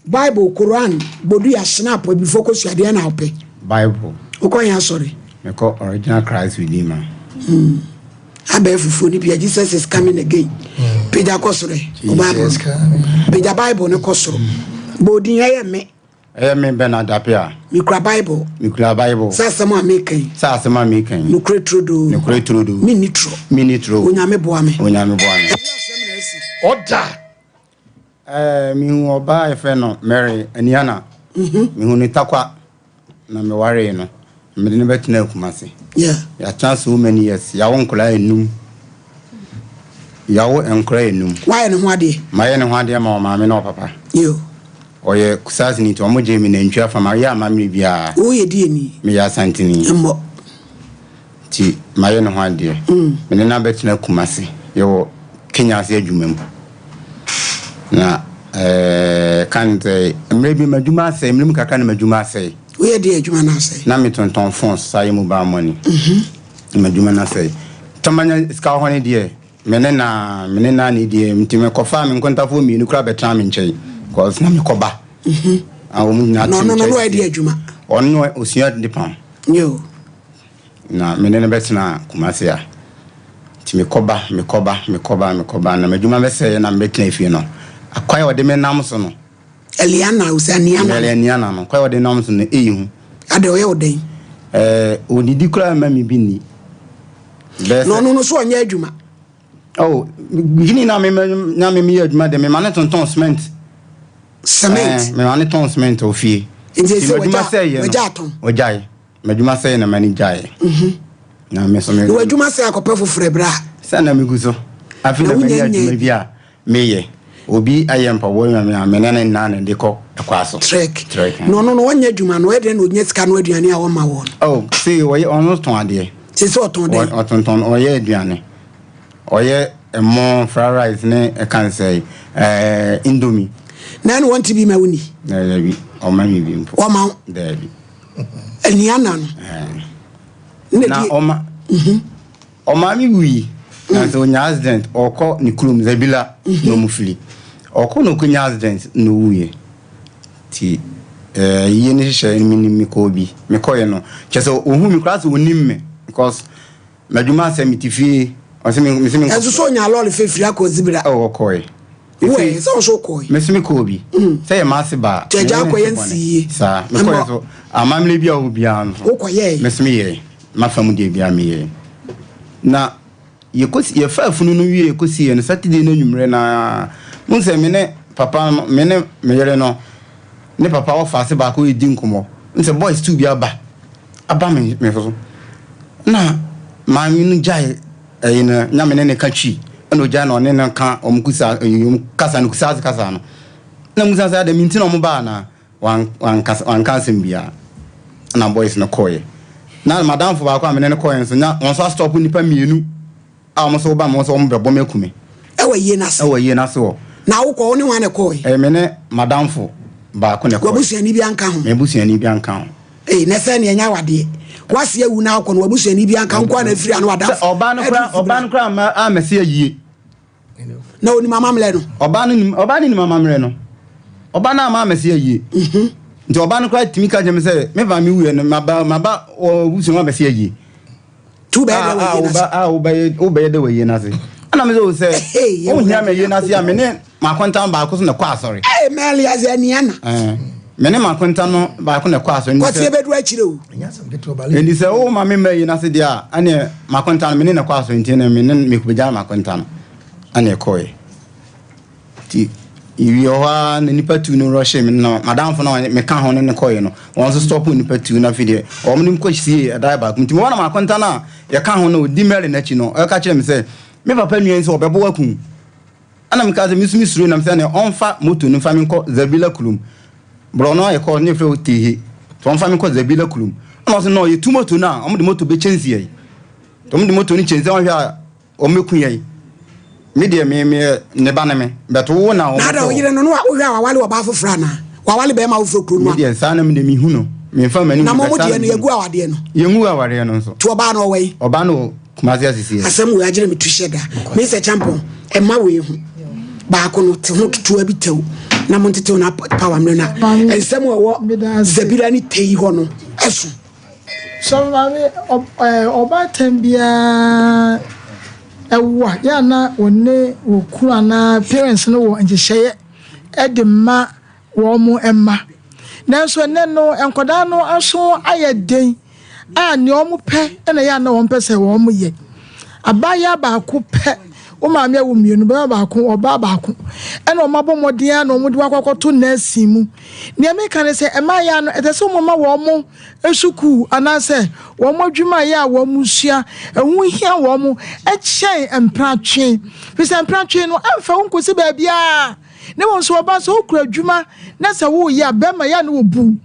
Bible, Koran, Bodua, Schnapp, Abibifo kosua, deɛ na wopɛ? Bible. Wokɔ yɛn asɔre? Mekɔ Original Christ Redeemer. Hmm. Abɛɛ fufuo no bia, Jesus is coming again. Hmm. Pagya kɔ soro ɛ. Bible. Pagya Bible no kɔ soro. Hmm. Bɔ odin ɛyɛ me. Ɛyɛ me Bernard Appiah. Mekura Bible. Mekura Bible. Sɛ asɛm a meka yi. Sɛ asɛm a meka yi. Nokorɛ turodoo. Nokorɛ turodoo. Menni torɔ. Menni torɔ. Onyame boa me. Onyame boa me. Ɛyɛ asɛm na asi. Order. Ɛɛ, mihuu ɔbaa a yɛfrɛ no Mary Aniana. Mihuu no Tarkwa na mewaree no. Mede no bɛtenaa Kumasi. Yɛatena so many years. Yɛawo nkwadaa enum. Yɛawo nkwadaa enum. Woayɛ ne ho adeɛ? Mayɛ ne ho adeɛ ma ɔmaame ne ɔpapa. Yo. Ɔyɛ Kusaasini nti wɔgyee me nantwi afa. Mayɛ amammerɛ biara. Woyɛ deɛni? Meyɛ Asanteni. Mmɔ. Nti mayɛ ne ho adeɛ. Me ne no abɛtena Kumasi. Yɛwɔ Kenya ase adwuma mu. Na ɛɛ kan sɛ mmerɛ bi m'adwuma asɛe, mmerɛ mu kakra na m'adwuma asɛe. Woyɛ deɛ adwuma no asɛe? Na metontɔn phones, saa yɛ mobile money. Na m'adwuma no asɛe. Tɔmanya sika wɔ hɔ no deɛ, me ne na me ne na ne deɛ nti mekɔfaa me nkontafoɔ mmienu koraa bɛtenaa me nkyɛn. Cause na mekɔba. A wɔn nyinaa Na te ɔno no nkyɛn. na ɔyɛ deɛ adwuma? Ɔno no ɔsua de pam. Yo. Na me ne no bɛtenaa Kumasi a. Nti mekɔba, mekɔba, mekɔba, mekɔba, na m'adwuma bɛsɛeɛ na mebɛtena fie no, akwan a ɔde me nam so no. Eliana, wo sɛ Aniana no. Eliana no, kwan a ɔde nam so no, ɛyɛ hu. Adɛn, ɔyɛ wo dɛn? Ɛɛ, ɔdidi koraa mma me bi nni. Bɛyɛ sɛ. Na ɔno no so ɔnyɛ adwuma? Oh, beginning na me na me meyɛ adwuma de, mema no tontɔn cement. Cement? Ɛɛ, mema no tɔn cement wɔ fie. Nti ɛsɛ wagya, wagya atɔn? Wagyae. M'adwuma sɛe na m'ani gyae. Na me nso me. Na w'adwuma sɛe akɔpɛ foforɔ ɛberɛ a. Sɛ na megu so. Afei na manya adwuma bi a meyɛ. Obi ayɛ mpaboa bi ma me a me ne no nna na de kɔ ɛkwa so. Trek. Trek. Na ɔno no ɔnyɛ adwuma no ɔyɛ dɛn na ɔnya sika no aduane a ɔma wɔ no. Oh, see ɔyɛ ɔno tɔn adeɛ. Sɛ sɛ ɔtɔn dɛn? Ɔtontɔn ɔyɛ aduane. Ɔyɛ ɛmo, fried rice ne ɛka nsɛe ɛɛ indomie. Na ɛna wɔnte bi ma wo ni? Daabi, ɔma mi bi mpo. Ɔma wo? Daabi. Aniana no. Na ɔma mhm. ɔmaame wui na sɛ ɔnya accident ɔkɔ ne kurom Zabila mhm. na ɔmo fili ɔkɔ na ɔkɔnya accident na ɔwuiɛ nti eh, yie ne hyehyɛ menim mekɔɔ bi mekɔeɛ no kyɛ sɛ ɔhu me koraa sɛ ɔnim me because M'adwuma asɛ mete fie. Ɔse me mese me nkɔ. Ɛnso sɛ ɔnya lɔre fɛ firi akɔ Zibira. Oh ɔkɔe. Wo ɛ sɛ ɔnso kɔe. Mese me kɔɔ bi. Sɛ yɛ m'ase ba. Kyɛ agya akɔyɛ nsi yie. Saa me kɔɛ so amammerɛ bi a ɔwɔ biara no so. Wokɔ yɛɛ. Mese me yɛɛ. M'afa mu deɛ biara me yɛɛ. Na yɛkɔ yɛfaa funu no wie yɛkɔ sie no Saturday no anwummerɛ no ara. Mo sɛ me ne papa no me ne me yere no ne papa wɔfa ase baako redi nkɔmmɔ. N sɛ boys two bi aba. aba me me so na maame no gyae ɛyi no na me ne ne ka twi ɛna ogyae na ɔne no ka wɔn kusa ɛyi wɔn kasa no kusa ase kasa no na musa sɛ adɛm nti na wɔn baa na wan wankasa wanka asɛm biara na boys no kɔɔɛ na madamfo baako a me ne no kɔɔɛ nso na wɔn nso astɔpo nipa mmienu. A wɔn nso woba me hɔ sɛ wɔbɛbɔ me aku me. Ɛwɔ ayie no ase. Ɛwɔ ayie no ase hɔ. Na wokɔ, wo ne hwan na ɛkɔɔe? Ɛyɛ me ne m'adamfo baako na ɛkɔɔe. W'abusuani bi anka ho? M'abusuani bi anka ho. Ee, na sɛ nea ɛnyɛ awadeɛ. W'ase awu na wokɔ no, w'abusuani bi anka ho nko ara na afiri ano w'adamfo. Sɛ ɔbaa no koraa, ɔbaa no koraa amma ammɛsi ayie. Na onim amammerɛ no? Ɔbaa no nim, ɔbaa no nim amammerɛ no. Ɔbaa no amma ammɛsi ayie. Mhm. Nti ɔbaa no koraa tumi ka kyerɛ me sɛ, me maame wuiɛ no, maba, maba w'abusua mu abɛsi ayie. Tu bɛyɛ dɛ wɔ yie n'ase. A wobɛyɛ wobɛyɛ dɛ wɔ yie n'ase. Ɛna mi sɛ o sɛ o hia mi yie n'ase a mi ne m'akɔntan baako so na kɔ asɔre. Ee mɛli ase ania na. Ɛɛ Me ne m'akonta no baako na ɛkɔ asɔre. Kwasi ebedu akyire o. Nti sɛ wo ma me mma yi n'ase deɛ a, ɛneɛ m'akonta no me ne na ɛkɔ asɔre nti ɛneɛ me ne mekɔgya m'akonta no ɛne ɛkɔɛ. Nti yɛwie hɔ ara na nipa tu no rɔhye me na madamfo no a meka ho no ne kɔɛ no wɔn nso stɔpo nipa tu no afei deɛ wɔn ne kɔ sie ɛdan baako nti mewɔ na m'akonta no a yɛka ho no ɔdi Mary n'akyi no ɔka kyerɛ me sɛ me papa nua yi sɛ ɔbɛbɔ wakum. Ɛna mekaa sɛ, me nso mesuro nam sɛ ɛneɛ ɔmfa moto no mfa me nkɔ Zabila kurom. Borɔno a yɛkɔ ne yɛfrɛ hɔ Tehe. Nti ɔmfa me nkɔ Zabila kurom. Ɛna ɔse no yɛtu moto no a, wɔde moto bɛkyɛnsi yɛn. Nti wɔde moto no kyɛnsi wɔhwɛ a wɔbɛku yɛn. Me deɛ me meyɛ ne ba ne me, but wo na wɔn Na ada ɔyere no no a wohwɛ a wawale ɔbaa foforɔ anaa? Wawale bɛrima foforɔ kuro no Me deɛ saa na me deɛ mehu no. Memfa m'ani Na hu mo mo but saa deɛ na no mehu yɛgu no. awadeɛ no. Yɛngu awareɛ no nso. Nti ɔbaa no ɔwɔ he? Ɔbaa no wɔ Kumasi asisi ɛ. Asɛm wei agyere me tu hyɛ da. Mister Champon, ɛma wei ho. Baako no te ho ketewa bi tɛw na mo ntetew na power mmerɛ na nsɛm a ɛwɔ Zabira ne Tei hɔ no ɛso. Sɔfo maame, ɔbaatan biara ɛwo a, yɛ a na wɔne wɔ kunu anaa parents no wɔ nhyehyɛeɛ de ma wɔn mma. Nanso ɛnnɛ no, nkwadaa no aso ayɛ den a nea wɔpɛ na ɛyɛ a na wɔmpɛ sɛ wɔyɛ. Abaayewa baako pɛ, wo maame awo mmienu, barima baako, ɔbaa baako, ɛna wɔabɔ mmɔden ara na wɔde wakɔ akɔto nursing mu. Nea meka ne sɛ, mmaayewa no, ɛsɛ sɛ wɔma wɔn sukuu anaasɛ wɔn adwumayɛ a wɔsua, ɛho hia wɔn kyɛn mpratwe. Firi sɛ mpratwe no, ɛmfa wo nkɔsi baabiara. Na mmom sɛ ɔba sɛ wokura adwuma na sɛ woreyɛ a, bɛrima yɛ a na wɔbu wo.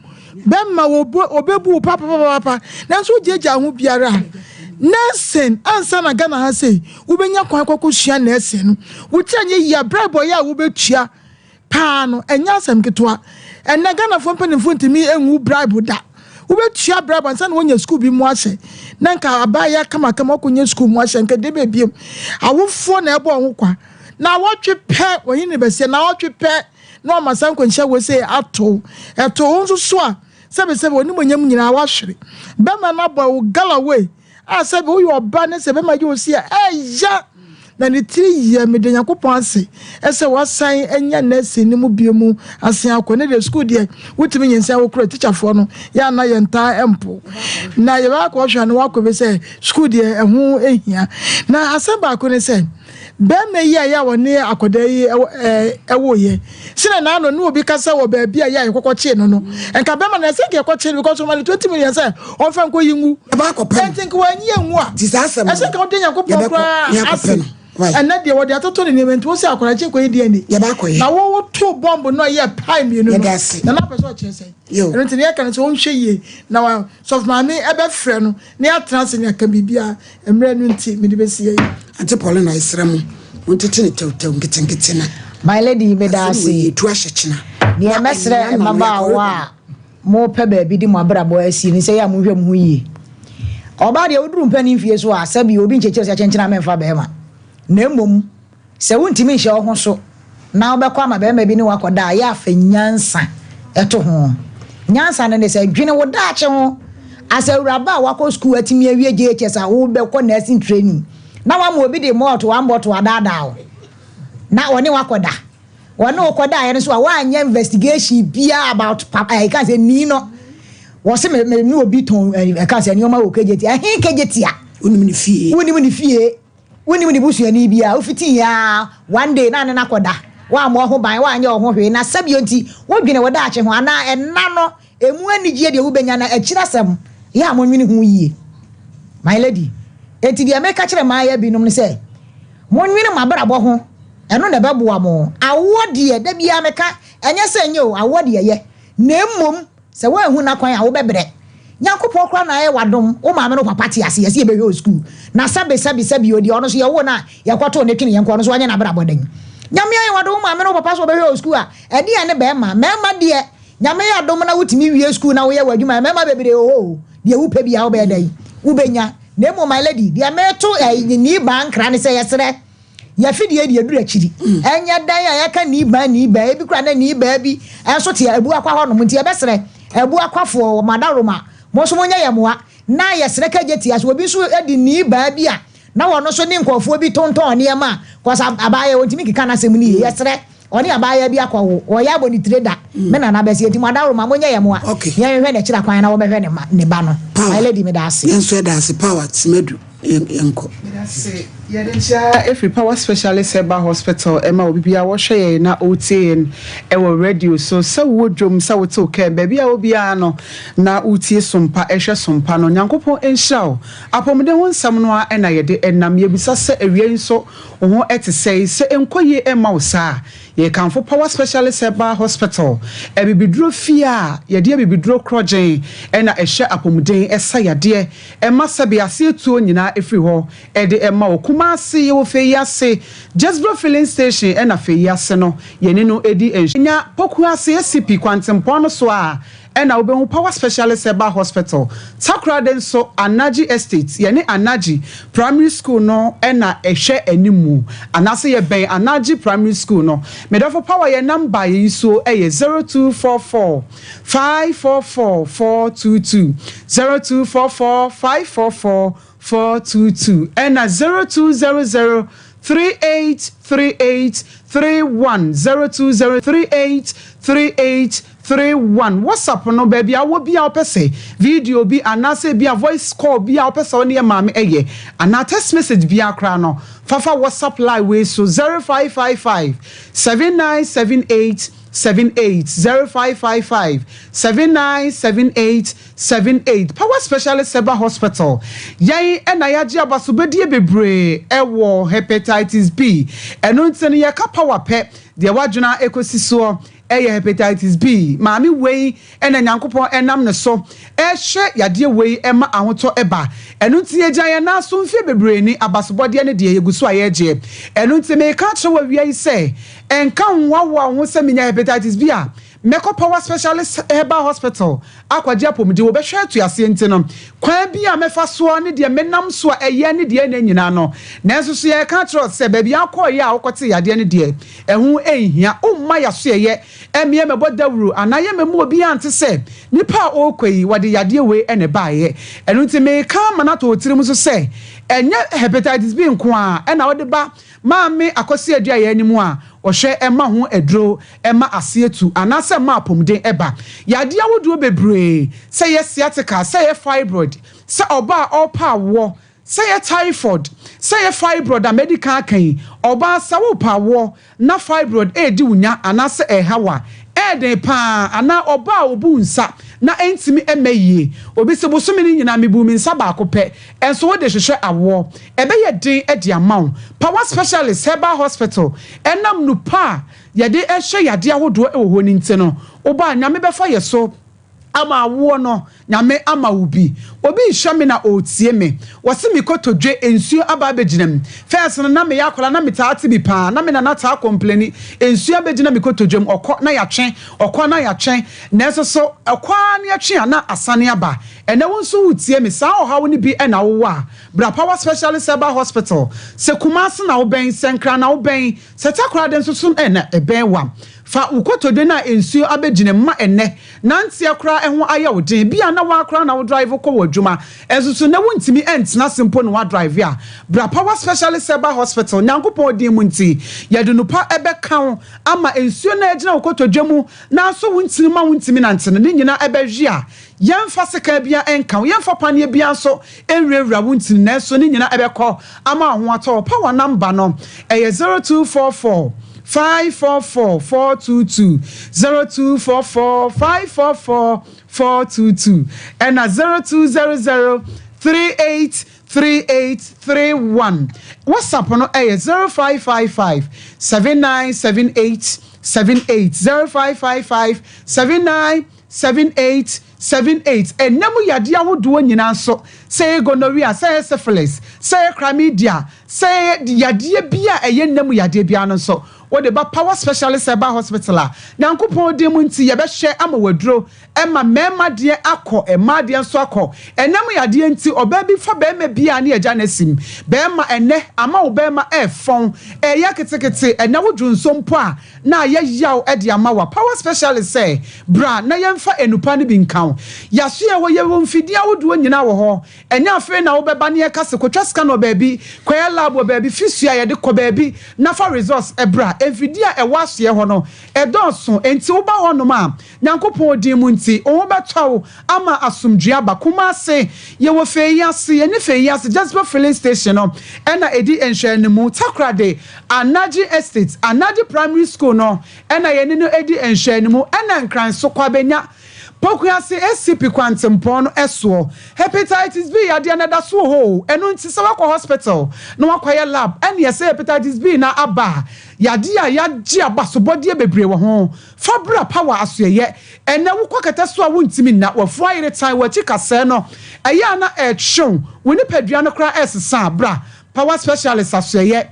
Bɛrima wɔbu wɔbɛbu wo papapapapa. Nanso wogyagya ho biara a, nursing ansa na Ghana ha sei wobɛnya kwan kɔkɔsua nursing no. Wo ti anyɛ yie a, brɛbɔ yɛ a wobɛtua paa no, ɛnyɛ asɛm ketewa. Ɛnnɛ Ghanafoɔ mpanimfoɔ ntumi nwu bribe da. Wobɛtua bribe ansa na woanya sukuu bi mu ahyɛ. Na nka abaayewa kamakama wakɔnya sukuu mu ahyɛ, nka deɛ bɛbiem. Awofoɔ na ɛbɔ wɔn ho kwa. Naawɔtwe pɛ, wɔnye no bɛsia, naawɔtwe pɛ na ɔama saa nkwanhyia wei ato. Ɛto wo nso so a, sɛbesɛbe w'animuonyam nyinaa woahwere. Bɛrima no abɔ wo galloway a sɛbe woyɛ ɔba ne sɛ bɛrima gye wo si a, ɛya! Na ne tiri yɛ, meda Nyankopɔn ase sɛ wasan anya nursing no mu bio mu asen akɔ. Ne deɛ sukuu deɛ, wotumi nyinsɛn wo kora tikyafoɔ no yɛ a na yɛntaa mpo. Na yɛbɛakɔ hwɛ a na wakɔ bi sɛ sukuu deɛ ɛho hia. Na asɛm baako ne sɛ, Barima yi a yɛ a ɔne akwadaa yi ɛwoeɛ sɛnɛ n'ano ne obi kasa wɔ baabi a yɛ a yɛkɔkɔ kyee no no nka bɛrima no ɛsɛ nka yɛkɔ kyee no because ɔma no 20 million sɛ ɔmfa nkɔ yi ngu ɛnti nka wanyi angu a ɛsɛ nka wode Nyankopɔn koraa ase ɛnɛ deɛ wɔde atoto ne nneɛma nti wo sɛ akwadaa kye kɔyɛ DNA na wowo to bɔmbo no a yɛ pae mmienu no na na apɛ sɛ ɔkyerɛ sɛ ɛno nti ne yɛka no sɛ ɔnhwɛ yie na wa sɔfo maame ɛbɛfrɛ no na yɛatena ase ne aka biribiara Mmerɛ no nti mede bɛsi ayi. Auntie Paulina yɛsrɛ mo montete no tɛwtɛw nketenkete na. My lady meda Asɛm ase. wei yɛtu ahyɛ kyena. Neɛ Na mɛsrɛ ɛnyina nam yɛakɔre mmabaawa a mopɛ baabi de mo abrabɔ asi ne sɛ yɛ a monhwɛ mo ho yie. Ɔbaa deɛ woduru mpanin mfie so a sɛbi obi nkyekyere sɛ kyenkyena memfa bɛɛma na mmom Sɛ wuntumi nhyɛ wo ho so na wobɛkɔ ama barima bi ne wo akɔda a, yɛ a fa nyansa to ho. Nyansa no ne sɛ, dwene wo daakye ho. As awuraba a wakɔ sukuu atumi awie JHS a wobɛkɔ nursing training na woama obi de malt one bottle adaadaa wo na ɔne wo akɔda. Ɔne wo kɔdaeɛ no nso a woanyɛ investigation biara about papa ɛka sɛ nii no. Wɔse me me ne obi tɔn ɛka sɛ nneɛma wɔ KJT. Ɛhe KJT a? Wonim ne fie. Wonim ne fie. Wonnim ne busuani biara, wofitii ara one day na ne no akɔda, woammɔ wo ho ban, woanyɛ wo ho hwee, na sɛbio nti wodwene wo daakye ho anaa ɛnna no ɛmu anigyeɛ deɛ wobɛnya na akyiri asɛm yɛ a monwene ho yie my lady. Enti deɛ meka kyerɛ mmaayɛ binom ne sɛ monwene mo abrabɔ ho, ɛno na ɛbɛboa mo. Awoɔ deɛ da biara meka, ɛnyɛ sɛ ɛnyɛ o, awoɔ deɛ ɛyɛ, na mmom Sɛ woanhu n'akwan a, wobɛbrɛ. Nyankopɔn koraa na ayɛ w'adom, wo maame ne wo papa te ase, yɛse yɛbɛhwɛ wo sukuu. Na sɛbe sɛbe sɛbe o, deɛ ɔno nso yɛwoo no a yɛkɔtoo no twene yɛn nko, ɔno nso wanyɛ n'abrabɔ dɛn? Nyame ayɛ w'adom, wo maame ne wo papa nso wɔbɛhwɛ wo sukuu a, ɛdeɛn ne bɛɛma? Mɛɛma deɛ, Nyame yɛ adom na wotumi wie sukuu na woyɛ w'adwuma a, mɛɛma bebree wɔ hɔ o, deɛ wopɛ biara wobɛyɛ dɛn? Wobɛnya. Na mmom my lady, deɛ meto ɛyi, Nii Baa nkra ne sɛ yɛsrɛ, Y'afidie deɛ duru akyiri. Ɛnyɛ dɛn a yɛka Niiban Niiban, ebi koraa na Niibaa bi nso te Abuakwa hɔ nom, nti yɛbɛsrɛ Abuakwafoɔ wɔ mo adaworoma, mo nso monyɛ yɛn mmoa na yɛsrɛ Kagyetia sɛ obi nso de Niibaa bi a na ɔno nso ne nkorɔfoɔ bi tontɔn nneɛma a, cos abaayewa ɔntumi nkeka n'asɛm no yie, yɛsrɛ. Ɔne abaayewa bi akɔwo, ɔyɛ abɔ ne tire da. Me nana bɛse, enti mo adaworoma monyɛ yɛn mmoa. Yɛnhwehwɛ n'akyiri akwan na wɔmmɛhwɛ ne mma, ne ba no. My lady, meda ase. Yɛn nso yɛda ase. Power, Tsemedu, yɛnkɔ. Meda ase. Yɛde nkyia firi Power Specialist Herbal Hospital ma obi biara wɔhwɛ yɛn na ɔretie yɛn wɔ radio so. Sɛ wowɔ dwom, sɛ wote wo kaa mu, baabi a wɔ biara no na wotie Sompa, hwɛ Sompa no. Nyankopɔn nhyira wo. Apɔmuden ho nsɛm no ara na yɛde nam. Yɛbisa sɛ awia yi nso Wo ho te sɛn? Sɛ ɛnkɔ yie mma wo saa a, yɛkamfo Power Specialist Herbal Hospital, abibiduro fie a yɛde abibiduro korɔgyen na ɛhyɛ apɔmuden, sa yadeɛ, ɛma sɛbe aseɛ tuo nyinaa firi hɔ de ma wo. Kumasi, yɛwɔ Feyiase, Jezebel Filling Station na Feyiase no yɛne no di nhwɛ. Nya Pokuase ACP kwantempɔn no so a Ɛna wobɛhu Power Specialist Herbal Hospital, Takoradi nso Anaji Estate, yɛne Anaji Primary School no na ɛhwɛ animu, anaasɛ yɛbɛn Anaji Primary School no. Me dɔfo Power yɛn number a yɛyi so yɛ 0244 544 422, 0244 544 422, ɛna 0200 3838 31, 020 3838 31. WhatsApp no, baabi a wowɔ biara wopɛ sɛ video bi anaasɛ ebia voice call bi a wopɛ sɛ wo ne yɛ maame yɛ anaa text message biara koraa no, fa fa WhatsApp line wei so, 0555 7978 78, 0555 7978 78. Power Specialist Herbal Hospital, yɛn na yɛagye abasobadie bebree wɔ Hepatitis B. Ɛno nti no yɛka power pɛ, deɛ w'adwene kɔsi soɔ Ɛyɛ hepatitis B. Maame wei na Nyankopɔn nam ne so rehwɛ yadeɛ wei ma ahotɔ ba. Ɛno nti yɛgyina yɛn nan so mfeɛ bebree ni, abasobɔdeɛ no deɛ yɛgu so a yɛregyeɛ. Ɛno nti mereka akyerɛ wo awia yi sɛ, nka nhoahoa wo ho sɛ menya hepatitis B a, mɛkɔ Power Specialist Herbal Hospital akɔgye apɔmuden. Wɔbɛhwɛ ato aseɛ nti no, kwan bi a mɛfa soɔ ne deɛ menam so a ɛyɛ ne deɛ ɛnyɛ nyinaa no. Nanso so yɛreka akyerɛ wo sɛ baabi a wokɔeɛ a wokɔtee yadeɛ no deɛ, Ɛho nhia. Womma y'asoɛeɛ mmea mmɛbɔ dawuro anaa yɛmmɛma obiara nte sɛ nipa a ɔrekɔ yi wɔde yadeɛ wei na ɛbaeɛ. Ɛno nti meka ama no atɔ wo tirim nso sɛ ɛnyɛ hepatitis B nko ara na wode ba Maame Akosua Aduayɛ anim a ɔhwɛ ma ho aduro ma aseɛ tu anaasɛ ma apɔmuden ba. Yadeɛ ahodoɔ bebree, sɛ ɛyɛ sciatica, sɛ ɛyɛ fibroid, sɛ ɔbaa a ɔrepɛ awoɔ, Sɛ ɛyɛ typhoid, sɛ ɛyɛ fibroid a madi kan aka yi, ɔbaa sɛ worepɛ awoɔ na fibroid redi wo nya anaasɛ ɛreha wo a, ɛyɛ den pa ara, anaa ɔbaa a ɔbu nsa na ɛntumi mma yie. Obi se bosome no nyinaa mebuu me nsa baako pɛ, nso wode hwehwɛ awoɔ. Ɛbɛyɛ den de ama wo. Power Specialist Herbal Hospital, ɛnam nnupa a yɛde hwɛ yadeɛ ahodoɔ wɔ hɔ no nti no, woba a Nyame bɛfa yɛ so ama awoɔ no Nyame ama wo bi. Obi rehwɛ me na ɔretie me. Wɔse me kotodwe nsuo aba abɛgyina mu. First no na meyɛ akwadaa na metaa te bi paa. Na me nana taa complaini nsuo abɛgyina me kotodwe mu. Ɔkɔ na yɛatwe, ɔkɔ na yɛatwe. Nanso so ɛkɔ ara na yɛtwe a na asane aba. Ɛnɛ wo nso woretie me, saa ɔhaw no bi na wowɔ a, bra Power Specialist Herbal Hospital. Sɛ Kumasi na wobɛn, sɛ Nkran na wobɛn, sɛ Takoradi nso so na ɛbɛn wo a, fa wo kotodwe no a nsuo abɛgyina mu ma ɛnnɛ Nanteɛ koraa ɛho ayɛ wo den. Ebia na woara koraa na wo drive kɔ w'adwuma, nso so nnɛ wontumi ntena ase mpo na woadrive a, bra Power Specialist Herbal Hospital, Nyankopɔn din mu nti, yɛde nupa bɛka wo ama nsuo no a agyina wo kotodwe mu na asɔ wo ntini ma wontumi nante no, ne nyinaa ɛbɛhwe a yɛmfa sekan biara nka wo, yɛmfa paneɛ biara nso nwurawura wo ntini, nanso ne nyinaa ɛbɛkɔ ama wo ho atɔ wo. Power number no, ɛyɛ 0244. 544 422 0244 544 422 ɛna 0200 38 38 31. WhatsApp no ɛyɛ 0555 7978 78 0555 79 78 78. Ɛnna mu yadeɛ ahodoɔ nyinaa nso, sɛ ɛyɛ gonorrhea, sɛ ɛyɛ syphilis, sɛ ɛyɛ chlamydia, sɛ ɛyɛ yadeɛ bi a ɛyɛ nna mu yadeɛ biara no nso, wode ba Power Specialist Herbal Hospital a, Nyankopɔn din mu nti, yɛbɛhwɛ ama wo aduro ma mmarima deɛ akɔ, mmaa deɛ nso akɔ. Ɛnna mu yadeɛ nti, ɔbaa bi fa barima bi a ne agya no asim. Barima, ɛnnɛ, ama wo barima ɛrefɔn, ɛreyɛ ketekete, ɛnnɛ wodwo nso mpo a, na ayɛ yaw de ama wo a, Power Specialist sɛ, Bra na yɛmfa nnupa no bi nka wo. Yɛasoɛ hɔ, yɛwɔ mfidie ahodoɔ nyinaa wɔ hɔ. Ɛnyɛ afei na wobɛba na yɛka sɛ kɔtwa scan wɔ baabi, kɔyɛ lab wɔ baabi, fi sua yɛde kɔ baabi na fa results bra. Mfidie a ɛwɔ asoɛɛ hɔ no, ɛdɔɔso, enti woba hɔnom a, Nyankopɔn din mu nti, wo ho bɛtɔ wo ama asomdwoeɛ aba. Kumase, yɛwɔ Feyiase, yɛne Feyiase Jezebel Filling Station no na ɛdi nhwɛanimu. Takoradi, Anagye Estate, Anagye Primary School no na yɛne no di nhwɛanimu, ɛna Nkran nso, Kwabenya, Pokuase ACP kwantempɔn no soɔ. Hepatitis B yadeɛ no ɛda so wɔ hɔ o, ɛno nti sɛ woakɔ hospital na woakɔyɛ lab ɛneɛ sɛ hepatitis B no aba a, yadeɛ a yɛagye abasobɔdeɛ bebree wɔ ho. Fa bra power asoɛyɛ. Ɛnɛ wokɔ kɛtɛ so a wontumi nna, w'afu ayere tan, w'akyi kasɛɛ no ɛyɛ a na ɛretwe wo, wo nipadua no koraa ɛresesa a, bra power specialist asoɛyɛ.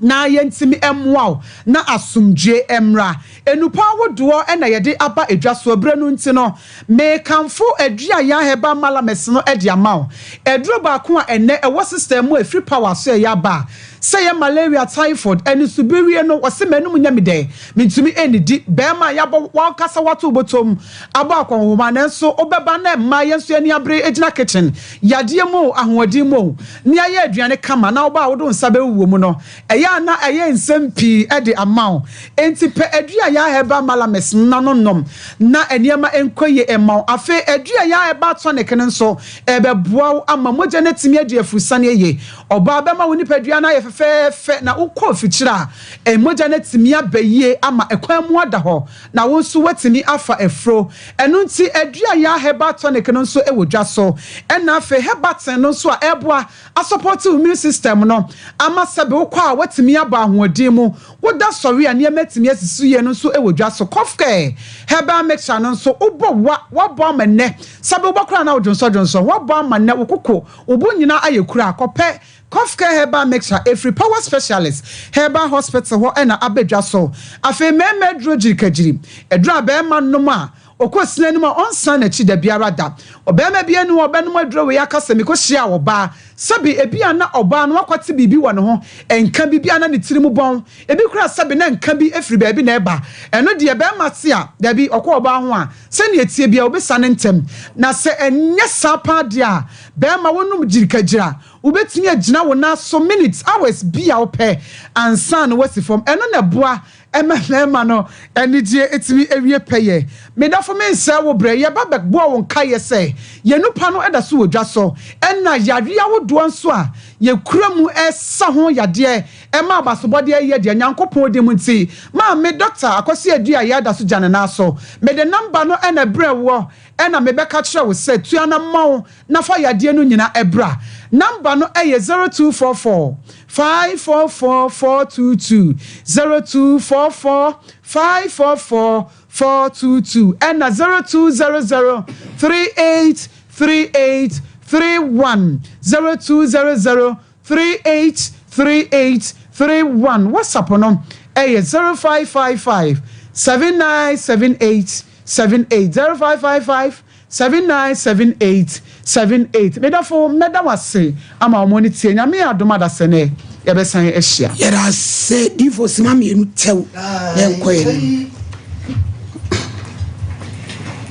na yɛntumi mmoa wo na asomdwoeɛ mmra. Nnupa ahodoɔ na yɛde aba dwa soɔ berɛ no nti no, mekamfo Aduayan Herbal Malamis no de ama wo. Aduro baako a ɛnnɛ ɛwɔ system mu a ɛfiri power so ɛyɛ aba a, sɛ ɛyɛ malaria, typhoid, anisobirie no, wɔse m'anum nyɛ me dɛ, mentumi nnidi, barima a yɛabɔ w'ankasa woato wo bɔtɔm abɔ akɔnhoma nanso wobɛba na mmaa yɛn nso yɛn ani abere gyina kitchen, yadeɛ mu o, ahoɔden mu o, ne ayɛ aduane kama na woba a wode wo nsa bɛwuwɔ mu no, ɛyɛ a na ɛyɛ nsɛm pii de ama wo. Enti pɛ Aduayaa Herbal Malamis no na no nom na nneɛma nkɔ yie mma wo. Afei Aduayaa Herbal Tonic no nso, ɛbɛboa wo ama mogya no atumi adi afurusane yie. Ɔbaa bɛma wo nipadua no ayɛ fɛfɛɛfɛ na wokɔ afikyire a, mogya no atumi aba yie ama ɛkwan mu ada hɔ na wo nso woatumi afa afuro. Ɛno nti Aduayaa Herbal Tonic no nso wɔ dwa so. Ɛna afei Herbatin no nso a ɛreboa asɔpɔte wo immune system no ama sɛbe wokɔ a woatumi abɔ ahoɔden mu, woda sɔre a nneɛma atumi asisi so yie no nso wɔ dwa so. Cough Care Herbal Mixture no nso wobɔ wa, woabɔ ama nnɛ, sɛbe wobɔ koraa na wodwonsɔdwonsɔ, woabɔ ama nnɛ, wo koko, wo bo nyinaa ayɛ kuru a, kɔpɛ Cough Care Herbal Mixture ɛfiri Power Specialist Herbal Hospital hɔ na aba dwa so. Afei mmarima aduro gyirikagyiri, aduro a barima nom a ɔkɔ sini anim a ɔnsan n'akyi da biara da. Ɔbarima biara nni hɔ a ɔbɛnom aduro wei aka sɛ mekɔhyiaa ɔbaa. Sɛbe ebia na ɔbaa no akwate biribi wɔ ne ho, nka bi, bi a na ne tiri mu bɔn, ebi koraa sɛbe na nka bi firi baabi na ɛba. Ɛno deɛ barima te a, dabi, ɔkɔ ɔbaa ho a, sɛnea ɛteɛ biara ɔbɛsiane ntɛm. Na sɛ ɛnyɛ saa paa deɛ a, barima wonom gyirikagyira, Wobɛtumi agyina wo nan so minutes, hours bi a wopɛ ansa na woasi fam. Ɛno na ɛboa ma mmarima no anigyeɛ tumi wie pɛyɛ. Me dɔfo mensɛe wo berɛ, yɛba bɛboa wo nkaeɛ sɛ yɛn nupa no da so wɔ dwa so, ɛna yareɛ ahodoɔ nso a yɛkura mu resa ho yadeɛ ma abasobɔdeɛ yɛ deɛ Nyankopɔn din mu nti maame Dɔkta Akwasi Aduayɛ da so gya ne nan so. Mede number no na ɛbrɛɛ woɔ ɛna mebɛka kyerɛ wo sɛ tua na ma wo na fa yadeɛ no nyina bra. Number no yɛ 0244 544 422, 0244 544 422 ɛna 0200 38 38 31, 0200 38 38 31. WhatsApp no yɛ 0555 7978 78, 0555 7978 78 Me dɔfo mɛda wo ase ama wo mo tie Nyame yɛ adom a dasɛnɛ yɛbɛsan ahyia. Yɛda ase difo sima mienu tɛw na yɛnkɔ yɛn anim.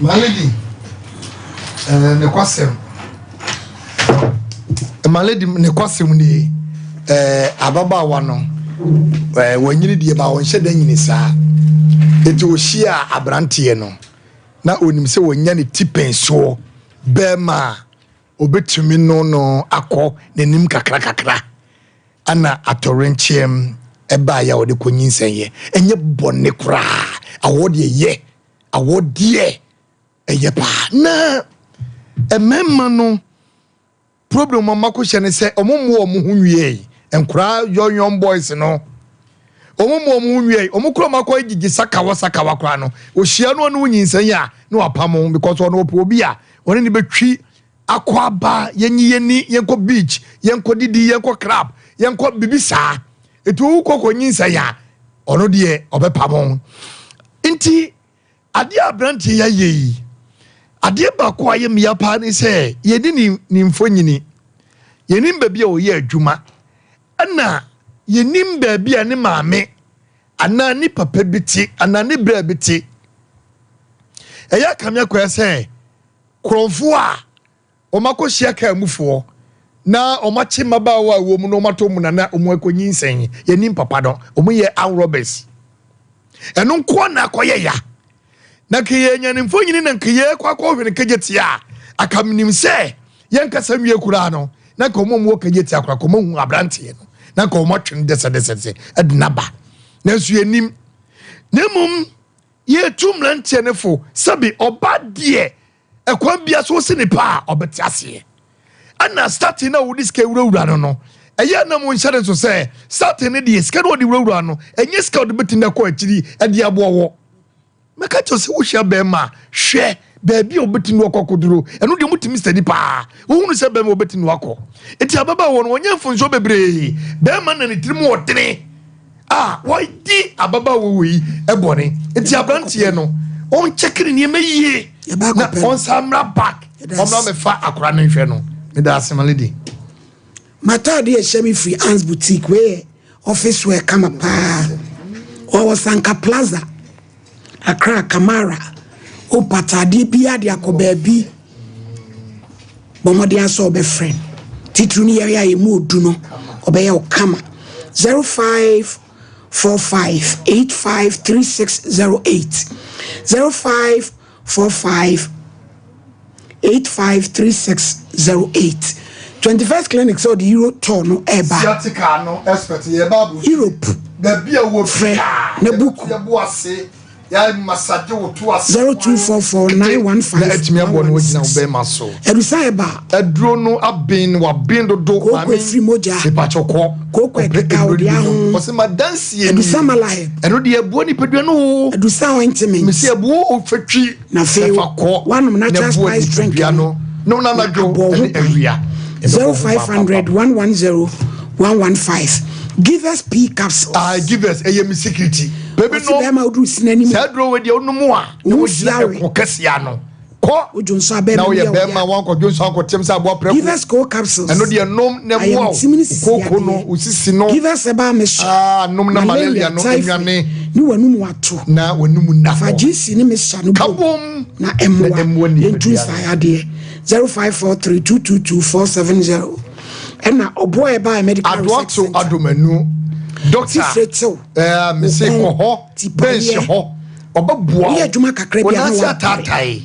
My lady, eh, ne kwasɛm. My lady, ne kwasɛm nie. Eh, ababaawa no, eh, wanyini deɛ ba ɔnhyɛ da nyini saa. Eti ohyia aberanteɛ no. na onim sɛ wanya ne tipɛnsoɔ bɛrima a obetumi no no akɔ n'anim kakra kakra ana atɔwrɛnkyɛm ɛbaeɛ a ɔde kɔ nyinsɛn yɛ ɛnyɛ bɔne koraa awɔ deɛ yɛ awɔ deɛ ɛyɛ paa na mmarima no Problem a makɔhyɛ ne sɛ ɔmo mmoa ɔmo ho nwiei nkoraa young young boys no ɔmo mmoa ɔmo ho nwiei ɔmo kura ɔmo akɔ gyigyi sakawa sakawa koraa no ohyia no ɔne wo nyinsɛn a na wapam because ɔno ɔpɛ obi a ɔne ne bɛtwi akɔ aba yɛnyi yɛni yɛnkɔ beach yɛnkɔ didi yɛnkɔ club yɛnkɔ bibi saa etu wokɔ kɔ nyinsɛn a ɔno deɛ ɔbɛpam nti Adeɛ a aberanteɛ yi ayɛ yi, adeɛ baako a ayɛ me ya paa ne sɛ yɛni ne ne mfonyini, yɛnim baabi a ɔyɛ adwuma, ɛna yɛnim baabi a ne maame anaa ne papa bi te anaa ne bra bi te. Ɛyɛ akame akɔyɛ sɛ korɔmfoɔ a wɔakɔhyia kaa mufoɔ na wɔakye mmabaawa a ɛwɔ mu na wɔatɔ mu na na wɔakɔnyinsɛn. Yɛnim papa no, wɔyɛ armed robbers. Ɛno nkoa na akɔyɛ ya. Na nka yɛnya ne mfonyini na nka yɛkɔ akɔhwɛ no kagye tia a, aka menim sɛ yɛnkasa nwie koraa no, na nka wɔn a wɔwɔ kagye tia koraa kɔma hu aberanteɛ no, na nka wɔn atwe no dɛsɛdɛsɛdɛsɛ de n'aba. Nanso yɛnim. Na mmom yɛtu mmeranteɛ no fo sɛbe ɔba deɛ ɛkwan bia so wosi nipa a ɔbɛte aseɛ. Ɛna starting na wode sika wurawura no no, ɛyɛ na mo nhyɛ ne so sɛ starting no deɛ sika no wɔde wurawura no ɛnyɛ sika wɔde bɛtumi akɔ akyiri de aboa wɔ. Mɛka kyerɛ sɛ wohyia bɛrima a hwɛ baabi a wɔbɛtumi wakɔ akɔduro ɛno deɛ motumi sani paa wohunu sɛ bɛrima wɔbɛtumi wakɔ nti ababaawa no wɔnyɛ mfonsoɔ bebree bɛrima na ne tirim ɔdene a wɔdi ababaawa wɔ yi bɔne nti aberanteɛ no ɔnkyɛke ne nneɛma yie na ɔnsa mmra back ɔmmra mɛfa akora no nhwɛ no meda ase ma lady. M'ataade a ɛhyɛ me firi Ann's Boutique. Wei yɛ office wear kama paa. Ɔwɔ Sanka Plaza, Accra, Kamara. Wopɛ ataadeɛ biara de akɔ baabi, bɔ mmɔden ara sɛ wobɛfrɛ no. Titiriw no yɛyɛ a ɛmu odu no, ɔbɛyɛ wo kama. 0545 853608. 05 45 8536 08 21st clinic sɛ ɔde euro tour no ɛba. Sciatica no expert yɛ ba aburukyire. Europe. Baabi a wɔ frɛ na book. Yɛ bo ase yɛ massage wo to ase. 0244 915 Na atumi aboa no wagyina wo bɛrima so. Adusa ɛba. Aduro no aben waben dodo. Kooko efiri mogya. Mepakyɛ kɔ. Kooko ɛkeka wo de aho. Ɔsɛ ma dansie nie. Adusa malahɛ. Ɛno deɛ ɛboa nipadua no o. Adusa ointment. Mesi ɛboa o fatwi. Na afei wanom natural spice drink no. No na anadwo ɛne awia. 0500 110 115 Givers P capsules. Ah Givers ɛyɛ mi security. Baby no. Ɔsi bɛrima oduru sinani mu. Sɛ aduro wɔ deɛ onom a. Na wogyina ɛko kɛseɛ ano. Kɔ. Wodwo nso abɛɛma na mu woyɛ yɛ bɛrima ɔya. wankɔ dwo nso ankɔteam sɛ aboa prɛko. Givers cold capsules. Ɛno deɛ nom na ɛmmoa wo. Ayamtim ne sisi Kooko no, adeɛ. wo sisi no. Givers herbal mixture. Ah, nom na malaria Malaria, no typhoid, nnwane. ne w'anum ato. Na w'anum nna Fa hɔ. GC ne mixture no Ka bom bom na na ɛmmoa ɛmmoa ntu nipadua no. nsae adeɛ. 0543 222 470 ɛna Ɔboa Herbal and Medical Research Adoato Center. Adomanu, Doctor, Fifire tew. eh, mese Wo kɔn, kɔ hɔ, tipaeɛ. bɛnhyɛ hɔ. Ɔbɛboa wo. Woyɛ adwuma kakra Wo bi a nan na ase woabrɛ. ataatae.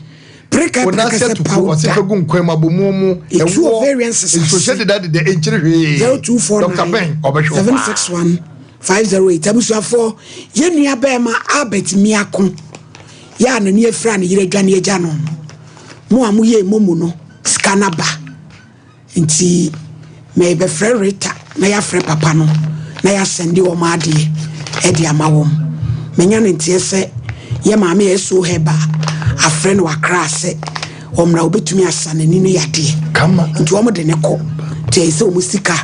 Preka Wo nan ase prɛkɛsɛ atupu. powder. Ɔse fa gu nkwan mu, abomu mu, Etu ɛwoɔ, ovarian cysts nsuohyɛ ase. dedadeda, ɛnkyere hwee. 0249 Dr. Ben, ɔbɛhwɛ wo paa. 761 508 Abusuafoɔ, yɛn nua bɛɛma Albert Miako yɛ a n'ani afira ne yere adwane agya no no, mo a moyɛɛ momo no, sika no aba. Nti merebɛfrɛ Rita na yɛafrɛ papa no na yɛasɛnde wɔn adeɛ de ama wɔn. Manya no nteɛ sɛ yɛ maame a ɛso hɛba afrɛ no Accra sɛ ɔmmra ɔbɛtumi asa n'ani no yadeɛ. Nti wɔn de ne kɔ. Nti ɛyɛ sɛ wɔn sika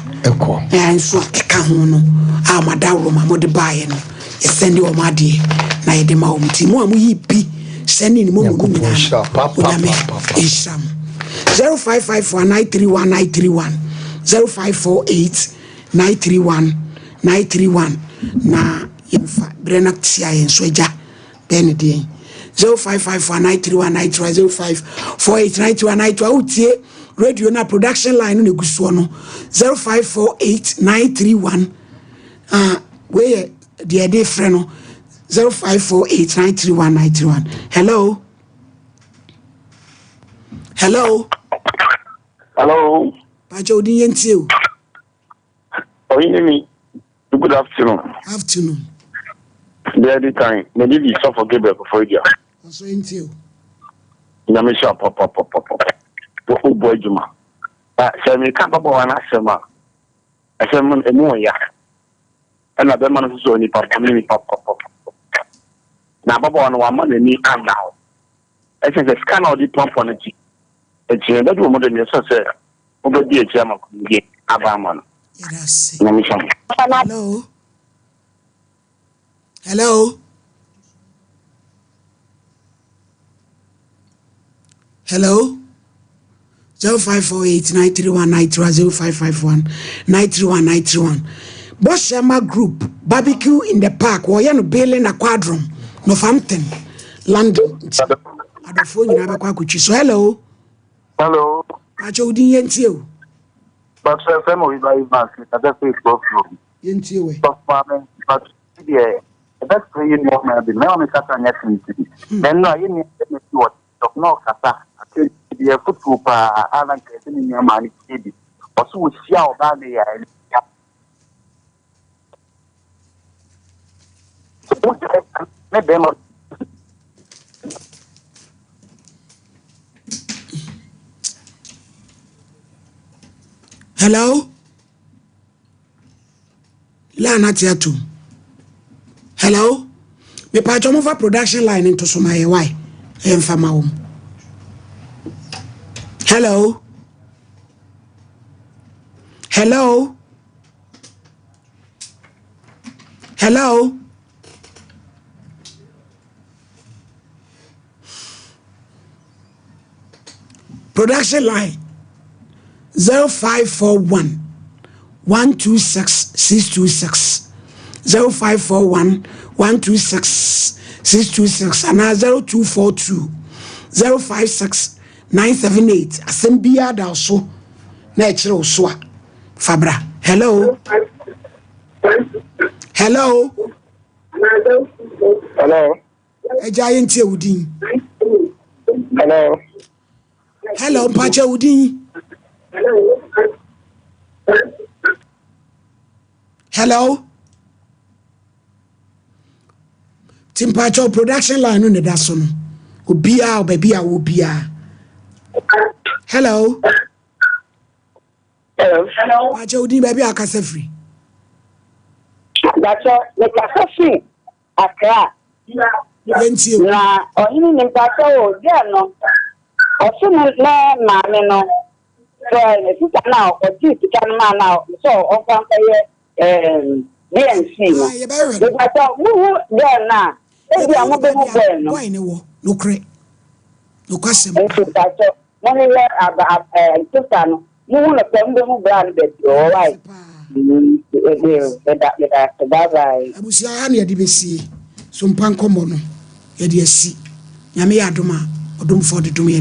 nso a ɛka ho no a wɔn adaworoma wɔde baeɛ no yɛsɛnde wɔn adeɛ na yɛde ma wɔn. Nti mo a moyi bi sɛnde ne momo no nyinaa no, Onyame nhyira mo. 0554 931 931 0548 931 931 na yɛmfa berɛ no tia yɛn so agya bɛɛ ne deɛn 0554 931 931 0548 931 931 wotie radio no a production line no na ɛgu soɔ no 0548 931 ah, wei yɛ deɛ ɛde frɛ no 0548 931 931 hello hello Hello. Pakyɛ odin yɛn tie o. Ɔhene mi, good afternoon. Afternoon. Deɛ ɛdi kan, mede di sɔfo Gabriel Koforidua. Ɔsɔ yɛn tie o. Nyame hyira pɔpɔpɔpɔpɔ. Wobɔ adwuma. Na sɛ meka ababaawa no asɛm a, asɛm no emu ɔya. Ɛna bɛrima no nso sɛ onipa bɔne nipa pɔpɔpɔpɔ. Na ababaawa no wamma n'ani anna hɔ. Ɛkyerɛ sɛ sika no a ɔde puapua no akyi akyi no, ɛbɛdu wɔn de no, ɛsɛ sɛ wobɛdi akyi ama nkonimdie aba ama no. Nyame nhyira mo. Hello. Hello. Hello. 0548 931 931 0551 931 931 Bɔhyɛma Group Barbecue in the Park wɔyɛ no Billing Aquadron Northampton London nti adɔfoɔ nyinaa bɛkɔ akɔtwi so hello. Hello. Pakyɛ wo din yɛntie o. Pakyɛ fɛ mo Riba Evans kasa firi Kurofuro. Yɛntie wɛ. Sɔfo maame, pakyɛ deɛ ɛbɛsere yɛ nua maa bi no, mɛma me kasa nyɛ tenten. Na ɛno a yɛ nua bɛma bi wɔ TikTok na ɔkasa asɛm bi deɛ afotuo paa a na nka ɛsɛ ne nua maa no tie bi. Ɔso ɔhyia ɔbaa no yɛ a ɛno ne bɛrima. Hello? Line ate atom. Hello? Mepatwa mo fa production line nto so ma yɛ why? Ɛmfa ma wɔn. Hello? Hello? Hello? Production line 0541 126 626 0541 126 626 anaa 0242 056 978 asɛm biara da so na ɛkyerɛ wo so a fa bra hello hello hello ɛgya yɛ ntie wo din hello hello mpakyɛ wo din hello ti mpakyɛ production line no ne da so no obiara baabi a wɔ biara hello Hello. Pakyɛ wo din baabi a akasa firi. Pakyɛ mekasa firi Accra. Yɛntie. Na ɔhene nim pakyɛ o girl no ɔse ne ne maame no sɛ ne sista no a ɔgyee sika no maa no a sɛ ɔmfa nkɔyɛ ɛɛm BNC no. Mepakyɛ muhu girl no a ebi a mobɛhu boy no. Boy no wɔ nokorɛ nokwasɛm. Nti pakyɛ Mo ne yɛ aba ab eh sister no mo hu no pɛ mo bɛ hu bra no baabi ɔwɔ wai mm meda meda ase bye bye. Abusua ha na yɛde bɛsie so mpa nkɔmmɔ no yɛde asi Nyame yɛ adom a ɔdomfoɔ de dom yɛn.